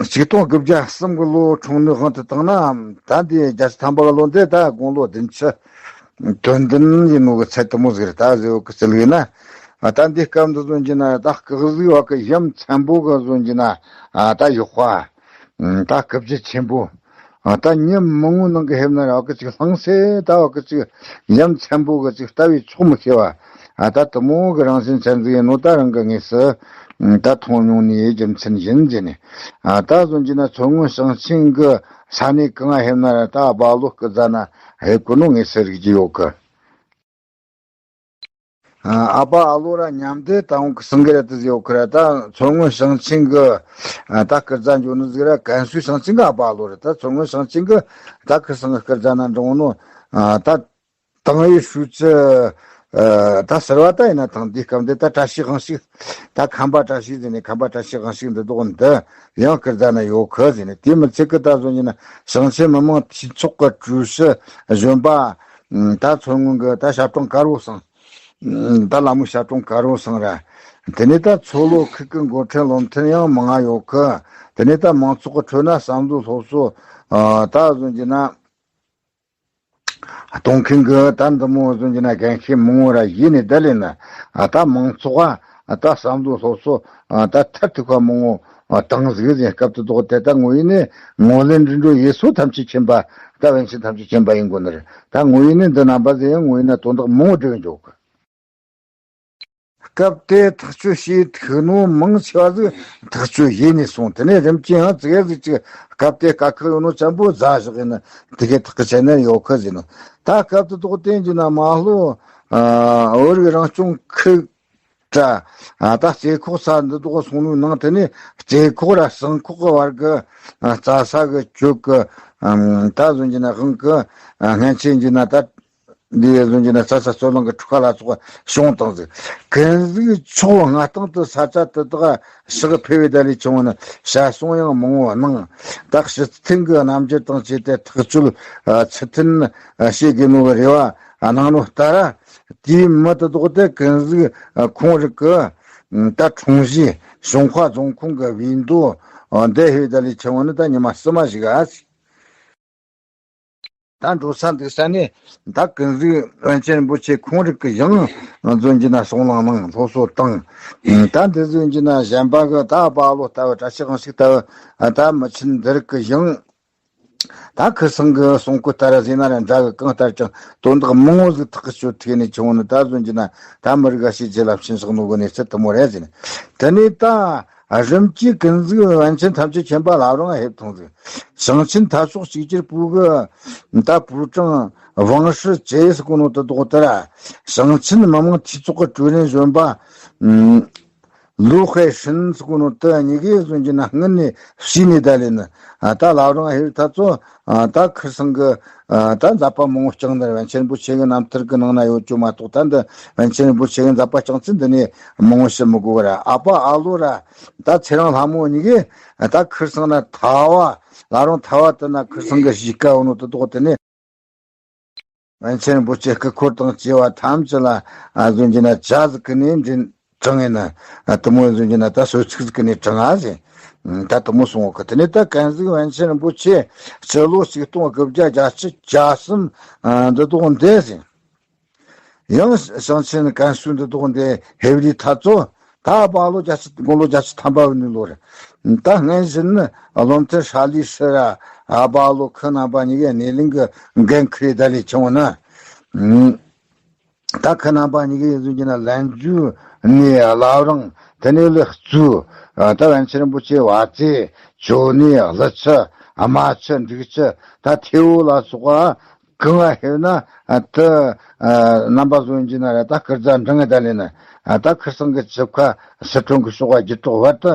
ཆིག་སྟོང་དགུ་བརྒྱ་གསུམ་གི་ལོ་འཁྲུངས་ནི་དབང་དུ་བཏང་ན། ད་འདི་བརྒྱད་ཅུ་ཐམ་པ་གི་ལོ་འདི་ད་དགུང་ལོ་བདུན་ཅུ་དོན་བདུན་ཡིན་ནོ་གི་ཚད་དུ་མོ་ཟིག་རེད། ད་ཟེར་བ་གི་ཚུལ་ཡིན་ན། ད་འདི་སྐབས་འདི་ཟོན་གྱི་ན་ད་སྐུ་གཟུགས་བ་གི་ཡ་མཚན་པོ་གི་ཟོན་གྱི་ན་ད་ཡག་པ། ད་སྐུ་བརྗིད་ཆེན་པོ། ཨ། ད་ཉིན་མང་པོའི་ནང་གི་ཕེབས་ན་ར་བ་གི་ཅིག་ལྷང་སེ་ད་བ་གི་ཅིག་ཡ་མཚན་པོ་གི་ཅིག་ལྟ་བས་ཆོག་མི་ཤེས་པ། ཨ། ད་དུ་མོ་གི་རང་བཞིན་ཅན་ཟིག་ཡིན་ནོ་ད་རང་གི་དངོས་སུ་ད་མཐོང་མྱོང་ནི་རྒྱུ་མཚན་ཡིན་ཟེར་ནས། ཨ། ད་གཟོད་ཀྱི་ན་མཚོ་སྔོན་ཞིང་ཆེན་གི་ས་གནས་གང་ཕེབས་ན་ར་ད་སྦ་ལོ་སྐུ་རྫ་ན་ཕེབས་གོ་ནོ་དངོས་སུ་རིག་རྒྱུ་ཡོད་གི། ཨ་ཕ་ཨ་ལོ་ར་མཉམ་དུ་ད་འོང་གི་སང་གི་ར་དུ་ཟེར་ཡོད་ཁི་ར། ད་མཚོ་སྔོན་ཞིང་ཆེན་གི་ཨ་ད་སྐུ་རྫ་འགྱོ་ནི་ཟིག་ར་ཀན་སུའུ་ཞིང་ཆེན་གི་ཨ་ཕ་ཨ་ལོ་ར། ད་མཚོ་སྔོན་ཞིང་ཆེན་གི་ད་ཁི་སང་གི་སྐུ་རྫ་ན་འགྲོ་ནོ། ཨ་ད་ཏང་ཨུའི་ཧྲུའུ་ཅི་ཨ་ད་ཟེར་བ་ད་ཡིན་ན་ཐང་འདི་སྐབས་འདི་ད་བཀྲ་ཤིས་དབང་ཕྱུག་ད་ཁམས་པ་བཀྲ་ཤིས་ཟེར་ནས་ཁམས་པ་བཀྲ་ཤིས་དབང་ཕྱུག་འདི་དོག་འདི་ཡང་སྐུ་རྫ་ན་ཡོད་ཁི་ཟེར་ནས། དེ་མི་ཚད་གི་ད་གཟོད་ཡིན་ན་ཞིང་ཆེན་མི་དམངས་འཐུས་ཚོགས་གི་ཀྲུའུ་ཞི་གཞོན་པ་ད་མཚོ་སྔོན་གི་ད་ཞབས་དྲུང་དཀར་བོ་ཚང་། ད་ལ་མོ་ཞབས་དྲུང་དཀར་བོ་ཚང་ར། དེ་ནས་ད་མཚོ་ལྷོ་ཁུལ་གྱི་འགོ་ཁྲིད་བློ་མཐུན་ཡང་མང་ང་ཡོད་གི། དེ་ནས་ད་མང་ཚོགས་ཀྱི་ཁྲོད་ན་བསམ་བློའི་སློབ་གསོ་ད་བཟོ་རྒྱུ་ན། གཏོང་མཁན་གྱི་ད་འདི་མོ་བཟོ་རྒྱུ་ན་འགན་འཁྱེར་མང་བོ་ར་ཡིན་ནས་ད་ལས་ན། ད་མང་ཚོགས་ད་བསམ་བློའི་སློབ་གསོ་ད་མཐར་ཐུག་པ་མང་བོ་བཏང་ཟིག་ཟིན། སྐབས་དེ་དོག་དེ་ད་ངོ་ཡིན་ནས་ངོ་ལེན་འདྲི་འགྲོ་ཡེ་སོ་ཐམས་ཅད་མཁྱེན་པ། ད་བན་ཆེན་ཐམས་ཅད་མཁྱེན་པ་ཡིན་དགོས་ནི་རེད། ད་ངོ་ཡིན་ནས་འདི་རྣམ་པ་ཟེར་ཡང་ངོ་ཡིན་ན་དོན་དག་མང་བོ་སྒྲུབ་འཇོག་གི། སྐབས་དེ་ཐག་གཅོད་བྱས་ཐུག་ནོ་མང་ཆེ་བ་ཟིག་ཐག་གཅོད་བྱས་ནས་སོང་། དེ་ནས་རིམ་གྱིས་ཡང་ཙི་གེ་ཟིག་ཅིག་སྐབས་དེ་དཀའ་ཁག་ཡོད་ནོ་ཅན་པོ་ཟ་བཞག་ཡིན་ན་དེ་གའི་ཐག་གི་ཆད་ནས་ཡོད་ཁ་ཟིན་ནོ། ད་སྐབས་དེ་དོག་དེ་འཇི་ན་མ་ལྷོ་བོད་རིགས་རང་སྐྱོང་ཁུལ་དྲ་ད་རྩེ་ཁོག་ས་འདི་དོག་སོང་ནོ་ནང་དེ་ནས་རྩེ་ཁོག་ར་ཟངས་ཁོག་གི་བར་གི་རྩྭ་ས་གི་གྱོད་གི་ད་བཟོ་འཇི་ན་དབང་གི་སྔན་ཆད་འཇི་ན་ད། འདི་ཡི་བཟོ་རྒྱུ་ན་ས་ས་སོ་ལང་གི་ཁྲུ་ཁ་ལ་སོགས་བྱུང་དང་ཟིག་ཀན་ཟིག་ཕྱོགས་མངའ་སྟེང་དུ་ས་ཆ་དེ་དག་ཕྱག་ཕེ་བའི་ད་ལས་བྱུང་བ་ནི་བྱ་སོང་ཡང་མང་བོ་སྣང་། ད་ཕྱི་ཐེངས་ཀྱི་རྣམ་འགྱུར་དང་བཅས་ཏེ་ཐག་གཅོད་ཚུལ་མཐུན་བྱེད་དགོས་ནོ་གི་རེ་བ་གནང་ནོ་ལྟར། དེའི་མི་དེ་དག་དེ་ཀན་ཟིག་ཁོང་རིགས་ཀྱི་ད་འཁྲུངས་གཞིས་ཞུན་ཁ་རྫོང་ཁོངས་ཀྱི་བིས་མདོ་འདི་ཕེ་བའི་ད་ལས་བྱུང་བ་ནི་ད་ཉི་མ་གསུམ་མ་ཞིག་ཨ། ད་འགྲོ་ས་འདུག་ས་ནས་ད་ཀུན་གཟིགས་པཎ་ཆེན་རིན་པོ་ཆེ་ཁོང་རིགས་ཀྱི་ཡང་བཟོ་རྒྱུ་ན་གསུང་གླེང་གནང་སློབ་གསོ་བཏང་། ད་འདི་བཟོ་རྒྱུ་ན་གཞན་པ་གི་ད་སྦ་ལོ་ལྟ་བུ་བཀྲ་ཤིས་དབང་ཕྱུག་ལྟ་བུ་ད་མི་ཆེན་འདི་རིགས་ཀྱི་ཡང་ད་ཁུ་སང་གི་གསུང་བཀོད་ལྟར་ཟིན་ན་ར་འདྲ་གི་གང་ལྟར་ཀྱང་དོན་དག་མང་བོ་ཟིག་ཐག་གི་ཆོད་ཐུག་ནས་བྱུང་ནི་ད་བཟོ་རྒྱུ་ན་ད་མི་རིགས་འགའ་ཤས་རྗེས་ལ་ཕྱིན་བཞག་ནོ་གི་གནས་ཚུལ་དུ་མོ་རེད་ཟིན། དེ་ནས་ད། རིམ་གྱིས་ཀུན་གཟིགས་པཎ་ཆེན་ཐམས་ཅད་མཁྱེན་པ་བླ་བྲང་ཕེབས་ཐོང་ཟིག་ཞིང་ཆེན་འཐབ་ཕྱོགས་གཅིག་གྱུར་པུའུ་གི་ད་པུའུ་ཀྲང་ཝང་ཧྲི་ཅེ་ཟེར་གོ་ནོ་དེ་དོག་དེ་ར། ཞིང་ཆེན་མི་དམངས་འཐུས་ཚོགས་ཀྱི་ཀྲུའུ་རེན་གཞོན་པ་ལུའུ་ཧེ་ཧྲིན་ཟེར་གོ་ནོ་དེ་གཉིས་ཀས་བཟོ་རྒྱུ་ན་སྔུན་ནས་བྱས་ནས་ད་ལས་ནི་ད་བླ་བྲང་ཕེབས་ཐ་ཚོ་ད་ཁུར་སང་གི་ད་མཛད་པ་མང་བོ་བསྐྱངས་ནི་རེད། པཎ་ཆེན་རིན་པོ་ཆེ་གི་རྣམ་ཐར་གི་ནང་ན་ཡོད་རྒྱུ་མ་གཏོགས། ད་འདི་པཎ་ཆེན་རིན་པོ་ཆེ་གི་མཛད་པ་བསྐྱངས་ཚུལ་འདི་ནས་མང་བོ་ཞུ་མི་དགོས་པ་ར། ཨ་ཕ་ཨ་ལོ་ར། ད་ཚེ་རིང་ལྷ་མོ་གཉིས་ཀས་ད་ཁུར་སང་ན་ཐ་བ་ལ་རུང་ཐ་བ་དེ་ན་ཁུར་སང་གི་གཞིས་ཀ་འོ་ནོ་དེ་དོག་དེ་ནས་པཎ་ཆེན་རིན་པོ་ཆེ་སྐུ་འཁོར་དང་བཅས་པ་ཐམས་ཅད་ལ་ཨ་བཟོ་རྒྱུ་ན་ཇ་ཟིག་གི་ནས་འདྲེན་དྲངས་ཡིན་ན་དེ་མོ་བཟོ་རྒྱུ་ན་ད་གསོལ་ཚིགས་ཟིག་གི་ནས་དྲངས་ཨ་ཟེ། ད་དེ་མོ་གསུང་བ་གི་དེ་ནས་ད་ཀན་གཟིགས་པཎ་ཆེན་རིན་པོ་ཆེ་སྤྱི་ལོ་ཆིག་སྟོང་དགུ་བརྒྱ་བརྒྱད་ཅུ་གྱ་གསུམ་འདི་དོག་འདས་ཟིན། ཡང་ཞིང་ཆེན་ཀན་སུའུ་འདི་དོག་འདི་ཧེ་བ་རི་ཐ་ཚོ་ད་སྦ་ལོ་བརྒྱད་ཅུ་དགུང་ལོ་བརྒྱད་ཅུ་ཐམ་པ་བའི་ནུས་ལོ་རེད། ད་སྔན་བཞིན་ནི་བློ་མཐུན་ཧྲ་ལི་ཧྲི་ར་སྦ་ལོ་ཁུ་རྣམ་པ་གཉིས་ཀའི་སྣེ་ལེན་གྱི་འགན་ཁུར་ཡི་ད་ལས་བྱུང་བ་ན། ད་ཁུ་རྣམ་པ་གཉིས་ཀའི་ཡིན་ཟིན་གྱི་ན་ལན་ཇུ་ནས་བླ་བྲང་དེ་ནས་ལས་གཙོས་ད་པཎ་ཆེན་རིན་པོ་ཆེ་བ་ཙེ་ཇོ་ནས་ཀླུ་ཆུ་རྨ་ཆུ་འབྲུག་ཆུ་ད་ཐེ་བོ་ལ་སོགས་པ། གང་ང་ཧེ་ན་ད་རྣམ་པ་བཟོ་རྒྱུ་ན་ར་ད་ཁུར་རྫ་འབྲང་ད་ལས་ན་ད་ཁུར་སང་གི་ཆུ་ཁ་སི་ཁྲོན་གི་ཤོག་བ་རྒྱུ་གྲོགས་བར་དུ་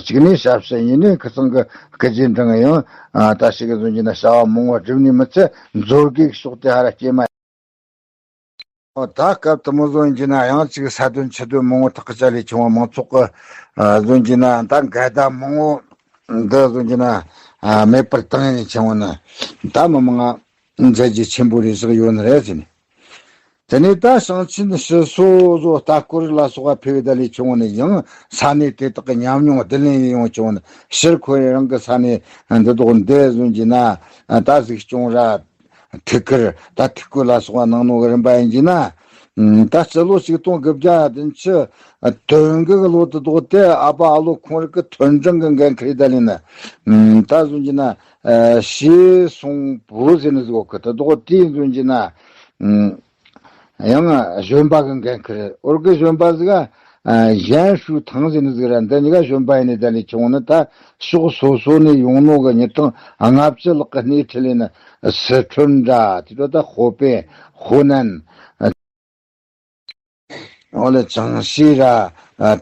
གཅིག་ནས་ཞབས་ཞུ་ཡིན་ནས་ཁུར་སང་གི་སྐུ་རྗེས་འབྲང་ཡང་ད་ཞིག་གི་བཟོ་རྒྱུ་ན་བྱ་བ་མང་བོ་སྒྲུབ་ནས་མི་ཚེ་མཛོ་དགེ་གི་ཕྱོགས་དེ་ཧ་ར་སྐྱེས་མ། ད་སྐབས་དུ་མོ་བཟོ་རྒྱུ་ན་ཡང་གཅིག་ས་དོན་ཆུ་དོན་མང་བོ་ཐག་གི་ཆ་ལས་བྱུང་བ་མང་ཚོགས་གི་བཟོ་རྒྱུ་ན་ད་འགལ་ཟླ་མང་བོ་འདི་བཟོ་རྒྱུ་ན་མེད་པར་བཏང་ནས་བྱུང་བ་ན་ད་མི་མང་ང་མཛད་རྗེས་ཆེན་པོ་རེ་ཟིག་ཡོད་ནི་རེད་ཟེར་ནས། དེ་ནས་ད་ཞིང་ཆེན་ཕྱི་སོ་བཟོ་ལྟ་སྐོར་རིགས་ལ་སོགས་པ་ཕེ་བའི་ད་ལས་བྱུང་བ་ནི་ཡང་ས་གནས་དེ་དག་གི་ཉམས་མྱོང་བསྡུ་ལེན་ཡོང་བྱུང་བ་ནི་ཕྱིར་ཁོ་རང་གི་ས་གནས་འདི་དོག་འདི་བཟོ་རྒྱུ་ན་ད་གཟིགས་སྐྱོང་ར་ཐུགས་ཁུར་ད་ཐུགས་ཁུར་ལ་སོགས་པ་གནང་ནོ་གི་རིམ་པ་ཡིན་རྒྱུ་ན། ད་སྤྱི་ལོ་ཆིག་སྟོང་དགུ་བརྒྱ་བདུན་ཅུ་དོན་དགུ་གི་ལོ་དེ་དོག་དེ་ཨ་ཕ་ཨ་ལོ་ཁོང་རིགས་ཀྱི་མཐུན་སྒྲིལ་གྱི་འགན་ཁུར་ད་ལས་ན། ད་བཟོ་རྒྱུ་ན་ཞེས་གསུང་བོ་ཟེར་ནི་ཟིག་གི་དེ་དོག་དེ་བཟོ་རྒྱུ་ན། ཡང་གཞོན་པ་གི་འགན་ཁུར་འོར་གི་གཞོན་པ་ཟིག་ག་གཞན་ཧྲུའུ་ཐང་ཟེར་ནི་ཟིག་ར་འདི་གཉིས་ཀ་གཞོན་པ་ཡིན་ནི་ད་ལས་ཆུང་ནི་ད་ཕྱོགས་སོ་སོ་ནས་ཡོང་ནོ་གི་མྱི་གྲངས་ལྔ་བཅུ་ལྷག་གི་སྣེ་ཁྲིད་ལས་ནི་སི་ཁྲོན་ར་དེ་ཚོ་ད་ཧོ་པེ་ཧོ་ནན་འོ་ལེ་ཅང་ཤི་ར་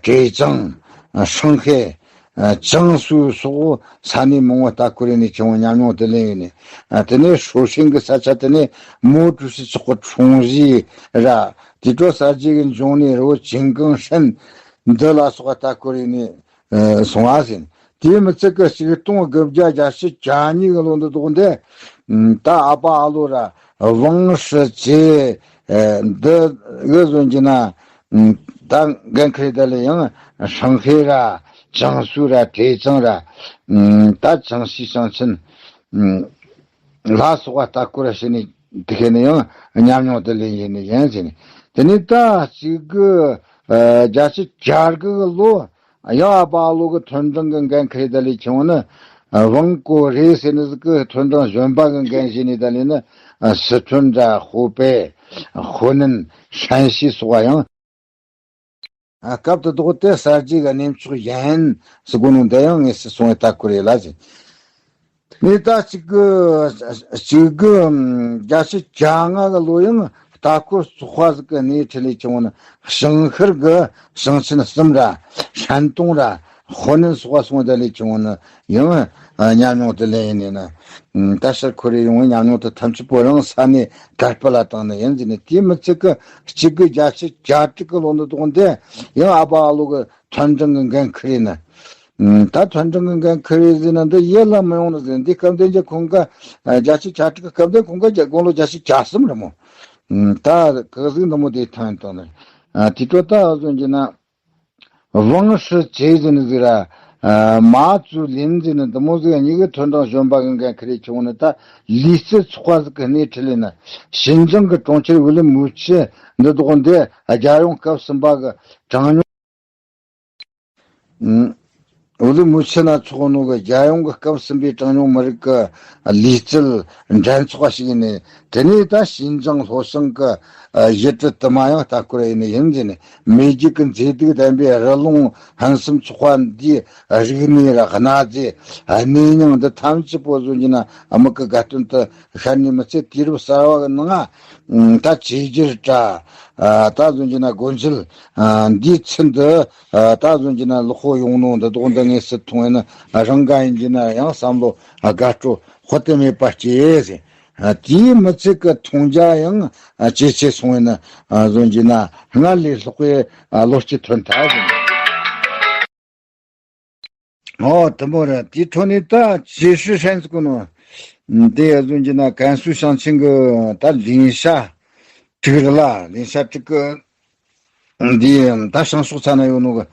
ཀྲེ་ཅང་ཧྲང་ཧེ། ཅང་སུའུ་སོགས་ས་གནས་མང་བོ་ལྟ་སྐོར་ནས་བྱུང་བ་ཉམས་མྱོང་བསྡུ་ལེན་ཡིན་ནས། དེ་ནས་ཧྲོ་ཤིང་གི་ས་ཆ་དེ་ནས་མའོ་ཀྲུའུ་ཞི་མཆོག་གི་འཁྲུངས་གཞིས་ར་དེ་གྲོ་གསར་བརྗེ་གི་འབྱུང་གནས་རི་བོ་ཅིན་ཀང་ཧྲན་འདི་ལ་སོགས་པ་ལྟ་སྐོར་ཡིན་ནས་སོང་བ་ཟིན། དེའི་མི་ཚད་ཀྱི་ཆིག་སྟོང་དགུ་བརྒྱ་བརྒྱད་ཅུ་གྱ་གཉིས་གི་ལོ་འདི་དོག་འདི་ད་ཨ་ཕ་ཨ་ལོ་ར་ཝང་ཧྲི་ཅེ་འདི་གི་བཟོ་རྒྱུ་ན། ད་འགན་ཁུར་ད་ལས་ཡང་ཧྲང་ཧེ་ར་ཅང་སུའུ་ར་ཀྲེ་ཅང་ར་ཨུམ་ད་ཅང་ཞི་ཞང་ཆེན་ཨུམ་ལ་སོགས་པ་ལྟ་སྐོར་ར་བྱས་ནས་དེ་ཁེ་ནས་ཡང་ཉམས་མྱོང་དེ་ལེན་ཡིན་ནས་ཡིན་ཟེར་ནས། དེ་ནས་ད་གཅིག་གི་ཨ་བརྒྱད་ཅུ་གྱ་དགུ་གི་ལོ་ཡང་ཨ་པ་ཨ་ལོ་གི་མཐོ་འབྲིང་གི་འགན་ཁུར་ད་ལས་བྱུང་ནི་ཨ་ཝང་ཀོ་རེ་ཟེར་ནི་ཟིག་གི་མཐོ་འབྲིང་གཞོན་པ་གི་འགན་བཞེས་ནས་ད་ལས་ནི་ཨ་སི་ཁྲོན་ར་ཧོ་པེ་ཧོ་ནན་ཧྲན་ཤི་སོགས་པ་ཡང་། ཨ་སྐབས་དེ་དག་དེ་གསར་བརྗེ་གི་གནས་མཆོག་ཡིན་ཟེར་གོ་ནོ་འདི་ཡང་ངས་སུ་སོང་བའི་ལྟ་སྐོར་རེད་ལ་ཟེར། ངས་ད་གཅིག་གི་གཅིག་གི་བརྒྱད་ཅུ་གྱ་ལྔ་གི་ལོ་ཡང་ལྟ་སྐོར་ཚོགས་པ་ཟིག་གི་སྣེ་ཁྲིད་ལས་བྱུང་ནི་ཞིང་ཧེར་གི་ཞིང་ཆེན་གསུམ་ར་ཧྲན་ཏུང་ར་ཧོ་ནན་སོགས་པ་སོང་བ་ལས་བྱུང་ནི་ཡང་ཉམས་མྱོང་དེ་ལེན་ཡིན་ནི་ན། ད་ཕྱིར་ཁོ་རེ་ཡོང་བའི་ཉམས་མྱོང་དེ་ཐམས་ཅད་པོ་རང་ས་ནས་དར་སྤེལ་ལ་བཏང་ནི་ཡིན་ཟེར་ནས། དེའི་མི་ཚད་ཀི་གཅིག་གི་བརྒྱད་ཅུ་གྱ་དྲུག་གི་ལོ་འདི་དགོང་དེ་ཡང་ཨ་པ་ཨ་ལོ་གི་མཐོ་འབྲིང་གི་འགན་ཁུར་ཡིན་ནི། ད་མཐོ་འབྲིང་གི་འགན་ཁུར་ཡིན་ཟེར་ན་འདི་ཡིད་ལ་མི་ཡོང་ནི་ཟེར། འདི་སྐབས་འདི་འཇའ་ཁོང་ག་བརྒྱད་ཅུ་གྱ་དྲུག་གི་སྐབས་འདི་ཁོང་ག་དགུང་ལོ་བརྒྱད་ཅུ་གྱ་གསུམ་རེད་མོ། ད་གི་ཟིག་འདི་མོ་དེ་ཐང་ཡིན་དང་ནི། དེ་ཚོ་ད་བཟོ་རྒྱུ་ན། ཝང་ཧྲི་ཅེ་ཟེར་ནི་ཟིག་ར། མ་ཙུ་ལིན་ཟེར་ནི་འདི་མོ་ཟིག་གཉིས་ཀའི་མཐོ་འབྲིང་གཞོན་པ་གི་འགན་ཁུར་རེ་བྱུང་ནི། ད་ལུས་རྩལ་ཚོགས་པ་ཟིག་གི་སྣེ་ཁྲིད་ལས་ནི་ཞིན་ཅང་གི་གྲོང་ཁྱེར་ཝུ་ལི་མུ་ཆི་འདི་དག་འདི་རྒྱལ་ཡོངས་སྐབས་གསུམ་པ་གི་གྲངས་ཉུང་། ཝུ་ལི་མུ་ཆི་ན་ཚོགས་ནོ་གི་རྒྱལ་ཡོངས་གི་སྐབས་གསུམ་པའི་གྲངས་ཉུང་མི་རིགས་གི་ལུས་རྩལ་འགྲན་ཚོགས་པ་ཞིག་ཡིན་ནི། དེ་ནས་ད་ཞིན་ཅང་ལྷོ་ཞང་གི་ཨ་ཡུལ་གྲུ་དུ་མ་ཡང་ལྟ་སྐོར་ཡིན་ནི་ཡིན་ཟེར་ནས། མེས་རྒྱལ་གྱི་མཛེས་སྡུག་ལྡན་པའི་རི་ཀླུང་ཕུན་སུམ་ཚོགས་པ་འདིའི་རིག་གནས་ར་གནའ་རྫས་གནས་རྙིང་འདི་ཐམས་ཅད་པོ་བཟོ་རྒྱུ་ན་དམིགས་གི་དགའ་སྟོན་དུ་ཤར་ནས་མི་ཚད། དུས་རབས་གསར་བ་གི་ནང་ང་ད་བཅོས་བསྒྱུར་དྲ་ད་བཟོ་རྒྱུ་ན་སྒོ་འབྱེད་འདིའི་ཚུལ་འདི་ད་བཟོ་རྒྱུ་ན་ལོག་ཧོ་ཡོང་ནོ་འདི་དག་འདི་ངས་སུ་མཐོང་ཡིན་ན། རང་ག་ཡིན་རྒྱུ་ན་ཡང་བསམ་བློ་དགའ་སྤྲོ་དཔག་ཏུ་མེད་པ་སྐྱེས་ཟེར། ཨ། དེའི་མི་ཚེ་གི་མཐོང་རྒྱ་ཡང་ཇེ་ཆེ་སོང་བས་ན། ཨ། བཟོ་རྒྱུ་ན་སྔར་ལས་ལྷག་པའི་ཨ་ལོ་སྐྱིད་ཐོན་ཐལ་ཟེར། ཨོ་དེ་མོ་རེད། དེའི་འཕྲོ་ནས་ད་ཅི་ཧྲི་ཧྲན་ཟེར་གོ་ནོ་དེ་བཟོ་རྒྱུ་ན་ཀན་སུའུ་ཞིང་ཆེན་གི་ད་ལིན་ཤ་ཀྲིག་རེད་ལ། ལིན་ཤ་ཀྲིག་གི་འདི་ད་བྱང་ཕྱོགས་ཚ་ན་ཡོད་ནོ་གི་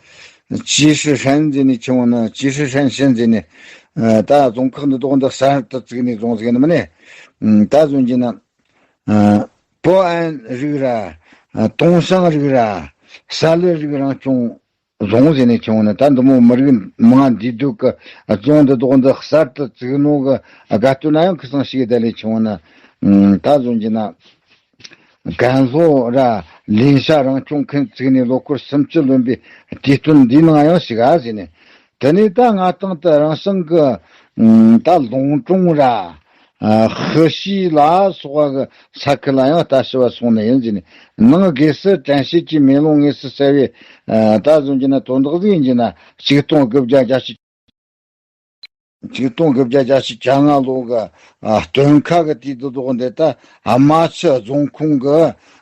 ཅི་ཧྲི་ཧྲན་ཟེར་ནས་ཆེ་བ་ན། ཅི་ཧྲི་ཧྲན་ཞན་ཟེར་ནས་ད་རྫོང་ཁག་འདི་དག་འདི་གསར་དུ་བཙུགས་ནས་རྫོང་ཟིག་ནི་མིན་ནས། ད་བཟོ་རྒྱུ་ན་པོ་ཨན་རིགས་ར་ཏུང་ཤང་རིགས་ར་ས་ལི་རིགས་རང་སྐྱོང་རྫོང་ཟེར་ནས་ཆེ་བ་ན། ད་འདི་མོ་མི་རིགས་མང་འདུས་སྡོད་ཀྱི་རྫོང་འདི་དག་འདི་གསར་དུ་བཙུགས་ནོ་གི་དགའ་སྟོན་ན་ཡང་ཁུ་སང་ཞིག་ད་ལས་ཆེ་བ་ན། ད་བཟོ་རྒྱུ་ན། ཀན་ལྷོ་ར་ལིན་ཤ་རང་སྐྱོང་ཁུལ་བཙུགས་ནས་ལོ་འཁོར་སུམ་ཅུ་ལོན་པའི་དུས་སྟོན་འདིའི་ནང་ཡང་ཞུགས་ཨ་ཟེར་ནས། དེ་ནས་ད་ང་ཏང་དུ་རང་སང་གི་ད་ལུང་ཀྲུང་ར་ཧི་ཤི་ལ་སོགས་པ་གི་ས་ཁུལ་ལ་ཡང་ལྟ་ཞིབ་བ་སོང་ནི་ཡིན་ཟེར་ནས། ནང་སྒོས་སུ་དྲན་ཤེས་ཀྱི་མེ་ལོང་ངོས་སུ་གསལ་བའི་ད་བཟོ་རྒྱུ་ན་དོན་དག་ཟིག་ཡིན་རྒྱུ་ན། ཆིག་སྟོང་དགུ་བརྒྱ་བརྒྱད་ཅུ། ཆིག་སྟོང་དགུ་བརྒྱ་བརྒྱད་ཅུ་གྱ་ལྔ་ལོ་གི་ཨ་སྟོན་ཁ་གི་དུས་དེ་དག་འདི་ད་རྨ་ཆུ་རྫོང་ཁོངས་གི་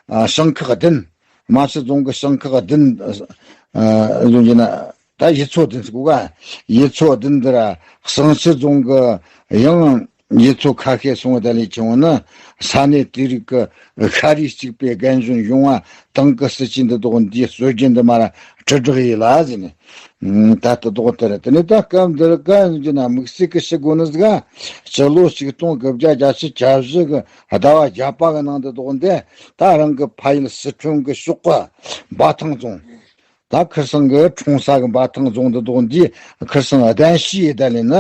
ཨ་ཞིང་ཁག་བདུན། རྨ་ཆུ་རྫོང་གི་ཞིང་ཁག་བདུན། ཨ་ཟེར་རྒྱུ་ན་ད་ཡུལ་ཚོ་བདུན་ཟེར་གོ་ག་ཡུལ་ཚོ་བདུན་འདི་ར། ཞིང་ཆུ་རྫོང་གི་ཡང་ཡུལ་ཚོ་ཁ་ཤས་སོང་བ་ད་ལས་ཆེ་བ་ན། ས་གནས་དེ་རིགས་ཀྱི་ཤ་རུས་གཅིག་པའི་རྒན་གཞོན་ཡོངས་ཏང་གི་སྲིད་ཇུས་འདི་དག་འདིའི་སྲོལ་རྒྱུན་འདི་མ་ར་དྲིལ་བསྒྲགས་ཡིན་ལ་ཟེར་ནས། ད་ལྟ་དོག་ལྟར་དེ་ནས་ད་སྐབས་འདིར་ག་ཡིན་རྒྱུ་ན་དམིགས་བསལ་གྱི་ཞུ་དགོས་ནི་ཟིག་སྤྱི་ལོ་ཆིག་སྟོང་དགུ་བརྒྱ་བརྒྱད་ཅུ་གྱ་བཞི་གི་ཟླ་བ་བརྒྱད་པ་གི་ནང་དུ་དོག་འདི་ད་རང་གི་ཕ་ཡུལ་སི་ཁྲོན་གྱི་ཕྱོགས་གི་འབའ་ཐང་རྫོང་། ད་ཁར་སང་གི་ཁྲོང་ས་གི་འབའ་ཐང་རྫོང་དུ་དོག་འདི་ཁར་སང་གདན་ཞུས་ཡི་ད་ལས་ན།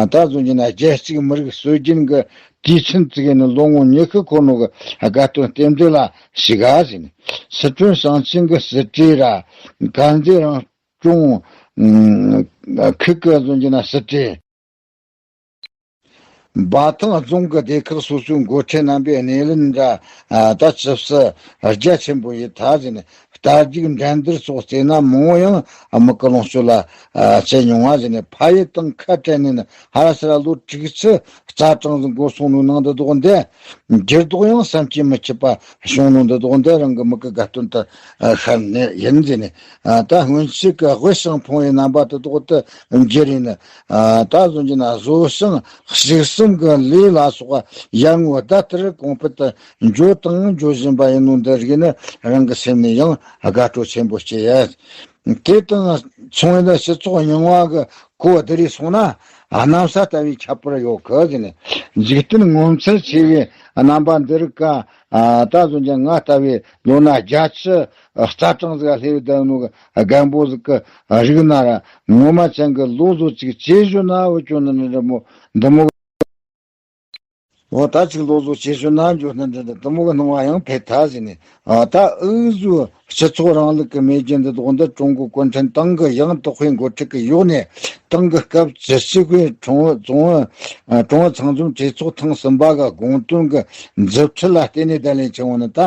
ད་གཟོད་ཀྱི་ན་རྒྱལ་གཅེས་མི་རིགས་སྲོལ་རྒྱུན་གྱི་དུས་ཆེན་བཙུགས་ནས་ལོ་ངོ་ཉི་ཤུ་འཁོར་ནོ་གི་དགའ་སྟོན་རྟེན་འབྲེལ་ལ་ཞུགས་ག་ཟེར་ནས། སི་ཁྲོན་ཞིང་ཆེན་གྱི་སྲིད་གྲོས་ར་དཀར་མཛེས་རང་སྐྱོང་ཁུལ་གྱི་གཟོད་ཀྱི་ན་སྲིད་གྲོས། འབའ་ཐང་རྫོང་གི་སྡེ་ཁག་སོ་སོའི་འགོ་ཁྲིད་རྣམ་པའི་སྣེ་ལེན་ར་ད་ཆབ་སྲིད་རྒྱ་ཆེན་པོ་ཡིན་ད་ཟེར་ནས། རྟ་རྒྱུག་འགྲན་བསྡུར་སོགས་རྩེ་ན་མང་བོ་ཡང་དམིགས་ཀྱི་ལོངས་སྤྱོད་ལ་བྱེད་མྱོང་བ་ཟེར་ནས། ཕ་ཡུལ་དང་ཁ་བྲལ་ནས་ནི་ཧ་ར་སི་ར་ལོ་དྲུག་ཅུ་རྩ་གྲངས་སུ་འགོར་སོང་ནོའི་ནང་དུ་དོག་འདི་འགྱུར་ལྡོག་ཡང་བསམ་གྱིས་མི་ཁྱབ་པ་བྱུང་ནོ་འདི་དོག་འདི་རང་གི་མིག་གི་དགའ་སྟོན་དུ་ཤར་ནི་ཡིན་ཟེར་ནས། ད་སྔོན་ཆད་ཀྱི་དབུལ་ཞིང་ཕོངས་པའི་རྣམ་པ་དེ་དོག་ཏུ་འགྱུར་ཡིན། ད་གཟོད་ཀྱི་ན་བཟོ་ཞིང་ཕྱུགས་གསུམ་གྱི་ལས་ལ་སོགས་པ་ཡར་ངོའི་ཟླ་ལྟར་གོང་འཕེལ་དུ་འགྱོ་དང་འགྱོ་བཞིན་པ་ཡིན་ནོ་འདི་རིགས་ནི་རང་གི་སེམས་ནས་ཡང་ དགའ་སྤྲོ་ཆེན་པོ་སྐྱེ་ཡ། དེ་དང་མཚུངས་ཡིན་ན་སྤྱི་ཚོགས་རྙིང་བ་གི་གོ་བསྡུར་རེ་སོང་ན་གནམ་ས་ལྟ་བུའི་ཁྱད་པར་ཡོད་གི་ཟེར་ནས། འཇིག་རྟེན་ངོ་མཚར་ཆེ་བའི་རྣམ་པ་འདི་རིགས་ཀ་ད་གཟོད་ཀྱང་ང་ལྟ་བུའི་ལོ་ན་བརྒྱད་ཅུ་རྩ་གྲངས་ཟིག་སླེབས་བསྡད་ནོ་གི་རྒན་པོ་ཟིག་གི་རིགས་ན་ར། ངོ་མ་ཅན་གི་ལོ་ཟོ་ཅིག་ཇེ་ཞན་ན་བུད་འགྱོ་ནི་འདྲ་མོ་འདི་མོ། འོ་ད་ཅིག་ལོ་ཟོ་ཇེ་ཞན་ན་འགྱོ་ནི་འདི་འདི་མོ་གི་སྣང་བ་ཡང་འཕེལ་ཐལ་ཟེར་ནས། ཨ་ད་འུ་ཟོའི་སྤྱི་ཚོགས་རིང་ལུགས་ཀྱི་མེས་རྒྱལ་འདི་དག་འདི་ཀྲུང་གོ་གུང་ཁྲན་ཏང་གི་ཡང་དག་པའི་འགོ་ཁྲིད་ཀྱི་ཡོག་ནས་ཏང་གི་སྐབས་བཅུ་གཅིག་པའི་ཀྲུང་ཨུ་ཀྲུང་ཨུ་ཨ་ཀྲུང་ཨུ་ཚང་འཛོམས་གྲོས་ཚོགས་ཐེངས་གསུམ་པ་གི་དགོངས་དོན་གྱི་མཛུབ་ཁྲིད་ལ་བརྟེན་ནས་བསྡད་ལན་ཆེ་བོ་ནི་ད།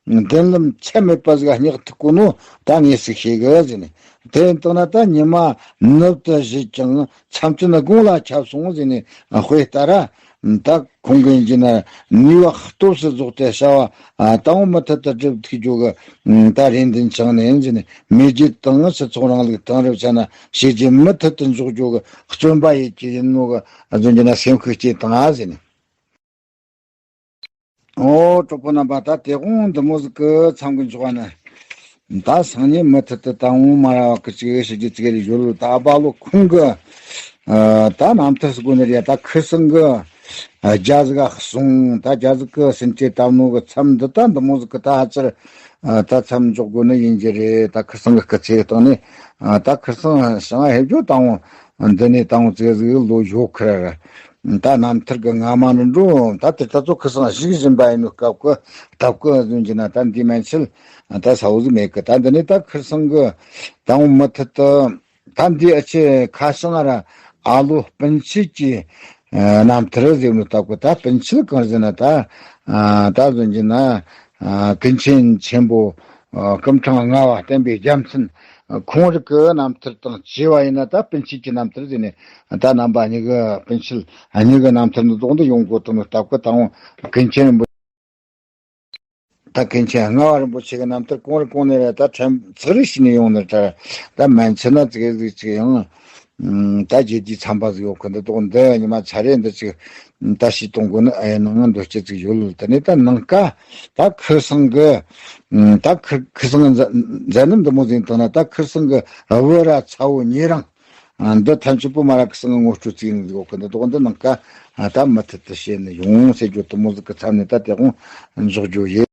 མདུན་ལམ་ཚད་མེད་པ་ཟིག་སྙེག་ཐུབ་གོ་ནོ་ད་ངས་ཟིག་ཤེས་གི་ཟེར་ནས། དེ་ཡིན་དང་ན་ད་ཉི་མ་ནུབ་ཏུ་བཞུད་ཀྱང་མཚམས་སྤྲིན་དགུང་ལ་ཁྱབ་སོང་ཟེར་ནས་དཔེ་ལྟར་ར། ད་ཁོང་གིས་ཡིན་གྱི་ན་ནུས་པ་སྟོབས་སུ་རྫོགས་ཏེ་བྱ་བ་ད་འོ་མུ་མཐུད་དུ་སྒྲུབ་ཐུབ་རྒྱུ་གི་ད་རེ་འདུན་བཅངས་ནས་ཟེར་ནས། མེས་རྒྱལ་དང་སྤྱི་ཚོགས་རིང་ལུགས་དེང་རབས་ཅན་ན་བྱས་རྗེས་མུ་མཐུད་དུ་འཇོག་རྒྱུ་གི་བརྩོན་པ་ཡེད་ཀྱི་ཡིན་ནོ་གི་ཟེར་གྱི་ན་སེམས་ཤུགས་སྐྱེས་བཏང་ཟེར་ནས། ཨོ་གྲོགས་པོ་རྣམ་པ། ད་དེ་དགོང་འདི་མོ་ཟིག་གི་མཚམས་ཀྱི་འཇོག་པ་ནི། ད་སང་ཉིན་མུ་མཐུད་དུ་ད་འོང་མ་ར་བ་གི་ཅིག་ཞུ་རྒྱུ་ཅིག་རེ་ཡོད། ད་ཨ་བ་ལོ་ཁོང་གི་ཨ་ད་རྣམ་ཐར་ཟིག་གོ་ནི་རེད། ད་ཁུ་སང་གི་ཨ་རྒྱ་ཟིག་ག་སོང་། ད་རྒྱ་ཟིག་གི་སེམས་ཅན་བཏབ་ནོ་གི་མཚམས་འདི་ད་འདི་མོ་ཟིག་གི་ད་ཨ་ཙར་ཨ་ད་མཚམས་འཇོག་དགོས་ནི་ཡིན་གྱི་རེད། ད་ཁུ་སང་གི་སྐུ་ཚེ་སྟེང་ནས་ཨ་ད་ཁུ་སང་ཞང་ཧེ་ཇོ་ད་འོང་འདི་ནས་ད་འོང་ཙིག་ཟིག་ལོ་ཡོད་ཁི་ར་ར། ད་རྣམ་ཐར་གི་སྔ་མ་ནི་འགྲོ། ད་དེ་ད་ཚོ་ཁུ་སང་ཞིག་བཞིན་པ་ཡིན་ནོ་སྐབས་ཀྱི་སྟབས་ཀྱི་ཟུན་གྱི་ན་ད་འདི་མན་ཆད་ད་ས་བོ་ཟིག་མེད་གི། ད་འདི་ནས་ད་ཁུ་སང་གི་ད་འོང་མུ་མཐུད་དུ་ད་འདི་ཨ་ཆེ་ཁ་སང་ང་ར་ཨ་ལོ་སྤུན་མཆེད་ཀྱི་རྣམ་ཐར་ཟེར་ནོ་སྟབས་ཀྱི། ད་སྤུན་མཆེད་གང་ཟེར་ན་ད་ད་ཟུན་གྱི་ན་ཀུན་མཁྱེན་ཆེན་པོ་ཨ་སྐུ་ཕྲེང་ལྔ་བ་བསྟན་པའི་རྒྱལ་མཚན་ཁོང་རིགས་ཀྱི་རྣམ་ཐར་དང་བཅས་པ་ཡིན་ན་ད་སྤུན་མཆེད་ཀྱི་རྣམ་ཐར་ཟེར་ནས། ད་རྣམ་པ་གཉིས་ཀྱི་སྤུན་མཆེད་གཉིས་ཀྱི་རྣམ་ཐར་འདི་ཚོགས་འདི་ཡོང་གོ་དང་ནི་སྟབས་ཀྱི་ད་འོང་ཀུན་མཁྱེན་རིན་པོ་ད་ཀུན་མཁྱེན་ལྔ་བ་རིན་པོ་ཆེ་གི་རྣམ་ཐར་གང་རེ་གང་ནས་རེད། ད་ཕྲན་ཚེགས་རེ་ཞིག་ནས་ཡོང་ནི་ད་ད་མན་ཆད་ན་ཙིག་གེ་ཟིག་ཅིག་ཡང་ད་རྗེས་ཀྱི་ཚན་པ་ཟིག་ཡོད་གི། འདི་དོག་འདི་ཉི་མ་ཚ་རེ་འདི་ཅིག་ད་ཤི་གཏོང་དགོས་ནི་ཨེ་ནང་འདོད་སྤྱད་ཅིག་ཡོད་ལ། དེ་ནས་ད་ནང་ཀ་ད་ཁུ་སང་གི་ད་ཁུ་ཁུ་སང་མཛད་རྣམ་འདི་མོ་ཟིན་དང་ན། ད་ཁུ་སང་གི་བུ་ར་ཚ་བོ་ཉེ་རིང་འདི་ཐམས་ཅད་པོ་མ་ར་ཁུ་སང་གི་ངོ་སྤྲོད་ཅིག་ཡིན་ཟིག་ཡོད་གི། འདི་དོག་འདི་ནང་ཀ་ད་མུ་མཐུད་དུ་བཤད་ནི་ཡོང་ཟེར་རྒྱུ་དེ་མོ་ཟིག་གི་མཚམས་ནས་ད་དེ་དགོང་འཇོག་རྒྱུ་ཡིན།